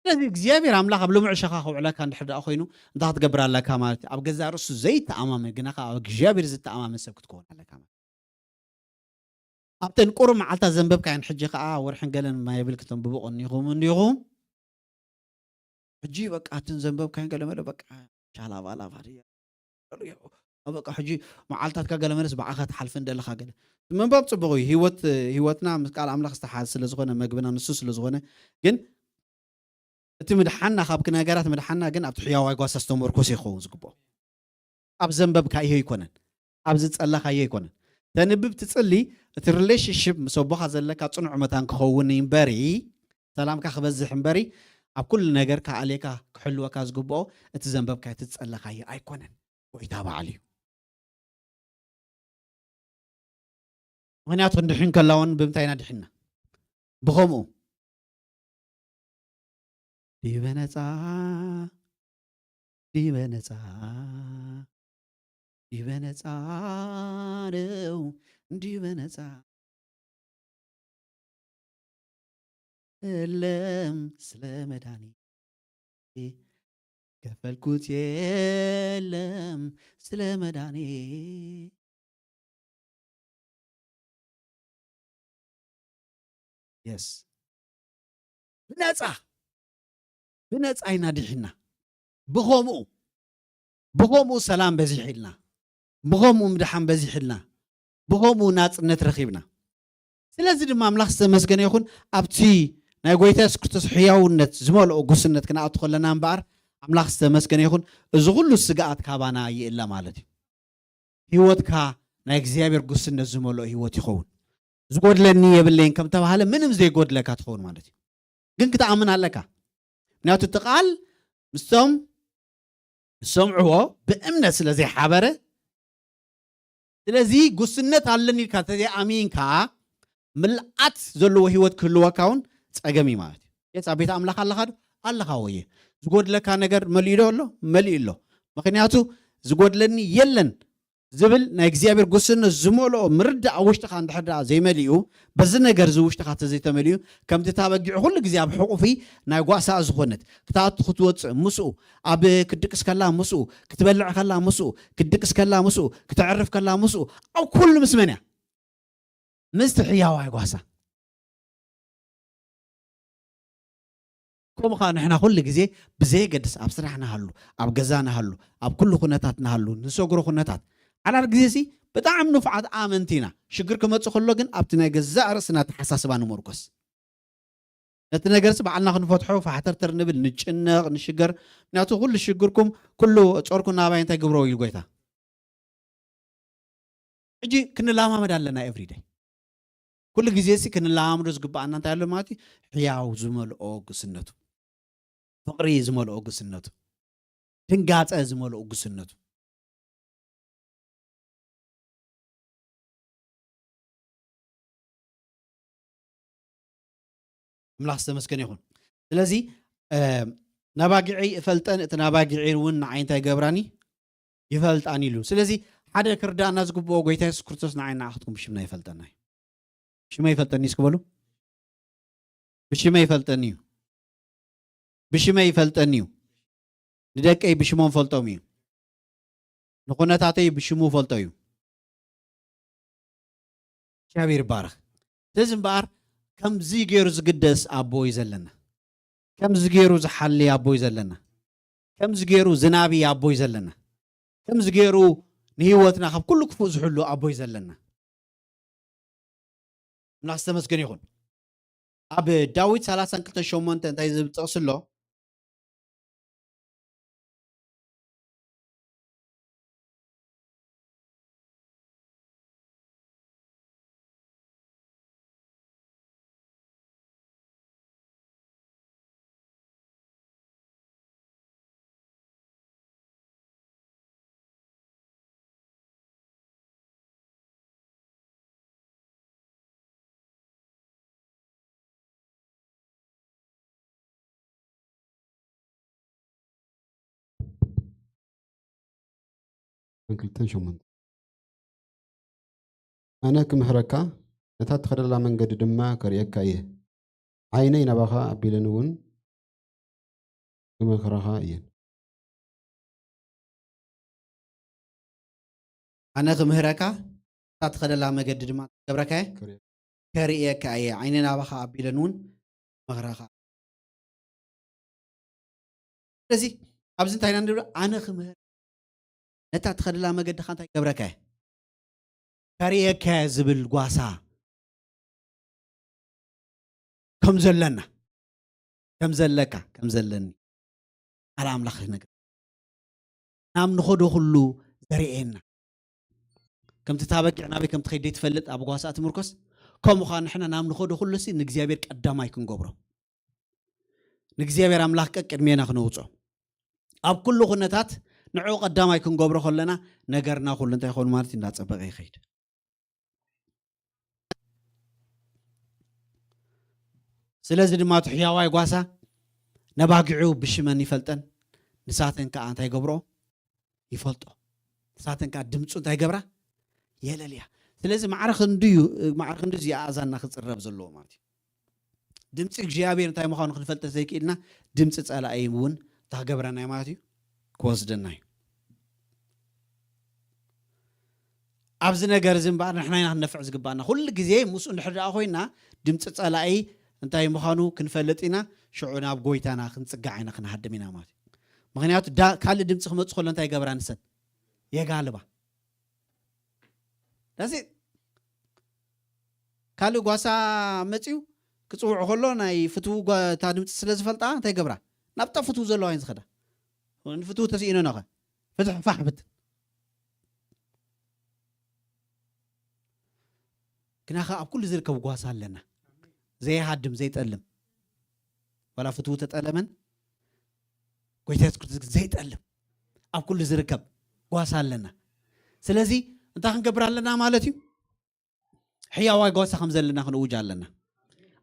ስለዚ እግዚኣብሔር ኣምላኽ ኣብ ሎሚ ዕሸኻ ከውዕለካ እንድሕር ደኣ ኮይኑ እንታይ ክትገብር ኣለካ ማለት እዩ። ኣብ ገዛእ ርእሱ ዘይተኣማመን ግና ኣብ እግዚኣብሔር ዝተኣማመን ሰብ ክትከውን ኣለካ ማለት ኣብተን ቁሩብ መዓልታት ዘንበብካየን ሕጂ ከዓ ወርሕን ገለን ማየብል ክተንብቡ ቀኒኹም እንዲኹም ሕጂ በቃ እትን ዘንበብካየን ገለ መለ በቃ ሻላባላባ ድያ በቃ ሕጂ መዓልታትካ ገለ መለስ ብዓኻ ትሓልፈን ደለኻ ገለ ምንባብ ፅቡቕ እዩ። ህይወት ህይወትና ምስ ቃል ኣምላኽ ዝተሓዝ ስለ ዝኾነ መግብና ንሱ ስለ ዝኾነ ግን እቲ ምድሓና ካብ ነገራት ምድሓና ግን ኣብቲ ሕያዋይ ጓሳ ዝተመርኮሰ ይኸውን ዝግብኦ። ኣብ ዘንበብካዮ ኣይኮነን፣ ኣብ ዝጸለኻዮ ኣይኮነን። ተንብብ ትጽሊ እቲ ሪሌሽንሽፕ ምስ ኣቦኻ ዘለካ ጽኑዕ መታን ክኸውን እምበሪ ሰላምካ ክበዝሕ እምበሪ ኣብ ኩሉ ነገር ከኣልየካ ክሕልወካ ዝግብኦ እቲ ዘንበብካዮ እቲ ዝጸለኻዮ ኣይኮነን፣ ጎይታ ባዕሉ እዩ። ምኽንያቱ ክንድሕን ከላውን ብምንታይ ኢና ድሕንና? ብኸምኡ ዲበ ነፃ፣ ዲበ ነፃ፣ ዲበ ነፃ ነው፣ ዲበ ነፃ የለም ስለ መዳኔ፣ ከፈልኩት የለም ስለ መዳኔ። የስ፣ ብነፃ፣ ብነፃ ኢና ድሒና። ብኸምኡ፣ ብኸምኡ ሰላም በዚሕልና፣ ብኸምኡ ምድሓን በዚሕልና፣ ብኸምኡ ናፅነት ረኺብና። ስለዚ ድማ ኣምላኽ ዝተመስገነ ይኹን፣ ኣብቲ ናይ ጎይታ የሱስ ክርስቶስ ሕያውነት ዝመልኦ ጉስነት ክንኣቱ ከለና እምበኣር፣ ኣምላኽ ዝተመስገነ ይኹን፣ እዚ ኩሉ ስግኣት ካባና ይእለ ማለት እዩ። ህይወትካ ናይ እግዚኣብሔር ጉስነት ዝመልኦ ህይወት ይኸውን። ዝጎድለኒ የብለይን ከም ተባሃለ ምንም ዘይጎድለካ ትኸውን ማለት እዩ። ግን ክትኣምን ኣለካ። ምክንያቱ እቲ ቃል ምስቶም ዝሰምዕዎ ብእምነት ስለ ዘይሓበረ፣ ስለዚ ጉስነት ኣለኒ ኢልካ እንተዘይኣሚንካ፣ ምልኣት ዘለዎ ህይወት ክህልወካ እውን ጸገም እዩ ማለት እዩ። የስ፣ ኣብ ቤት ኣምላኽ ኣለኻ ዶ? ኣለኻ። ወየ፣ ዝጎድለካ ነገር መሊኡ ዶ ኣሎ? መሊኡ ኣሎ። ምኽንያቱ ዝጎድለኒ የለን ዝብል ናይ እግዚኣብሔር ጉስነት ዝመልኦ ምርዳእ ኣብ ውሽጥኻ እንድሕር ደኣ ዘይመሊኡ፣ በዚ ነገር እዚ ውሽጥኻ ተዘይተመሊኡ፣ ከምቲ እታ በጊዕ ኩሉ ግዜ ኣብ ሕቑፊ ናይ ጓሳ ዝኾነት፣ ክትኣቱ ክትወፅእ ምስኡ፣ ኣብ ክትድቅስ ከላ ምስኡ፣ ክትበልዕ ከላ ምስኡ፣ ክትድቅስ ከላ ምስኡ፣ ክተዕርፍ ከላ ምስኡ፣ ኣብ ኩሉ ምስ መን እያ? ምስቲ ሕያዋይ ጓሳ። ከምኡ ኸዓ ንሕና ኩሉ ግዜ ብዘየገድስ ኣብ ስራሕ ንሃሉ፣ ኣብ ገዛ ንሃሉ፣ ኣብ ኩሉ ኩነታት ንሃሉ፣ ንሰግሮ ኩነታት፣ ሓዳር ግዜ ሲ ብጣዕሚ ንፉዓት ኣመንቲ ኢና። ሽግር ክመጽእ ከሎ ግን ኣብቲ ናይ ገዛእ ርእስና ኣተሓሳስባ ንምርኮስ። ነቲ ነገርሲ ባዕልና ክንፈትሖ ፋሕተርተር ንብል፣ ንጭነቕ፣ ንሽገር። ምክንያቱ ኩሉ ሽግርኩም፣ ኩሉ ጾርኩም ናባይ እንታይ ግብሮ ኢሉ ጎይታ። ሕጂ ክንለማመድ ኣለና ኤቭሪደይ። ኩሉ ግዜ ሲ ክንለማመዶ ዝግባኣና እንታይ ኣሎ ማለት እዩ? ሕያው ዝመልኦ ግስነቱ፣ ፍቕሪ ዝመልኦ ግስነቱ፣ ድንጋጸ ዝመልኦ ግስነቱ። ኣምላኽ ዝተመስገነ ይኹን። ስለዚ፣ እ፣ ነባጊዐይ እፈልጠን፣ እቲ ነባጊዐይ እውን ንዓይ እንታይ ይገብራኒ? ይፈልጣኒ ኢሉ። ስለዚ ሓደ ክርዳእና ዝግብኦ ጎይታ የሱስ ክርስቶስ ንዓይ ንዓኽትኩም ብሽምና ይፈልጠና እዩ። ብሽመይ ይፈልጠኒ እስኪ በሉ። ብሽመይ ይፈልጠኒ እዩ። ብሽመይ ይፈልጠኒ እዩ። ንደቀይ ብሽሞም ፈልጦም እዩ። ንኹነታተይ ብሽሙ ፈልጦ እዩ። እግዚኣብሔር ይባረኽ። ስለዚ እምበኣር ከምዚ ገይሩ ዝግደስ ኣቦ እዩ ዘለና። ከምዚ ገይሩ ዝሓሊ ኣቦ እዩ ዘለና። ከምዚ ገይሩ ዝናቢ ኣቦ እዩ ዘለና። ከምዚ ገይሩ ንህይወትና ካብ ኩሉ ክፉእ ዝሕሉ ኣቦ እዩ ዘለና። ኣምላኽ ዝተመስገነ ይኹን። ኣብ ዳዊት ሰላሳን ክልተን ሸሞንተ እንታይ ዝብል ጥቕሲ ኣሎ? ክልተን ሸሞንተ። ኣነ ክምህረካ፣ ነታ ትኸደላ መንገዲ ድማ ከርእየካ እየ። ዓይነይ ናባኻ ኣቢለን እውን ክመኽራኻ እየን። ኣነ ክምህረካ፣ እታ ትኸደላ መገዲ ድማ ክገብረካ እየ። ከርእየካ። ከርእየካ እየ። ዓይነይ ናባኻ ኣቢለን እውን ክመኽራኻ። ስለዚ ኣብዚ እንታይ ኢና ንብል? ኣነ ክምህር፣ ነታ ትኸደላ መገድኻ እንታይ ክገብረካ እየ? ከርእየካ እየ ዝብል ጓሳ ከም ዘለና፣ ከም ዘለካ፣ ከም ዘለኒ ቃል ኣምላኽ ይነግር። ናብ ንኸዶ ኩሉ ዘርእየና። ከምቲ እታ በጊዕ ናበይ ከም ትኸይድ ዘይትፈልጥ ኣብ ጓሳ ትምርኮስ፣ ከምኡ ኸዓ ንሕና ናብ ንኸዶ ኩሉ ሲ ንእግዚኣብሔር ቀዳማይ ክንገብሮ። ንእግዚኣብሔር ኣምላኽ ቀቅድሜና ክነውጾ። ኣብ ኩሉ ኩነታት ንዕኡ ቀዳማይ ክንገብሮ ከለና ነገርና ኩሉ እንታይ ይኸውን ማለት እዩ? እንዳጸበቐ ይኸይድ። ስለዚ ድማ እቲ ሕያዋይ ጓሳ ነባጊዑ ብሽመን ይፈልጠን፣ ንሳተን ከዓ እንታይ ገብሮ? ይፈልጦ። ንሳተን ከዓ ድምፁ እንታይ ገብራ? የለልያ። ስለዚ ማዕረ ክንድዩ፣ ማዕረ ክንዲ እዚ ኣእዛንና ክፅረብ ዘለዎ ማለት እዩ። ድምፂ እግዚኣብሔር እንታይ ምዃኑ ክንፈልጥ ዘይክኢልና፣ ድምፂ ፀላኢ እውን እንታይ ክገብረና እዩ ማለት እዩ? ክወስደና እዩ። ኣብዚ ነገር እዚ እምበኣር ንሕና ኢና ክንነፍዕ ዝግባኣና። ኩሉ ግዜ ምስኡ እንድሕር ደኣ ኮይና፣ ድምፂ ፀላኢ እንታይ ምዃኑ ክንፈልጥ ኢና። ሽዑ ናብ ጎይታና ክንፅጋዕ ኢና፣ ክንሃድም ኢና ማለት እዩ። ምኽንያቱ ዳ-፣ ካልእ ድምፂ ክመፅእ ከሎ እንታይ ይገብራ ንሰን? የጋልባ። ዳሴ ካልእ ጓሳ መፅዩ ክፅውዑ ከሎ ናይ ፍትው ጓ-፣ እታ ድምፂ ስለ ዝፈልጣ እንታይ ገብራ? ናብታ ፍትው ዘለዋ እየን ዝኸዳ። ንፍትው ተስኢኖ ነኸ? ፍትሕ ፋሕ ብትን። ግናኸ ኣብ ኩሉ ዝርከብ ጓሳ ኣለና። ዘይሃድም፣ ዘይጠልም። ዋላ ፍትው ተጠለመን ጎይታ የሱስ ክርስቶስ ግን ዘይጠልም ኣብ ኩሉ ዝርከብ ጓሳ ኣለና። ስለዚ እንታይ ክንገብር ኣለና ማለት እዩ? ሕያዋይ ጓሳ ከም ዘለና ክንእውጅ ኣለና።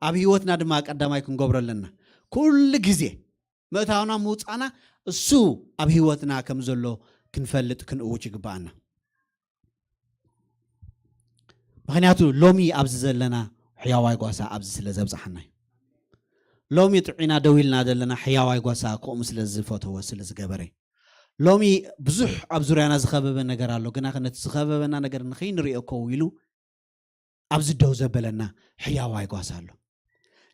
ኣብ ህይወትና ድማ ቀዳማይ ክንገብሮ ኣለና። ኩሉ ግዜ ምእታውና ምውፃእና እሱ ኣብ ህይወትና ከም ዘሎ ክንፈልጥ ክንእውጅ ይግባኣና። ምኽንያቱ ሎሚ ኣብዚ ዘለና ሕያዋይ ጓሳ ኣብዚ ስለ ዘብፅሓና እዩ። ሎሚ ጥዒና ደው ኢልና ዘለና ሕያዋይ ጓሳ ከምኡ ስለ ዝፈተወ ስለ ዝገበረ እዩ። ሎሚ ብዙሕ ኣብ ዙርያና ዝኸበበ ነገር ኣሎ፣ ግና ነቲ ዝኸበበና ነገር ንኸይንሪኦ ከው ኢሉ ኣብዚ ደው ዘበለና ሕያዋይ ጓሳ ኣሎ።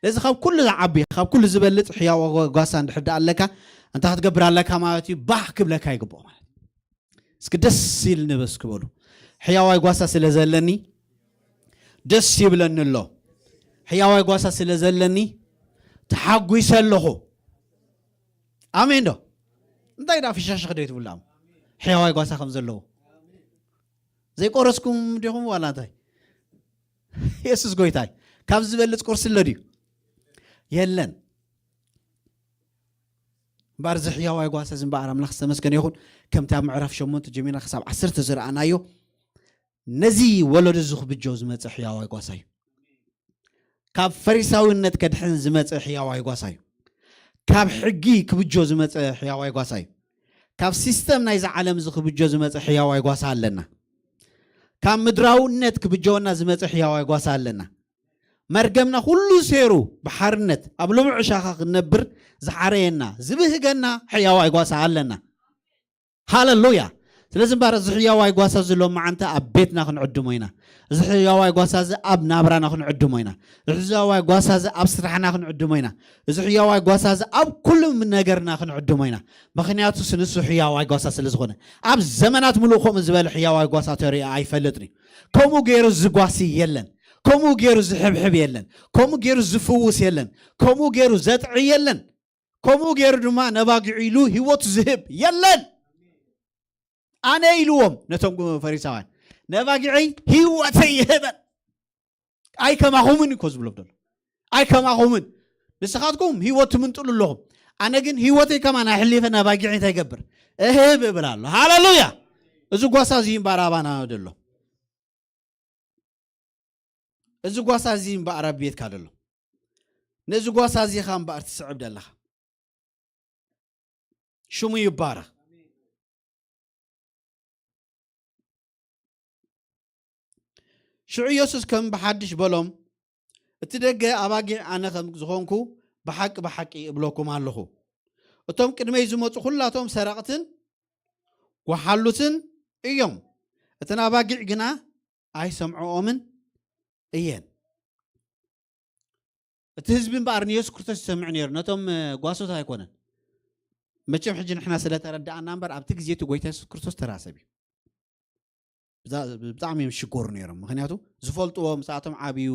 ስለዚ ካብ ኩሉ ዝዓቢ፣ ካብ ኩሉ ዝበልፅ ሕያዋይ ጓሳ እንድሕር ደኣ ኣለካ፣ እንታይ ክትገብር ኣለካ ማለት እዩ? ባህ ክብለካ ይግብኦ ማለት እዩ። እስኪ ደስ ኢልኒ በስ ክበሉ። ሕያዋይ ጓሳ ስለ ዘለኒ ደስ ይብለኒ ኣሎ። ሕያዋይ ጓሳ ስለ ዘለኒ ተሓጒሰ ኣለኹ። ኣሜን ዶ? እንታይ ደኣ ፍሻሽኽ ዶ ትብሉ? ሕያዋይ ጓሳ ከም ዘለዎ ዘይቆረስኩም ዲኹም ዋላ እንታይ? የሱስ ጎይታይ ካብ ዝበልፅ ቁርሲ ኣሎ ድዩ? የለን። እምበኣር እዚ ሕያዋይ ጓሳ እዚ እምበኣር ኣምላኽ ዝተመስገነ ይኹን። ከምቲ ኣብ ምዕራፍ ሸሞንተ ጀሚርና ክሳብ ዓሰርተ ዝረኣናዮ ነዚ ወለዶ እዚ ክብጆ ዝመፀ ሕያዋይ ጓሳ እዩ። ካብ ፈሪሳዊነት ከድሕን ዝመፀ ሕያዋይ ጓሳ እዩ። ካብ ሕጊ ክብጆ ዝመፀ ሕያዋይ ጓሳ እዩ። ካብ ሲስተም ናይዚ ዓለም እዚ ክብጆ ዝመፀ ሕያዋይ ጓሳ ኣለና። ካብ ምድራውነት ክብጀወና ዝመፀ ሕያዋይ ጓሳ ኣለና። መርገምና ኩሉ ሴሩ ብሓርነት ኣብ ልሙዕ ሻኻ ክንነብር ዝሓረየና ዝብህገና ሕያዋይ ጓሳ ኣለና። ሃለሉያ። ስለዚ እምበኣር እዚ ሕያዋይ ጓሳ እዚ ሎም መዓንተ ኣብ ቤትና ክንዕድሞ ኢና። እዚ ሕያዋይ ጓሳ እዚ ኣብ ናብራና ክንዕድሞ ኢና። እዚ ሕያዋይ ጓሳ እዚ ኣብ ስራሕና ክንዕድሞ ኢና። እዚ ሕያዋይ ጓሳ እዚ ኣብ ኩሉ ነገርና ክንዕድሞ ኢና። ምኽንያቱ ንሱ ሕያዋይ ጓሳ ስለ ዝኾነ። ኣብ ዘመናት ምሉእ ከምኡ ዝበለ ሕያዋይ ጓሳ ተሪኦ ኣይፈልጥን እዩ። ከምኡ ገይሩ ዝጓሲ የለን። ከምኡ ገይሩ ዝሕብሕብ የለን። ከምኡ ገይሩ ዝፍውስ የለን። ከምኡ ገይሩ ዘጥዒ የለን። ከምኡ ገይሩ ድማ ነባጊዑ ኢሉ ህይወቱ ዝህብ የለን። ኣነ ኢልዎም ነቶም ፈሪሳውያን፣ ነባጊዐይ ህይወተይ ይህበን። ኣይ ከማኹምን እኮ ዝብሎም ዘሎ። ኣይ ከማኹምን። ንስኻትኩም ህይወት ትምንጥሉ ኣለኹም። ኣነ ግን ህይወተይ ከማን ኣሕሊፈ ነባጊዐይ እንታይ ይገብር? እህብ እብል ኣሎ። ሃለሉያ። እዚ ጓሳ እዚ እምበኣር ኣባና ደሎ። እዚ ጓሳ እዚ እምበኣር ኣብ ቤትካ ደሎ። ነዚ ጓሳ እዚ ኻ እምበኣር ትስዕብ ደለኻ። ሽሙ ይባረኽ። ሽዑ የሱስ ከም ብሓድሽ በሎም፣ እቲ ደገ ኣባጊዕ ኣነ ከም ዝኾንኩ ብሓቂ ብሓቂ እብለኩም ኣለኹ። እቶም ቅድመይ ዝመጹ ኩላቶም ሰረቕትን ጓሓሉትን እዮም። እተን ኣባጊዕ ግና ኣይሰምዕኦምን እየን። እቲ ህዝቢ እምበኣር ንየሱስ ክርስቶስ ይሰምዕ ነይሩ፣ ነቶም፣ እ፣ ጓሶት ኣይኮነን። መቸም ሕጂ ንሕና ስለ ተረዳኣና እምበር ኣብቲ ግዜ እቲ ጎይታ የሱስ ክርስቶስ ተራ ሰብ እዩ። ብዛ-፣ ብጣዕሚ እዮም ዝሽገሩ ነይሮም። ምኽንያቱ ዝፈልጥዎ ምስኣቶም ዓብዩ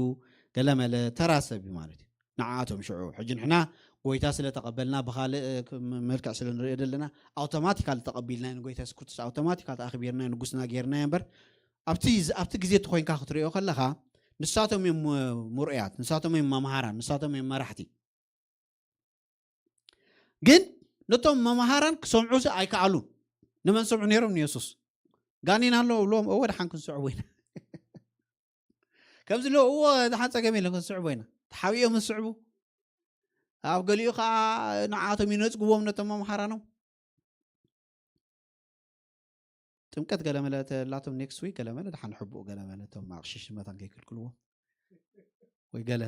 ገለመለ ተራ ሰብ እዩ ማለት እዩ። ንዓኣቶም ሽዑ ሕጂ ንሕና ጎይታ ስለ ተቐበልና ብኻልእ፣ እ፣ ክ-፣ ም-፣ መልክዕ ስለ ንሪኦ ዘለና ኣውቶማቲካል ተቐቢልናዮ ንጎይታ የሱስ ክርስቶስ ኣውቶማቲካል ተኣኽቢርናዮ ንጉስና ጌርናዮ እምበር ኣብቲ ዝ-፣ ኣብቲ ግዜ እቲ ኮይንካ ክትሪኦ ከለኻ ንሳቶም እዮም ሙ-፣ ሙርኡያት፣ ንሳቶም እዮም መምሃራን፣ ንሳቶም እዮም መራሕቲ። ግን ነቶም መምሃራን ክሰምዑሲ ኣይከኣሉን። ንመን ሰምዑ ነይሮም? ንየሱስ። ጋኔን ኣሎ ብልዎም፣ እወ ደሓን ክንስዕቦ ኢና። ከምዚ ኢሎ፣ እወ ደሓን ጸገም የለን ክንስዕቦ ኢና። ተሓቢኦም ዝስዕቡ፣ ኣብ ገሊኡ ከዓ ንዓቶም ይነፅግዎም ነቶም መምሃራኖም። ጥምቀት ገለመለ ተላቶም ኔክስት ዊክ ገለመለ ደሓን ሕቡእ ገለመለ እቶም ኣቕሽሽ መታን ከይክልክልዎም ወይ ገለ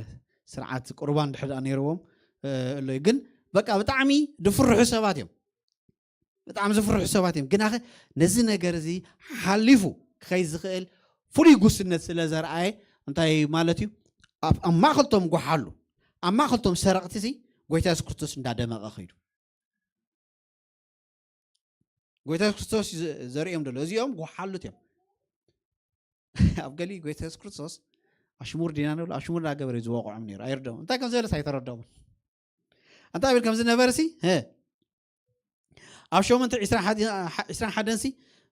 ስርዓት ቁርባን ድሕር ነይርዎም ኣሎ። ግን በቃ ብጣዕሚ ድፍርሑ ሰባት እዮም። ብጣዕሚ ዝፍርሑ ሰባት እዮም። ግናኸ ነዚ ነገር እዚ ሓሊፉ ክኸይ ዝኽእል ፍሉይ ጉስነት ስለ ዘርኣየ እንታይ ማለት እዩ? ኣብ ማእኸልቶም ጓሓሉ ኣብ ማእኸልቶም ሰረቕቲ ሲ ጎይታ የሱስ ክርስቶስ እንዳደመቐ ኸይዱ። ጎይታ የሱስ ክርስቶስ ዘርእዮም ደሎ እዚኦም ጓሓሉት እዮም። ኣብ ገሊ ጎይታ የሱስ ክርስቶስ ኣሽሙር ዲና ንብሎ ኣሽሙር እንዳገበረ ዝወቕዖም ነይሩ ኣይርደኦም እንታይ ከም ዝበለስ ኣይተረደኦምን። እንታይ ብል ከም ዝነበረ ሲ ኣብ ሸሞንተ ዕስራን ሓደን ሲ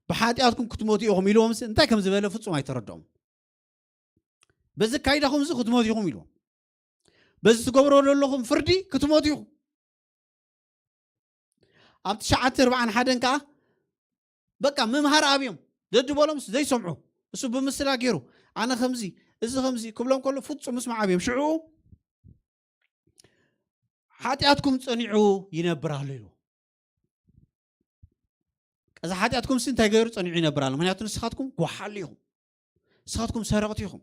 ብሓጢኣትኩም ክትሞቱ ኢኹም ኢልዎም ሲ እንታይ ከም ዝበለ ፍጹም ኣይተረደኦም። በዚ ካይዳኹም እዚ ክትሞቱ ኢኹም ኢልዎም። በዚ ትገብሮ ዘለኹም ፍርዲ ክትሞቱ ኢኹም። ኣብ ትሽዓተ ኣርባዓን ሓደን ከዓ በቃ ምምሃር ኣብዮም ደድበሎም ዘይሰምዑ እሱ ብምስላ ገይሩ ኣነ ከምዚ እዚ ከምዚ ክብሎም ከሎ ፍጹም ምስማዕ ኣብዮም ሽዑ ሓጢኣትኩም ጸኒዑ ይነብር ኣሎ ኢሉ። እዚ ሓጢኣትኩም ሲ እንታይ ገይሩ ጸኒዑ ይነብር ኣሎ? ምክንያቱ ንስኻትኩም ጓሓሉ ኢኹም። ንስኻትኩም ሰረቕቲ ኢኹም።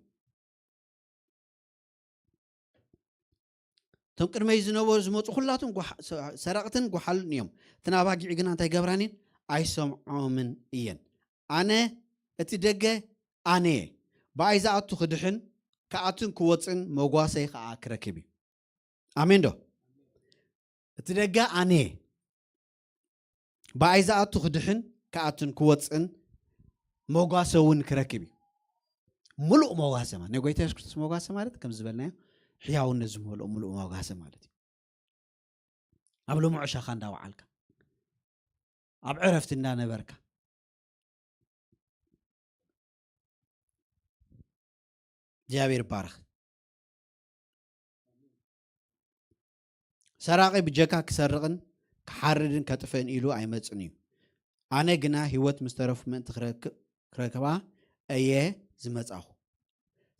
እቶም ቅድመይ ዝነበሩ ዝመፁ ኩላቶም ሰረቕትን ጓሓሉን እዮም። እተን ኣባጊዕ ግና እንታይ ገብራኒን ኣይሰምዖምን እየን። ኣነ እቲ ደገ ኣነየ ብኣይ ዝኣቱ ክድሕን ክኣትን ክወፅን መጓሰይ ከዓ ክረክብ እዩ። ኣሜን ዶ? እቲ ደገ ኣነየ ብኣይ ዝኣቱ ክድሕን ክኣትን ክወፅን መጓሰ እውን ክረክብ እዩ። ሙሉእ መጓሰ ማለት ናይ ጎይታ የሱስ ክርስቶስ መጓሰ ማለት ከም ዝበልናዮ ሕያውነት ዝመልኦ ሙሉእ መጓሰ ማለት እዩ። ኣብ ልሙዕ ሻኻ እንዳወዓልካ ኣብ ዕረፍቲ እንዳነበርካ እግዚኣብሔር ይባረኽ። ሰራቒ ብጀካ ክሰርቕን ክሓርድን ከጥፍእን ኢሉ ኣይመጽን እዩ። ኣነ ግና ህይወት ምስ ተረፉ ምእንቲ ክረክባ እየ ዝመጻኹ።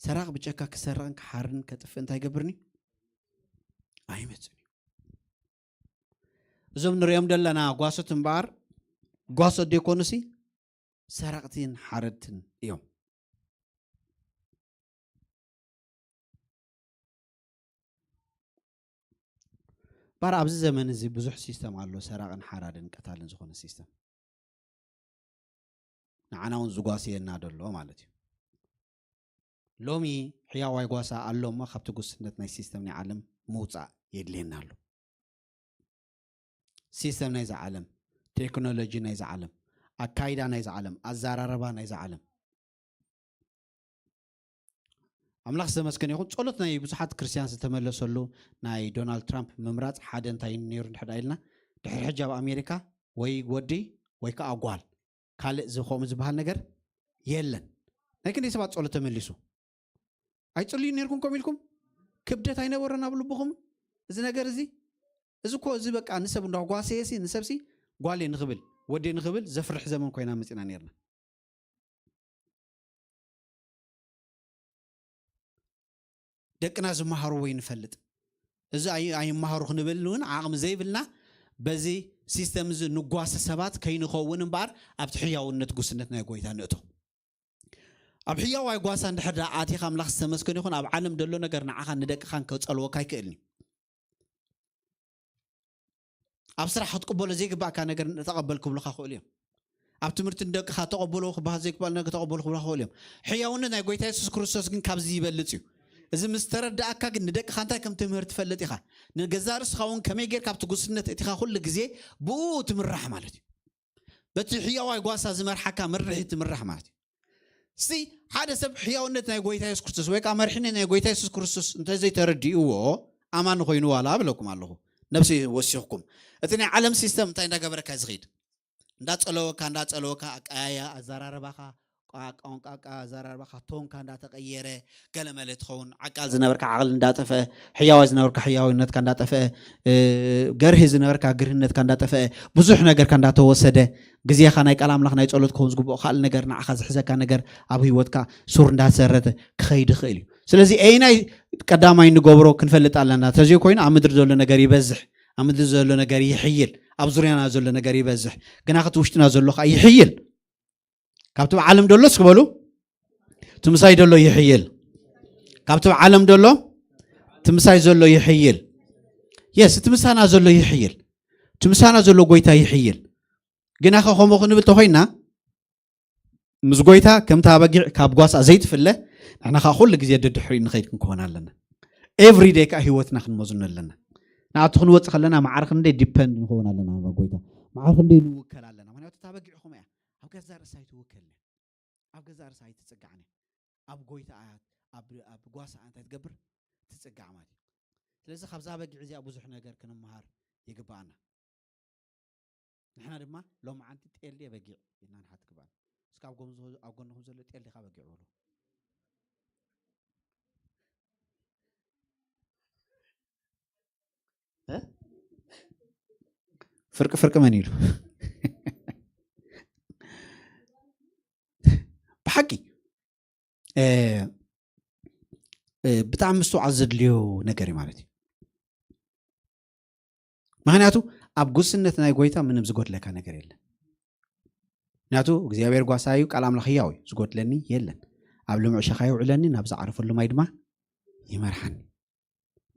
ሰራቒ ብጀካ ክሰርቕን ክሓርድን ከጥፍእ እንታይ ገብርኒ ኣይመጽን እዩ። እዞም ንሪኦም ዘለና ጓሶት እምበኣር ጓሶት ዶ ይኮኑሲ ሰረቕትን ሓረድትን እዮም። ባር ኣብዚ ዘመን እዚ ብዙሕ ሲስተም ኣሎ፣ ሰራቕን ሓራድን ቀታልን ዝኾነ ሲስተም። ንዓና እውን ዝጓስየና ደሎ ማለት እዩ። ሎሚ ሕያዋይ ጓሳ ኣሎ እሞ ካብቲ ጉስነት ናይ ሲስተም ናይ ዓለም ምውፃእ የድልየና ኣሎ። ሲስተም ናይዛ ዓለም፣ ቴክኖሎጂ ናይዛ ዓለም፣ ኣካይዳ ናይዛ ዓለም፣ ኣዘራረባ ናይዛ ዓለም። ኣምላኽ ዝተመስገነ ይኹን። ጸሎት ናይ ብዙሓት ክርስትያን ዝተመለሰሉ ናይ ዶናልድ ትራምፕ ምምራጽ ሓደ እንታይ ነይሩ እንድሕር ኢልና ድሕሪ ሕጂ ኣብ ኣሜሪካ ወይ ወዲ ወይ ከዓ ጓል ካልእ ዝኸም ዝበሃል ነገር የለን። ናይ ክንደይ ሰባት ጸሎት ተመሊሱ? ኣይጽልዩ ነርኩም ከም ኢልኩም ክብደት ኣይነበረን ኣብ ልብኹም? እዚ ነገር እዚ እዚ እኮ እዚ በቃ ንሰብ እንዳጓሰየሲ ንሰብሲ ጓሌ ንኽብል ወዴ ንኽብል ዘፍርሕ ዘመን ኮይና መጺና ነርና። ደቅና ዝመሃርዎ ይንፈልጥ። እዚ ኣይ- ኣይመሃሩ ክንብል እውን ዓቕሚ ዘይብልና በዚ ሲስተም እዚ ንጓሰ ሰባት ከይንኸውን እምበኣር ኣብቲ ሕያውነት ጉስነት ናይ ጎይታ ንእቶ። ኣብ ሕያዋይ ጓሳ እንድሕር ደኣ ኣቲኻ ኣምላኽ ዝተመስገነ ይኹን ኣብ ዓለም ደሎ ነገር ንዓኻን ንደቅኻን ከጸልወካ ኣይክእልን እዩ። ኣብ ስራሕ ክትቅበሎ ዘይግባእካ ነገር ተቐበል ክብሉካ ክእሉ እዮም። ኣብ ትምህርቲ ንደቅኻ ተቐበሎ ክበሃል ዘይግባእ ነገር ተቐበሎ ክብሉካ ክእሉ እዮም። ሕያውነት ናይ ጎይታ የሱስ ክርስቶስ ግን ካብዚ ይበልጽ እዩ። እዚ ምስ ተረዳእካ ግን ንደቅኻ እንታይ ከም ትምህር ትፈልጥ ኢኻ። ንገዛእ ርእስኻ እውን ከመይ ጌርካ ኣብቲ ጉስነት እቲኻ ኩሉ ግዜ ብኡ ትምራሕ ማለት እዩ። በቲ ሕያዋይ ጓሳ ዝመርሓካ መርሒ ትምራሕ ማለት እዩ። እስቲ ሓደ ሰብ ሕያውነት ናይ ጎይታ የሱስ ክርስቶስ ወይ ከዓ መርሒነት ናይ ጎይታ የሱስ ክርስቶስ እንተዘይተረዲእዎ ኣማኒ ኮይኑ ዋላ ብለኩም ኣለኹ። ነብሲ ወሲኽኩም እቲ ናይ ዓለም ሲስተም እንታይ እንዳገበረካ ዝኸይድ እንዳጸለወካ እንዳጸለወካ ኣቀያያ ኣዘራረባኻ ቋንቋ ኣዘራርባኻ ቶንካ እንዳተቀየረ ገለመለ ትኸውን ዓቃል ዝነበርካ ዓቕሊ እንዳጠፈአ ሕያዋይ ዝነበርካ ሕያውነትካ እንዳጠፈአ ገርሂ ዝነበርካ ግርህነትካ እንዳጠፈአ ብዙሕ ነገርካ እንዳተወሰደ ግዜኻ ናይ ቃል ኣምላኽ ናይ ጸሎት ክኸውን ዝግብኦ ካልእ ነገር ንዓኻ ዝሕዘካ ነገር ኣብ ህይወትካ ሱር እንዳሰረተ ክኸይድ ይኽእል እዩ። ስለዚ ኣይናይ ቀዳማይ ንገብሮ ክንፈልጥ ኣለና። ተዘይ ኮይኑ ኣብ ምድሪ ዘሎ ነገር ይበዝሕ፣ ኣብ ምድሪ ዘሎ ነገር ይሕይል፣ ኣብ ዙርያና ዘሎ ነገር ይበዝሕ፣ ግና እቲ ውሽጥና ዘሎ ከዓ ይሕይል። ካብቲ ዓለም ደሎ እስኪ በሉ፣ ትምሳይ ደሎ ይሕይል። ካብቲ ዓለም ደሎ ትምሳይ ዘሎ ይሕይል። የስ፣ እቲ ምሳና ዘሎ ይሕይል። እቲ ምሳና ዘሎ ጎይታ ይሕይል። ግና ከ ከምኡ ክንብል ተኮይና፣ ምስ ጎይታ ከምታ በጊዕ ካብ ጓሳ ዘይትፍለ፣ ንሕና ከዓ ኩሉ ግዜ ደድሕሪኡ ንኸይድ ክንከውን ኣለና። ኤቭሪ ዴይ ከዓ ህይወትና ክንመዝኖ ኣለና። ንኣቱ ክንወፅእ ከለና ማዕረ ክንደይ ዲፐንድ ንኸውን ኣለና ኣብ ጎይታ፣ ማዕረ ክንደይ ንውከል ኣለና። ምክንያቱ እታ በጊዕ ከምኡ እያ፣ ኣብ ገዛ ርእሳ ኣይትውከልን እያ፣ ኣብ ገዛ ርእሳ ኣይትፅጋዕን እያ። ኣብ ጎይታ እያ፣ ኣብ ኣብ ጓሳ እንታይ ትገብር? ትፅጋዕ ማለት እዩ። ስለዚ ካብዛ በጊዕ እዚኣ ብዙሕ ነገር ክንመሃር ይግባኣና። ንሕና ድማ ሎምዓንቲ ጤል ድየ በጊዕ ኢልና ንሓት ግባኣና። እስካብ ጎምዝ ኣብ ጎንኹም ዘሎ ጤል ዲኻ በጊዕ በሉ። እ? ፍርቂ ፍርቂ መን ኢሉ? ብሓቂ፣ እ፣ እ፣ ብጣዕሚ ምስትውዓል ዘድልዮ ነገር እዩ ማለት እዩ። ምክንያቱ ኣብ ጉስነት ናይ ጎይታ ምንም ዝጎድለካ ነገር የለን። ምክንያቱ እግዚኣብሔር ጓሳ እዩ፣ ቃል ኣምላኽ ህያው እዩ፣ ዝጎድለኒ የለን። ኣብ ልምዕ ሸኻ የውዕለኒ፣ ናብ ዝዓረፈሉ ማይ ድማ ይመርሓኒ።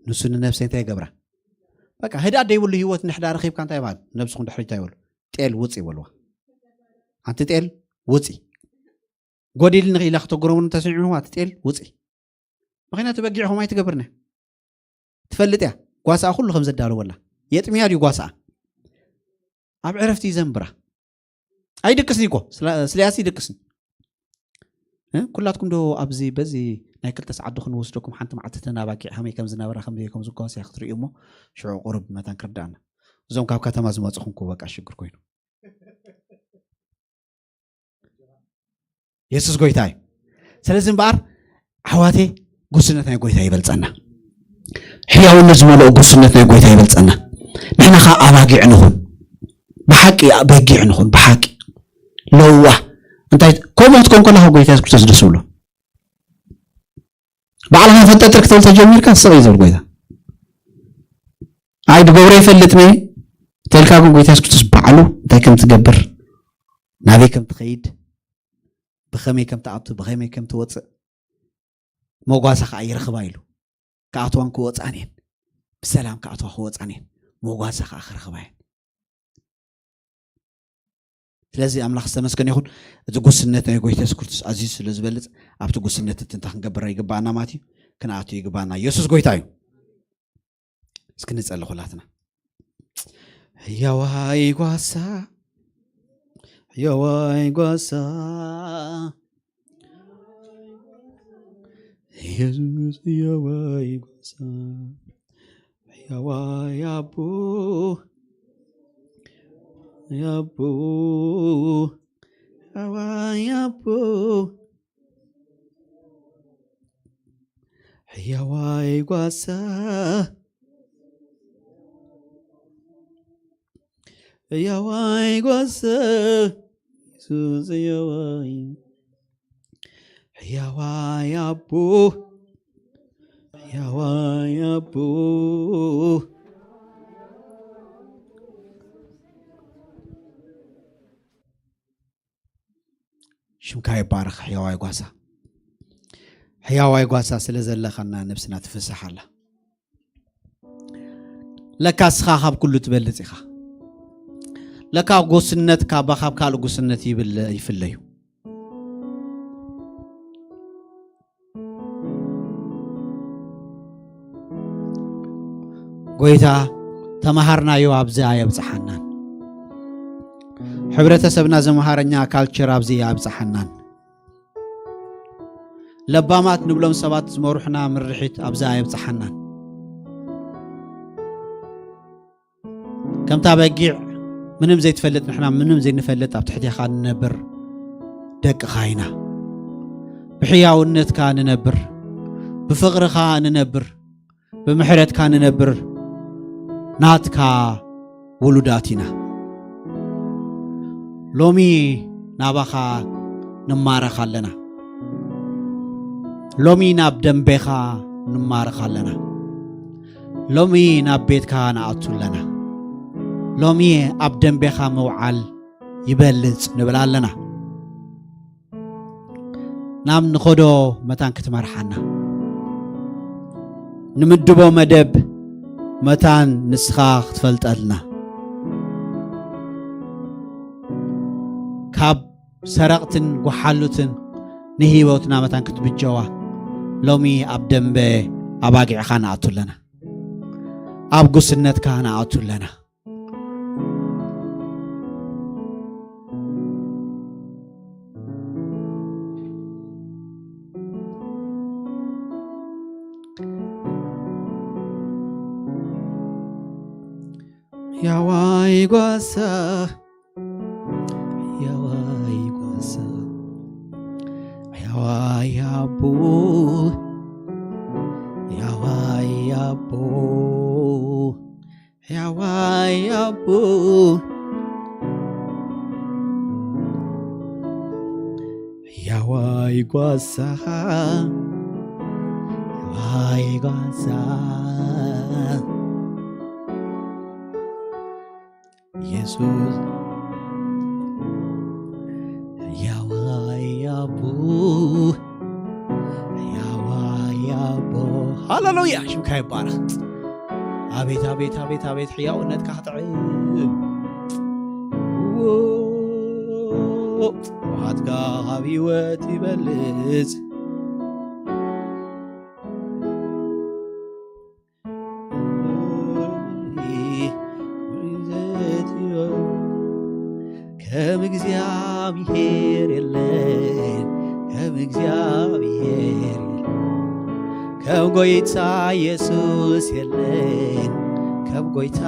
ንሱ ንነብሰይ እንታይ ይገብራ? በቃ ህድኣት ደይብሉ ህይወት ንሕዳ ረኺብካ እንታይ ይበሃል? ነብስኹም ድሕሪት እንታይ ይበሉ? ጤል ውፅ ይበልዋ። ኣንቲ ጤል ውፂ። ጎዲልኒ ኢላ ክተጉረምሩ እንተሰሚዕኹም ኣቲ ጤል ውፂ። ምክንያቱ በጊዕኹም ኣይትገብርነ። ትፈልጥ እያ ጓሳኣ ኩሉ ከም ዘዳለወላ። የጥምያ ድዩ ጓሳኣ? ኣብ ዕረፍቲ ይዘንብራ። ኣይድቅስን እኮ፣ ስለ-፣ ስለያስ ይድቅስን። እ? ኩላትኩም ዶ ኣብዚ በዚ ናይ ክልተ ሰዓት ዶ ክንወስደኩም ሓንቲ መዓልቲ ተናባኪዕ ከመይ ከም ዝነበራ ከም ከም ዝጓስያ ክትርእዩ እሞ ሽዑ ቁሩብ መታን ክርዳእና። እዞም ካብ ከተማ ዝመጹኹም እኮ በቃ ሽግር ኮይኑ። የሱስ ጎይታ እዩ። ስለዚ እምበኣር ኣሕዋተይ ጉስነት ናይ ጎይታ ይበልጸና። ሕያውነት ዝመልኦ ጉስነት ናይ ጎይታ ይበልጸና። ንሕና ኸዓ ኣባጊዕ ንኹን። ብሓቂ በጊዕ ንኹን። ብሓቂ ለዋህ። እንታይ ከምኡ ክትኮን ከለኻ ጎይታ የሱስ ክርስቶስ ደስ ይብሎ። ባዕልኻ ፈንጠጥር ክትብል ተጀሚርካ ስቕ እዩ ዝብል ጎይታ። ኣይ ድገብሮ ይፈልጥን እየ ተልካ ግን ጎይታ የሱስ ክርስቶስ ባዕሉ እንታይ ከም ትገብር፣ ናበይ ከም ትኸይድ፣ ብኸመይ ከም ትኣቱ፣ ብኸመይ ከም ትወፅእ፣ መጓሳ ከዓ ይረኽባ ኢሉ። ክኣትዋን ክወፃን እየን። ብሰላም ክኣትዋ ክወፃን እየን። መጓሳ ከዓ ክረኽባ እየን። ስለዚ ኣምላኽ ዝተመስገነ ይኹን። እቲ ጉስነት ናይ ጎይታ የሱስ ክርስቶስ ኣዝዩ ስለ ዝበልጽ ኣብቲ ጉስነት እቲ እንታይ ክንገብር ይግባኣና ማለት እዩ? ክንኣቱ ይግባኣና። የሱስ ጎይታ እዩ። እስኪ ንጸሊ ኩላትና። ሕያዋይ ጓሳ፣ ሕያዋይ ጓሳ፣ የሱስ ሕያዋይ ጓሳ፣ ሕያዋይ ኣቦ፣ ኣቦ፣ ሕያዋይ ኣቦ፣ ሕያዋይ ጓሳ፣ ሕያዋይ ጓሳ፣ የሱስ ሕያዋይ፣ ሕያዋይ ኣቦ፣ ሕያዋይ ኣቦ። ሽምካ ይባረኽ ሕያዋይ ጓሳ። ሕያዋይ ጓሳ ስለ ዘለኻና ነብስና ትፍስሕ ኣላ። ለካ እስኻ ካብ ኩሉ ትበልጽ ኢኻ። ለካ ጉስነት ካባ ካብ ካልእ ጉስነት ይብል-፣ ይፍለዩ። ጎይታ ተማሃርናዮ ኣብዚ ኣየብጽሓናን። ሕብረተሰብና ዘምሃረኛ ካልቸር ኣብዚ ኣየብጽሓናን። ለባማት ንብሎም ሰባት ዝመርሑና ምርሒት ኣብዚ ኣየብጽሓናን። ከምታ በጊዕ ምንም ዘይትፈልጥ ንሕና ምንም ዘይንፈልጥ ኣብ ትሕቴኻ ንነብር ደቅኻ ኢና። ብሕያውነትካ ንነብር፣ ብፍቕርኻ ንነብር፣ ብምሕረትካ ንነብር ናትካ ውሉዳት ኢና። ሎሚ ናባኻ ንማረኽ ኣለና። ሎሚ ናብ ደንቤኻ ንማረኽ ኣለና። ሎሚ ናብ ቤትካ ንኣቱ ኣለና። ሎሚ ኣብ ደንቤኻ ምውዓል ይበልጽ ንብል ኣለና። ናብ ንኸዶ መታን ክትመርሓና፣ ንምድቦ መደብ መታን ንስኻ ክትፈልጠልና፣ ካብ ሰረቕትን ጓሓሉትን ንህይወትና መታን ክትብጀዋ፣ ሎሚ ኣብ ደንበ ኣባጊዕኻ ንኣቱ ኣለና። ኣብ ጉስነትካ ንኣቱ ኣለና። ያዋይ ጓሳ፣ ያዋይ ጓሳ፣ ያዋይ ኣቦ፣ ያዋይ ኣቦ፣ ያዋይ ኣቦ፣ ያዋይ ጓሳ፣ ያዋይ ጓሳ። ኢየሱስ፣ ያዋይ ኣቦ፣ ያዋይ ኣቦ። ሃሌሉያ፣ ሽምካ ይባረኽ። ኣቤት፣ ኣቤት፣ ኣቤት፣ ኣቤት፣ ሕያውነትካ ክጥዕም። ውሃትካ ካብ ህይወት ይበልጽ። ከም እግዚኣብሔር የለን፣ ከም እግዚኣብሔር የለን፣ ከም ጎይታ ኢየሱስ የለን፣ ከም ጎይታ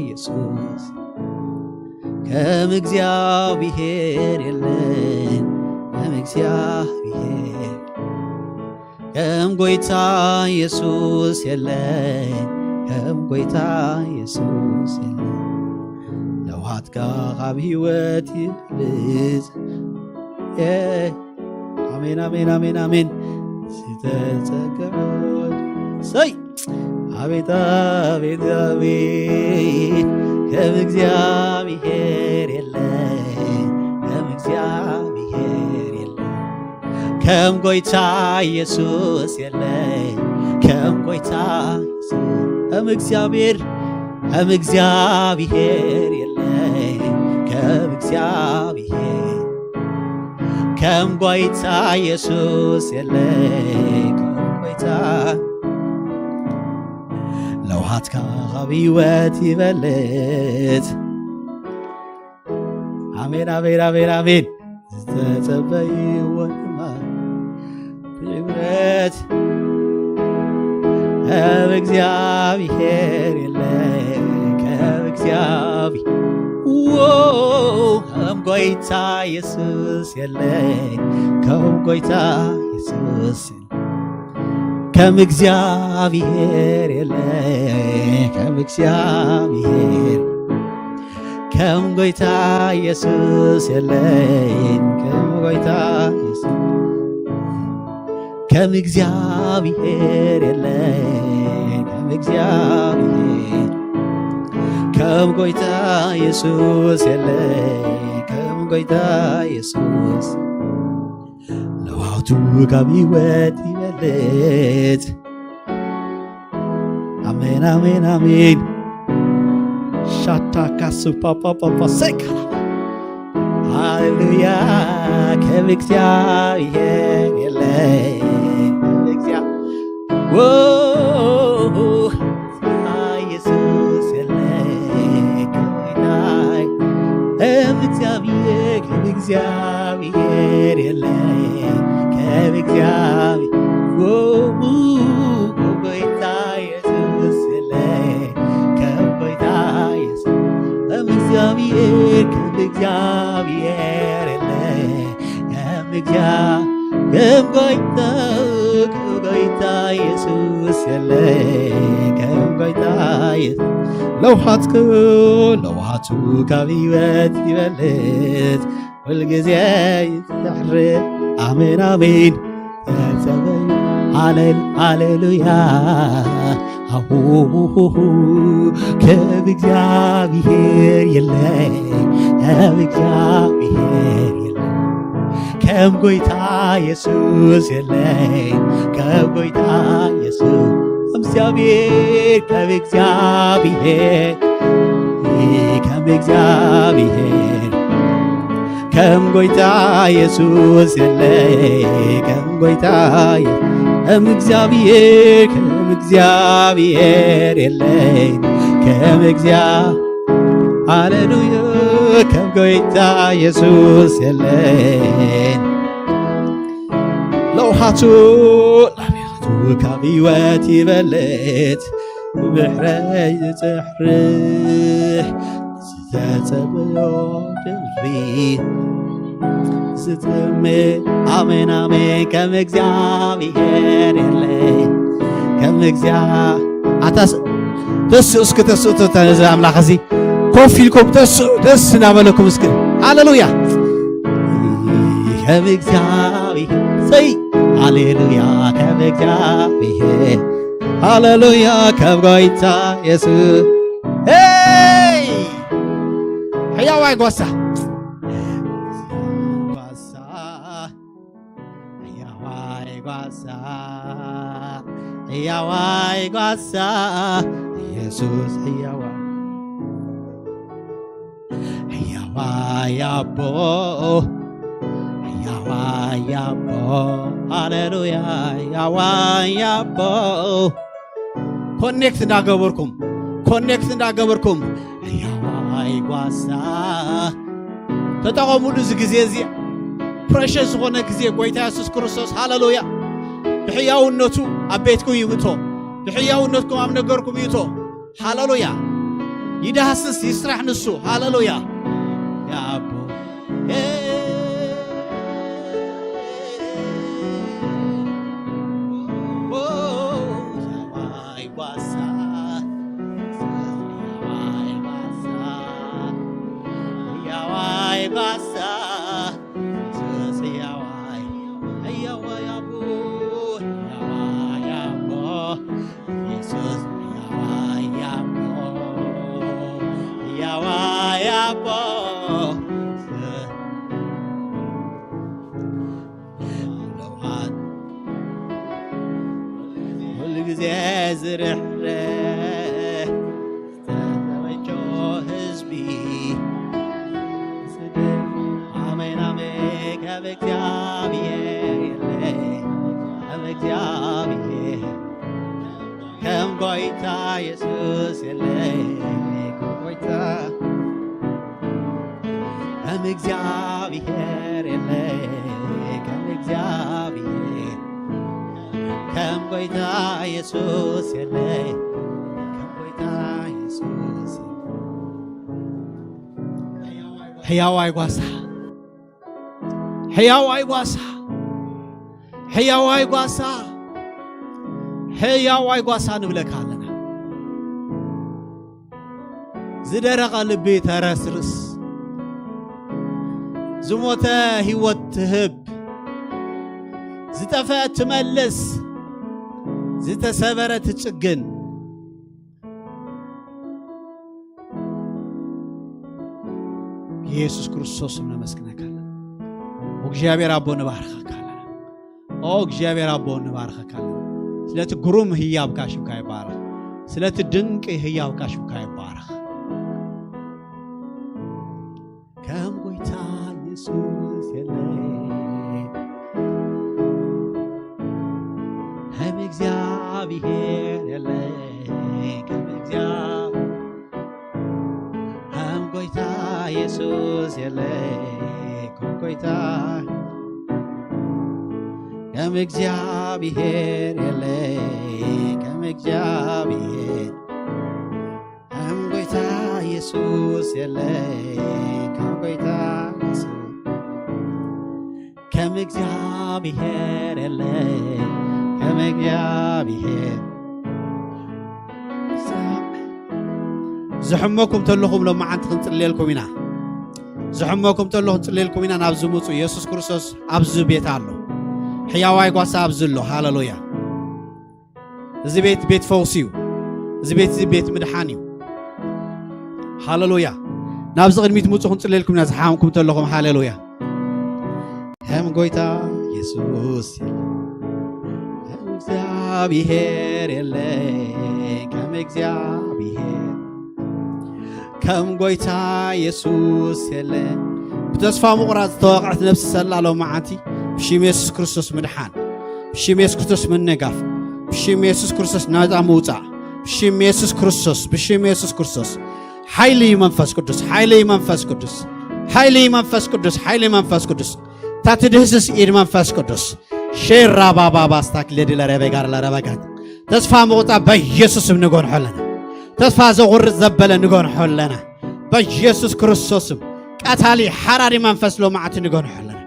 ኢየሱስ፣ ከም እግዚኣብሔር የለን፣ ከም እግዚኣብሔር ከም ጎይታ ኢየሱስ የለን፣ ከም ጎይታ ኢየሱስ የለን። ለውሃትካ ካብ ህይወት ይበልጽ። የ-፣ ኣሜን፣ ኣሜን፣ ኣሜን፣ ኣሜን። ዝተጸገዐ ሰይ፣ ኣቤት፣ ኣቤት፣ ኣቤት፣ ከም እግዚኣብሔር የለን፣ ከም እግዚኣብሔር የለን። ከም ጎይታ ኢየሱስ የለይ፣ ከም ጎይታ ኢየሱስ፣ ከም እግዚኣብሔር፣ ከም እግዚኣብሔር የለይ፣ ከም እግዚኣብሔር፣ ከም ጎይታ ኢየሱስ የለይ፣ ከም ጎይታ። ለውሃትካ ካብ ህይወት ይበልጽ። ኣሜን፣ ኣሜን፣ ኣሜን፣ ኣሜን። ዝተጸበይዎ ድማ ብዕብረት ከም እግዚኣብሔር የለይ፣ ከም እግዚኣብሔር፣ ዎ፣ ከም ጎይታ ኢየሱስ የለይ፣ ከም ጎይታ ኢየሱስ የለይ፣ ከም እግዚኣብሔር የለይ፣ ከም እግዚኣብሔር ከም ጎይታ ኢየሱስ የለይን፣ ከም ጎይታ ኢየሱስ፣ ከም እግዚኣብሔር የለይን፣ ከም እግዚኣብሔር፣ ከም ጎይታ ኢየሱስ የለይን፣ ከም ጎይታ ኢየሱስ። ለውሃቱ ካብ ህይወት ይበልጽ። ኣሜን፣ ኣሜን፣ ኣሜን። ሻታ ካሱ ፓፓ ፓፓ ሰካ። ሃሌሉያ፣ ከም እግዚኣብሔር የለይ፣ ከም እግዚኣብሔር፣ ዎ፣ ኢየሱስ የለይ፣ ከም ጎይታይ፣ ከም እግዚኣብሔር፣ ከም እግዚኣብሔር የለይ፣ ከም እግዚኣብሔር፣ ዎ፣ ጎይታ ኢየሱስ የለይ፣ ከም ጎይታ ኢየሱስ፣ ከም እግዚኣብሔር፣ ከም እግዚኣብሔር የለይ፣ ከም እግዚአ-፣ ከም ጎይታ፣ ከም ጎይታ ኢየሱስ የለይ፣ ከም ጎይታ ኢየሱስ። ለውሃትኩ፣ ለውሃቱ ካብ ህይወት ይበልጽ፣ ሁልጊዜ ይዘሕር። ኣሜን፣ ኣሜን። ተጸበዩ ሃሌል-፣ ሃሌሉያ። ኣሁ፣ ከም እግዚኣብሔር የለይ፣ ከም እግዚኣብሔር የለይ፣ ከም ጎይታ የሱስ የለይ፣ ከም ጎይታ የሱስ፣ ከም እግዚኣብሔር፣ ከም እግዚኣብሔር፣ ከም እግዚኣብሔር፣ ከም ጎይታ የሱስ የለይ፣ ከም ጎይታ የ-፣ ከም እግዚኣብሔር፣ ከም እግዚኣብሔር የለይ፣ ከም እግዚአ-፣ ሃሌሉያ፣ ከም ጎይታ የሱስ የለይ። ለውሃቱ፣ ለውሃቱ ካብ ህይወት ይበልጽ፣ ብሕረይ ዝጽሕርሕ ዝተጸበዮ ድሪ ዝጥምእ። ኣሜን፣ ኣሜን። ከም እግዚኣብሔር የለይ፣ ከም እግዚኣብ-፣ ኣታስ ተስኡ እስኪ፣ ተስኡ፣ ተስኡ፣ ነዚ ኣምላኽ እዚ ኮፍ ኢልኩም ተስኡ፣ ደስ እናበለኩም እስኪ። ሃሌሉያ። ከም እግዚኣብሔር፣ ሰይ፣ ሃሌሉያ፣ ከም እግዚኣብሔር፣ ሃሌሉያ፣ ከም ጎይታ የሱስ። ሄይ! ሕያዋይ ጓሳ። ጓሳ። ሕያዋይ ጓሳ፣ ሕያዋይ ጓሳ፣ የሱስ ሕያዋይ፣ ሕያዋይ ኣቦ፣ ሕያዋይ ኣቦ፣ ሃሌሉያ፣ ሕያዋይ ኣቦ። ኮኔክት እንዳገበርኩም፣ ኮኔክት እንዳገበርኩም፣ ሕያዋይ ጓሳ ተጠቐሙሉ። እዚ ግዜ እዚ ፕረሸስ ዝኾነ ግዜ፣ ጎይታ የሱስ ክርስቶስ፣ ሃሌሉያ፣ ብሕያውነቱ ኣብ ቤትኩም ይምእቶ፣ ብሕያውነትኩም ኣብ ነገርኩም ይእቶ። ሃሌሉያ፣ ይዳህስስ፣ ይስራሕ ንሱ። ሃሌሉያ፣ ያቦ ጓሳ፣ ሕያዋይ ጓሳ፣ ሕያዋይ ጓሳ፣ የሱስ ሕያዋይ፣ ሕያዋይ ኣቦ፣ ሕያዋይ ኣቦ፣ የሱስ ሕያዋይ ኣቦ፣ ሕያዋይ ኣቦ። ለውሃት ኩሉ ግዜ ዝርሕርሕ ዝተዘበጆ ህዝቢ። ኣሜን፣ ኣሜን። ከም እግዚኣብሔር የለ፣ ከም እግዚኣብሔር፣ ከም ጎይታ የሱስ የለ፣ ከም ጎይታ፣ ከም እግዚኣብሔር የለ፣ ከም እግዚኣብሔር፣ ከም ጎይታ የሱስ የለ፣ ከም ጎይታ የሱስ። ሕያዋይ ጓሳ፣ ሕያዋይ ጓሳ፣ ሕያዋይ ጓሳ፣ ሕያዋይ ጓሳ ንብለካ ኣለና። ዝደረቐ ልቢ ተረስርስ፣ ዝሞተ ህይወት ትህብ፣ ዝጠፍአ ትመልስ፣ ዝተሰበረ ትጽግን። የሱስ ክርስቶስ ነመስግነካ ኣለና። እግዚኣብሔር ኣቦ ንባርኸካ ኣለና። ኦ እግዚኣብሔር ኣቦ ንባርኸካ ኣለና። ስለቲ ግሩም ህያብካ ሽምካ ይባረኽ። ስለቲ ድንቂ ህያብካ ሽምካ ይባረኽ። ከም ጎይታ የሱስ የለይ፣ ከም እግዚኣብሔር የለይ፣ ከም እግዚኣብሔር፣ ከም ጎይታ የሱስ የለይ፣ ከም ጎይታ፣ ከም እግዚኣብሔር የለይ፣ ከም እግዚኣብሔር፣ ከም ጎይታ የሱስ የለይ፣ ከም ጎይታ የሱስ፣ ከም እግዚኣብሔር የለይ፣ ከም እግዚኣብሔር። ዝሕመኩም ተለኹም ሎማዓንቲ ክንጽልየልኩም ኢና። ዝሕመኩም ተሎ ክንጽልየልኩም ኢና። ናብዚ ምጹ። የሱስ ክርስቶስ ኣብዚ ቤት ኣሎ። ሕያዋይ ጓሳ ኣብዚ ኣሎ። ሃሌሉያ። እዚ ቤት ቤት ፈውሲ እዩ። እዚ ቤት እዚ ቤት ምድሓን እዩ። ሃሌሉያ። ናብዚ ቅድሚት ምጹ ክንጽልየልኩም ኢና ዝሓምኩም ተለኹም። ሃሌሉያ። ከም ጎይታ የሱስ የለ፣ ከም እግዚኣብሔር የለ፣ ከም እግዚኣብሔር፣ ከም ጎይታ የሱስ የለ። ብተስፋ ምቑራጽ ዝተወቕዐት ነፍሲ ሰላ ሎማዓንቲ ብሽም የሱስ ክርስቶስ ምድሓን፣ ብሽም የሱስ ክርስቶስ ምንጋፍ፣ ብሽም የሱስ ክርስቶስ ናጻ ምውጻእ፣ ብሽም የሱስ ክርስቶስ፣ ብሽም የሱስ ክርስቶስ። ሓይሊ እዩ መንፈስ ቅዱስ፣ ሓይሊ እዩ መንፈስ ቅዱስ፣ ሓይሊ እዩ መንፈስ ቅዱስ፣ ሓይሊ እዩ መንፈስ ቅዱስ። እታ ትድህስስ ኢድ መንፈስ ቅዱስ። ሼራ ባባ ባስታክ ሌዲ ለረበጋር ለረበጋት። ተስፋ ምቑጻ በኢየሱስ ስም ንጎንሖ ኣለና። ተስፋ ዘቑርጽ ዘበለ ንጎንሖ ኣለና። በኢየሱስ ክርስቶስ ስም ቀታሊ ሓራሪ መንፈስ ሎማዓንቲ ንጎንሖ ኣለና።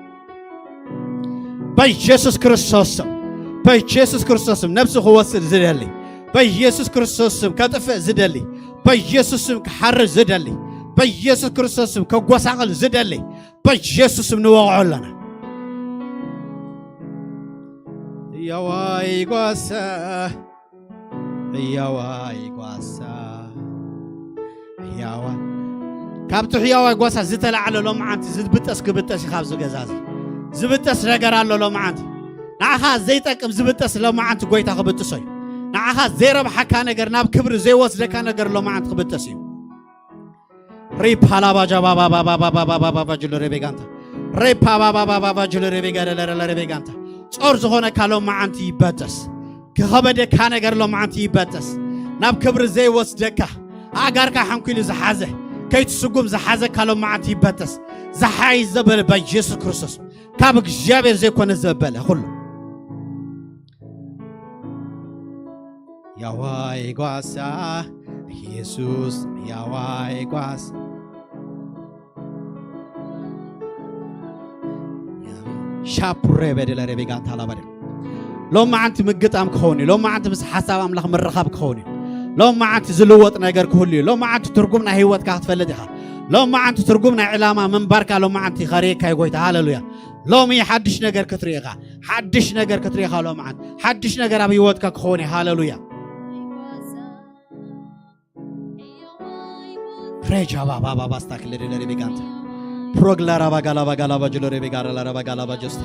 በኢየሱስ ክርስቶስ ስም፣ በኢየሱስ ክርስቶስ ስም ነብሱ ክወስድ ዝደሊ፣ በኢየሱስ ክርስቶስ ስም ከጥፍእ ዝደሊ፣ በኢየሱስ ስም ክሓርድ ዝደሊ፣ በኢየሱስ ክርስቶስ ስም ከጎሳቕል ዝደሊ፣ በኢየሱስ ስም ንወቕዖ ኣለና። ያዋይ ጓሳ፣ ያዋይ ጓሳ፣ ያዋይ። ካብቲ ሕያዋይ ጓሳ ዝተላዕለ ሎማዓንቲ ዝብጠስ ክብጠስ እዩ። ካብዚ ገዛ እዚ ዝብጠስ ነገር ኣሎ ሎማዓንቲ። ንዓኻ ዘይጠቅም ዝብጠስ ሎማዓንቲ ጎይታ ክብጥሶ እዩ። ንዓኻ ዘይረብሓካ ነገር፣ ናብ ክብሪ ዘይወስደካ ነገር ሎማዓንቲ ክብጠስ እዩ። ሪፓ ላባጃ ባባ ባባ ባባ ባባ ባባ ጅሎ ሬቤጋንታ። ሬፓ ባባ ባባ ባባ ጅሎ ሬቤጋ ለለለ ሬቤጋንታ። ጾር ዝኾነካ ሎማዓንቲ ይበጠስ። ክኸበደካ ነገር ሎማዓንቲ ይበጠስ። ናብ ክብሪ ዘይወስደካ፣ ኣእጋርካ ሓንኪሉ ዝሓዘ፣ ከይትስጉም ዝሓዘካ ሎማዓንቲ ይበጠስ። ዝሓይ ዘበለ በኢየሱስ ክርስቶስ። ካብ እግዚኣብሔር ዘይኮነ ዘበለ ኩሉ። ያዋይ ጓሳ፣ ኢየሱስ ያዋይ ጓሳ። ሻፕሬ በደለ ሬቤጋንታ ላባደ። ሎማዓንቲ ምግጣም ክኸውን እዩ። ሎማዓንቲ ምስ ሓሳብ ኣምላኽ ምርኻብ ክኸውን እዩ። ሎማዓንቲ ዝልወጥ ነገር ክህሉ እዩ። ሎማዓንቲ ትርጉም ናይ ህይወትካ ክትፈልጥ ኢኻ። ሎማዓንቲ ትርጉም ናይ ዕላማ ምንባርካ ሎማዓንቲ ከርእየካ እዩ ጎይታ። ሃሌሉያ። ሎሚ ሓድሽ ነገር ክትርኢ ኢኻ። ሓድሽ ነገር ክትርኢ ኢኻ ሎማዓንቲ። ሓድሽ ነገር ኣብ ህይወትካ ክኸውን እዩ። ሃሌሉያ። ሬጃ ባባ ባባ ስታክ ለደ ለደ ቤጋንታ። ፕሮግላ ራባ ጋላ ባጋ ላባ ጅሎ ሬቤ ጋራ ላራባ ጋላ ባጀስታ።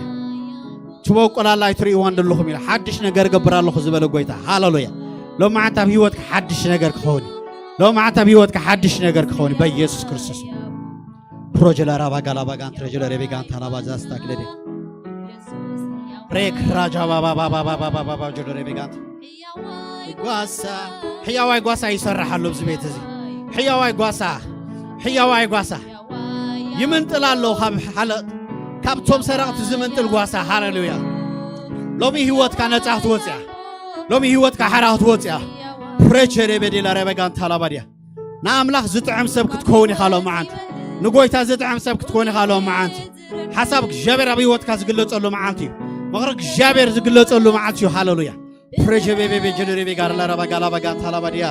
ትበቁላላ ኣይትርእይዋን ዘለኹም ኢለ ሓድሽ ነገር እገብር ኣለኹ ዝበለ ጎይታ። ሃሌሉያ። ሎማዓንቲ ኣብ ህይወትካ ሓድሽ ነገር ክኸውን እዩ። ሎማዓንቲ ኣብ ህይወትካ ሓድሽ ነገር ክኸውን እዩ በኢየሱስ ክርስቶስ። ፕሮጀላ ራባ ጋላ ባጋንት ረጀሎ ሬቤጋንታ ላባ ጃስታ ክለደ። ሬክ ራጃ ባባ ባባ ባባ ባባ ጆሎ ሬቤጋንት። ጓሳ፣ ሕያዋይ ጓሳ ይሰርሕ ኣሎ ኣብዚ ቤት እዚ። ሕያዋይ ጓሳ፣ ሕያዋይ ጓሳ ይምንጥል ኣሎ። ካብ ሓለቕቲ፣ ካብቶም ሰረቕቲ ዝምንጥል ጓሳ። ሃሌሉያ። ሎሚ ህይወትካ ነጻ ክትወጽያ፣ ሎሚ ህይወትካ ሓራ ክትወጽያ። ፕሬቸ ሬቤዴላ ሬቤጋንታ ላባድያ። ንኣምላኽ ዝጥዕም ሰብ ክትከውን ኢኻ ሎመዓንቲ። ንጎይታ ዝጥዕም ሰብ ክትከውን ኢኻ ሎመዓንቲ። ሓሳብ እግዚኣብሔር ኣብ ህይወትካ ዝግለጸሉ መዓልቲ እዩ። ምኽሪ እግዚኣብሔር ዝግለጸሉ መዓልቲ እዩ። ሃሌሉያ። ፕሬጀቤቤቤ ጀለሬቤ ጋር ላራባ ጋላባ ጋንታ ላባ ድያ።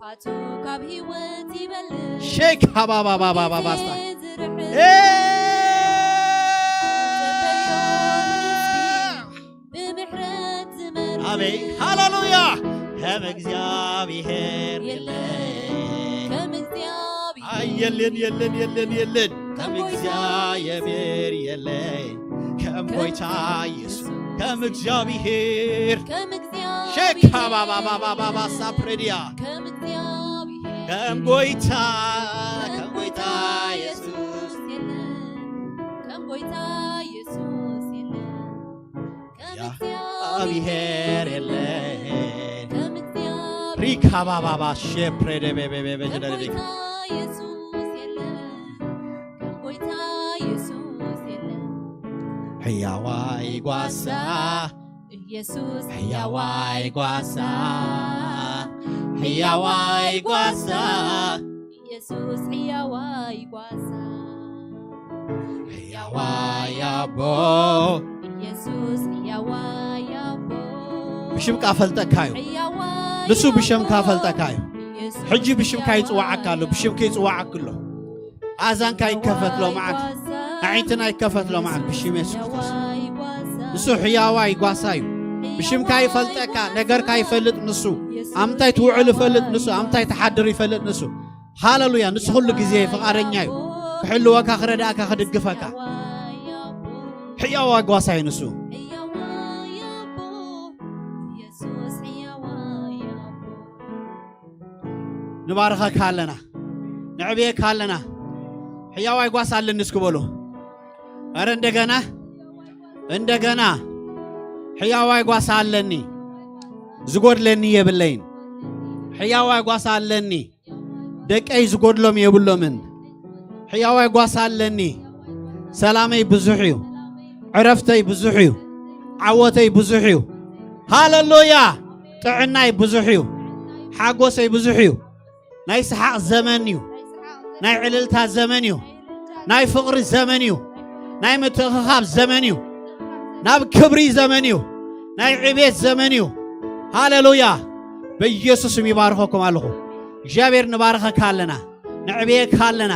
ፋቱ ካብ ህይወት ይበልጥ። ሼክ ሃባባባባባባስታ። ዝርዕድ ኤ! ተበዮ ህዝቢ ብምሕረት ዝመርሕ። ኣሜን። ሃሌሉያ። ከም እግዚኣብሔር የለን። ከም እግዚኣብሔር። ኣይ፣ የለን፣ የለን፣ የለን፣ የለን። ከም ከም ጎይታ እግዚኣብሔር የለን። ከም ከም ጎይታ ኢየሱስ። ኢየሱስ። ከም እግዚኣብሔር። ከም እግዚኣብሔር። ሼክ ሃባባባባባባ ሳፕሬዲያ። ከም እግዚኣብሔር። ከም ጎይታ፣ ከም ከም ጎይታ ጎይታ ኢየሱስ። ኢየሱስ የለን። ከም ጎይታ ኢየሱስ የለን። ከም ያ እግዚኣብሔር። ብሔር የለን። ከም እግዚኣብሔር። ሪካባባባ ሼፕሬዴቤቤቤቤ ከም ጀደሬቤ። ጎይታ ኢየሱስ የለን። ከም ጎይታ ኢየሱስ የለን። ሕያዋይ ጓሳ። ኢየሱስ ሕያዋይ ጓሳ። ሕያዋይ ጓሳ። ኢየሱስ ሕያዋይ ጓሳ። ሕያዋይ ኣቦ። ኢየሱስ ሕያዋይ ኣቦ። ብሽምካ ፈልጠካ እዩ። ሕያዋይ ንሱ ብሽምካ ኣቦ። ፈልጠካ እዩ። ኢየሱስ ሕጂ ብሽምካ ሕያዋይ ይጽዋዓካ ኣሎ። ብሽምካ ይጽዋዓካ ኣሎ። ኣዛንካ ይከፈት ሎማዓንቲ። ኣዒንትና ይከፈት ሎማዓንቲ ብሽም የሱስ ክርስቶስ። ንሱ ሕያዋይ ጓሳ እዩ። ብሽምካ ይፈልጠካ፣ ነገርካ ይፈልጥ ንሱ። ኣምታይ ትውዕል ይፈልጥ ንሱ፣ ኣምታይ ትሓድር ይፈልጥ ንሱ። ሃለሉያ። ንሱ ኩሉ ግዜ ፍቓደኛ እዩ ክሕልወካ፣ ክረዳእካ፣ ክድግፈካ። ሕያዋ ጓሳ እዩ ንሱ። ንባርኸካ ኣለና፣ ንዕብየካ ኣለና። ሕያዋይ ጓሳ ኣለኒ እስኪ በሉ። ኧረ እንደገና፣ እንደገና። ሕያዋይ ጓሳ ኣለኒ፣ ዝጎድለኒ የብለይን። ሕያዋይ ጓሳ ኣለኒ፣ ደቀይ ዝጎድሎም የብሎምን። ሕያዋይ ጓሳ ኣለኒ፣ ሰላመይ ብዙሕ እዩ፣ ዕረፍተይ ብዙሕ እዩ፣ ዓወተይ ብዙሕ እዩ። ሃለሉያ። ጥዕናይ ብዙሕ እዩ፣ ሓጎሰይ ብዙሕ እዩ። ናይ ሰሓቕ ዘመን እዩ፣ ናይ ዕልልታ ዘመን እዩ፣ ናይ ፍቕሪ ዘመን እዩ፣ ናይ ምትእኽኻብ ዘመን እዩ፣ ናብ ክብሪ ዘመን እዩ፣ ናይ ዕቤት ዘመን እዩ። ሃለሉያ። በኢየሱስም ይባርኸኩም ኣለኹ። እግዚኣብሔር ንባርኸካ ኣለና፣ ንዕብየካ ኣለና።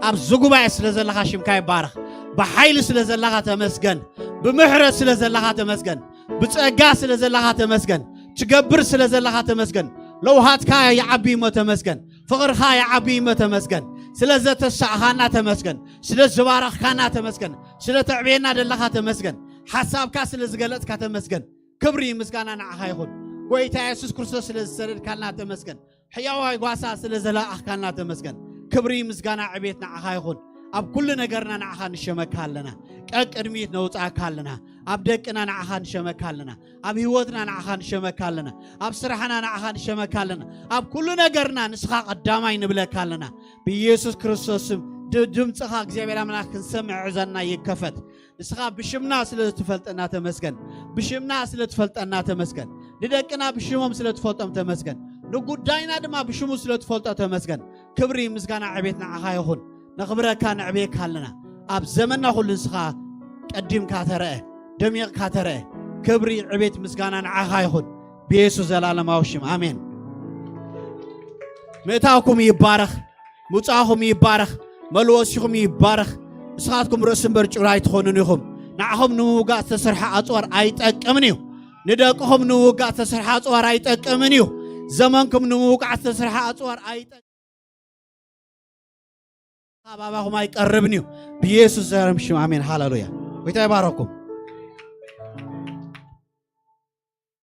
ኣብዚ ጉባኤ ስለ ዘለኻ ሽምካ ይባረኽ። ብሓይሊ ስለ ዘለኻ ተመስገን። ብምሕረት ስለ ዘለኻ ተመስገን። ብጸጋ ስለ ዘለኻ ተመስገን። ትገብር ስለ ዘለኻ ተመስገን። ለውሃትካ ይዓቢ እሞ ተመስገን። ፍቕርኻ ይዓቢ እሞ ተመስገን። ስለ ዘተሳእኻና ተመስገን። ስለ ዝባረኽካና ተመስገን። ስለ ተዕብየና ደለኻ ተመስገን። ሓሳብካ ስለ ዝገለጽካ ተመስገን። ክብሪ ምስጋና ንዓኻ ይኹን። ጎይታ የሱስ ክርስቶስ ስለ ዝሰደድካልና ተመስገን። ሕያዋይ ጓሳ ስለ ዘለኣኽካልና ተመስገን። ክብሪ ምስጋና ዕቤት ንዓኻ ይኹን። ኣብ ኩሉ ነገርና ንዓኻ ንሸመካ ኣለና። ቀቅድሚት ነውጻእካ ኣለና። ኣብ ደቅና ንዓኻ ንሸመካ ኣለና። ኣብ ህይወትና ንዓኻ ንሸመካ ኣለና። ኣብ ስራሕና ንዓኻ ንሸመካ ኣለና። ኣብ ኩሉ ነገርና ንስኻ ቀዳማይ ንብለካ ኣለና። ብኢየሱስ ክርስቶስ ስም ድ-፣ ድምፅኻ እግዚኣብሔር ኣምላኽ ክንሰምዕ እዘንና ይከፈት። ንስኻ ብሽምና ስለ ትፈልጠና ተመስገን። ብሽምና ስለ ትፈልጠና ተመስገን። ንደቅና ብሽሞም ስለ ትፈልጦም ተመስገን። ንጉዳይና ድማ ብሽሙ ስለ ትፈልጦ ተመስገን። ክብሪ ምስጋና ዕቤት ንዓኻ ይኹን። ነኽብረካ ነዕብየካ ኣለና። ኣብ ዘመንና ኩሉ ንስኻ ቀዲምካ ተረአ፣ ደሚቕካ ተረአ። ክብሪ ዕቤት ምስጋና ንዓኻ ይኹን። ብየሱስ ዘላለማዊ ሽም ኣሜን። ምእታውኩም ይባረኽ፣ ምውጻእኹም ይባረኽ፣ መልወሲኹም ይባረኽ። ንስኻትኩም ርእሲ እምበር ጭራ ኣይትኾኑን ኢኹም። ንዓኹም ንምውጋእ ዝተሰርሐ ኣጽዋር ኣይጠቅምን እዩ። ንደቅኹም ንምውጋእ ዝተሰርሐ ኣጽዋር ኣይጠቅምን እዩ። ዘመንኩም ንምውጋእ ዝተሰርሐ ኣጽዋር ኣይጠቅምን። ኣባባኹም ኣይቀርብን እዩ። ብኢየሱስ ዘረም ሽም ኣሜን። ሃሌሉያ። ጎይታ ይባረኩም።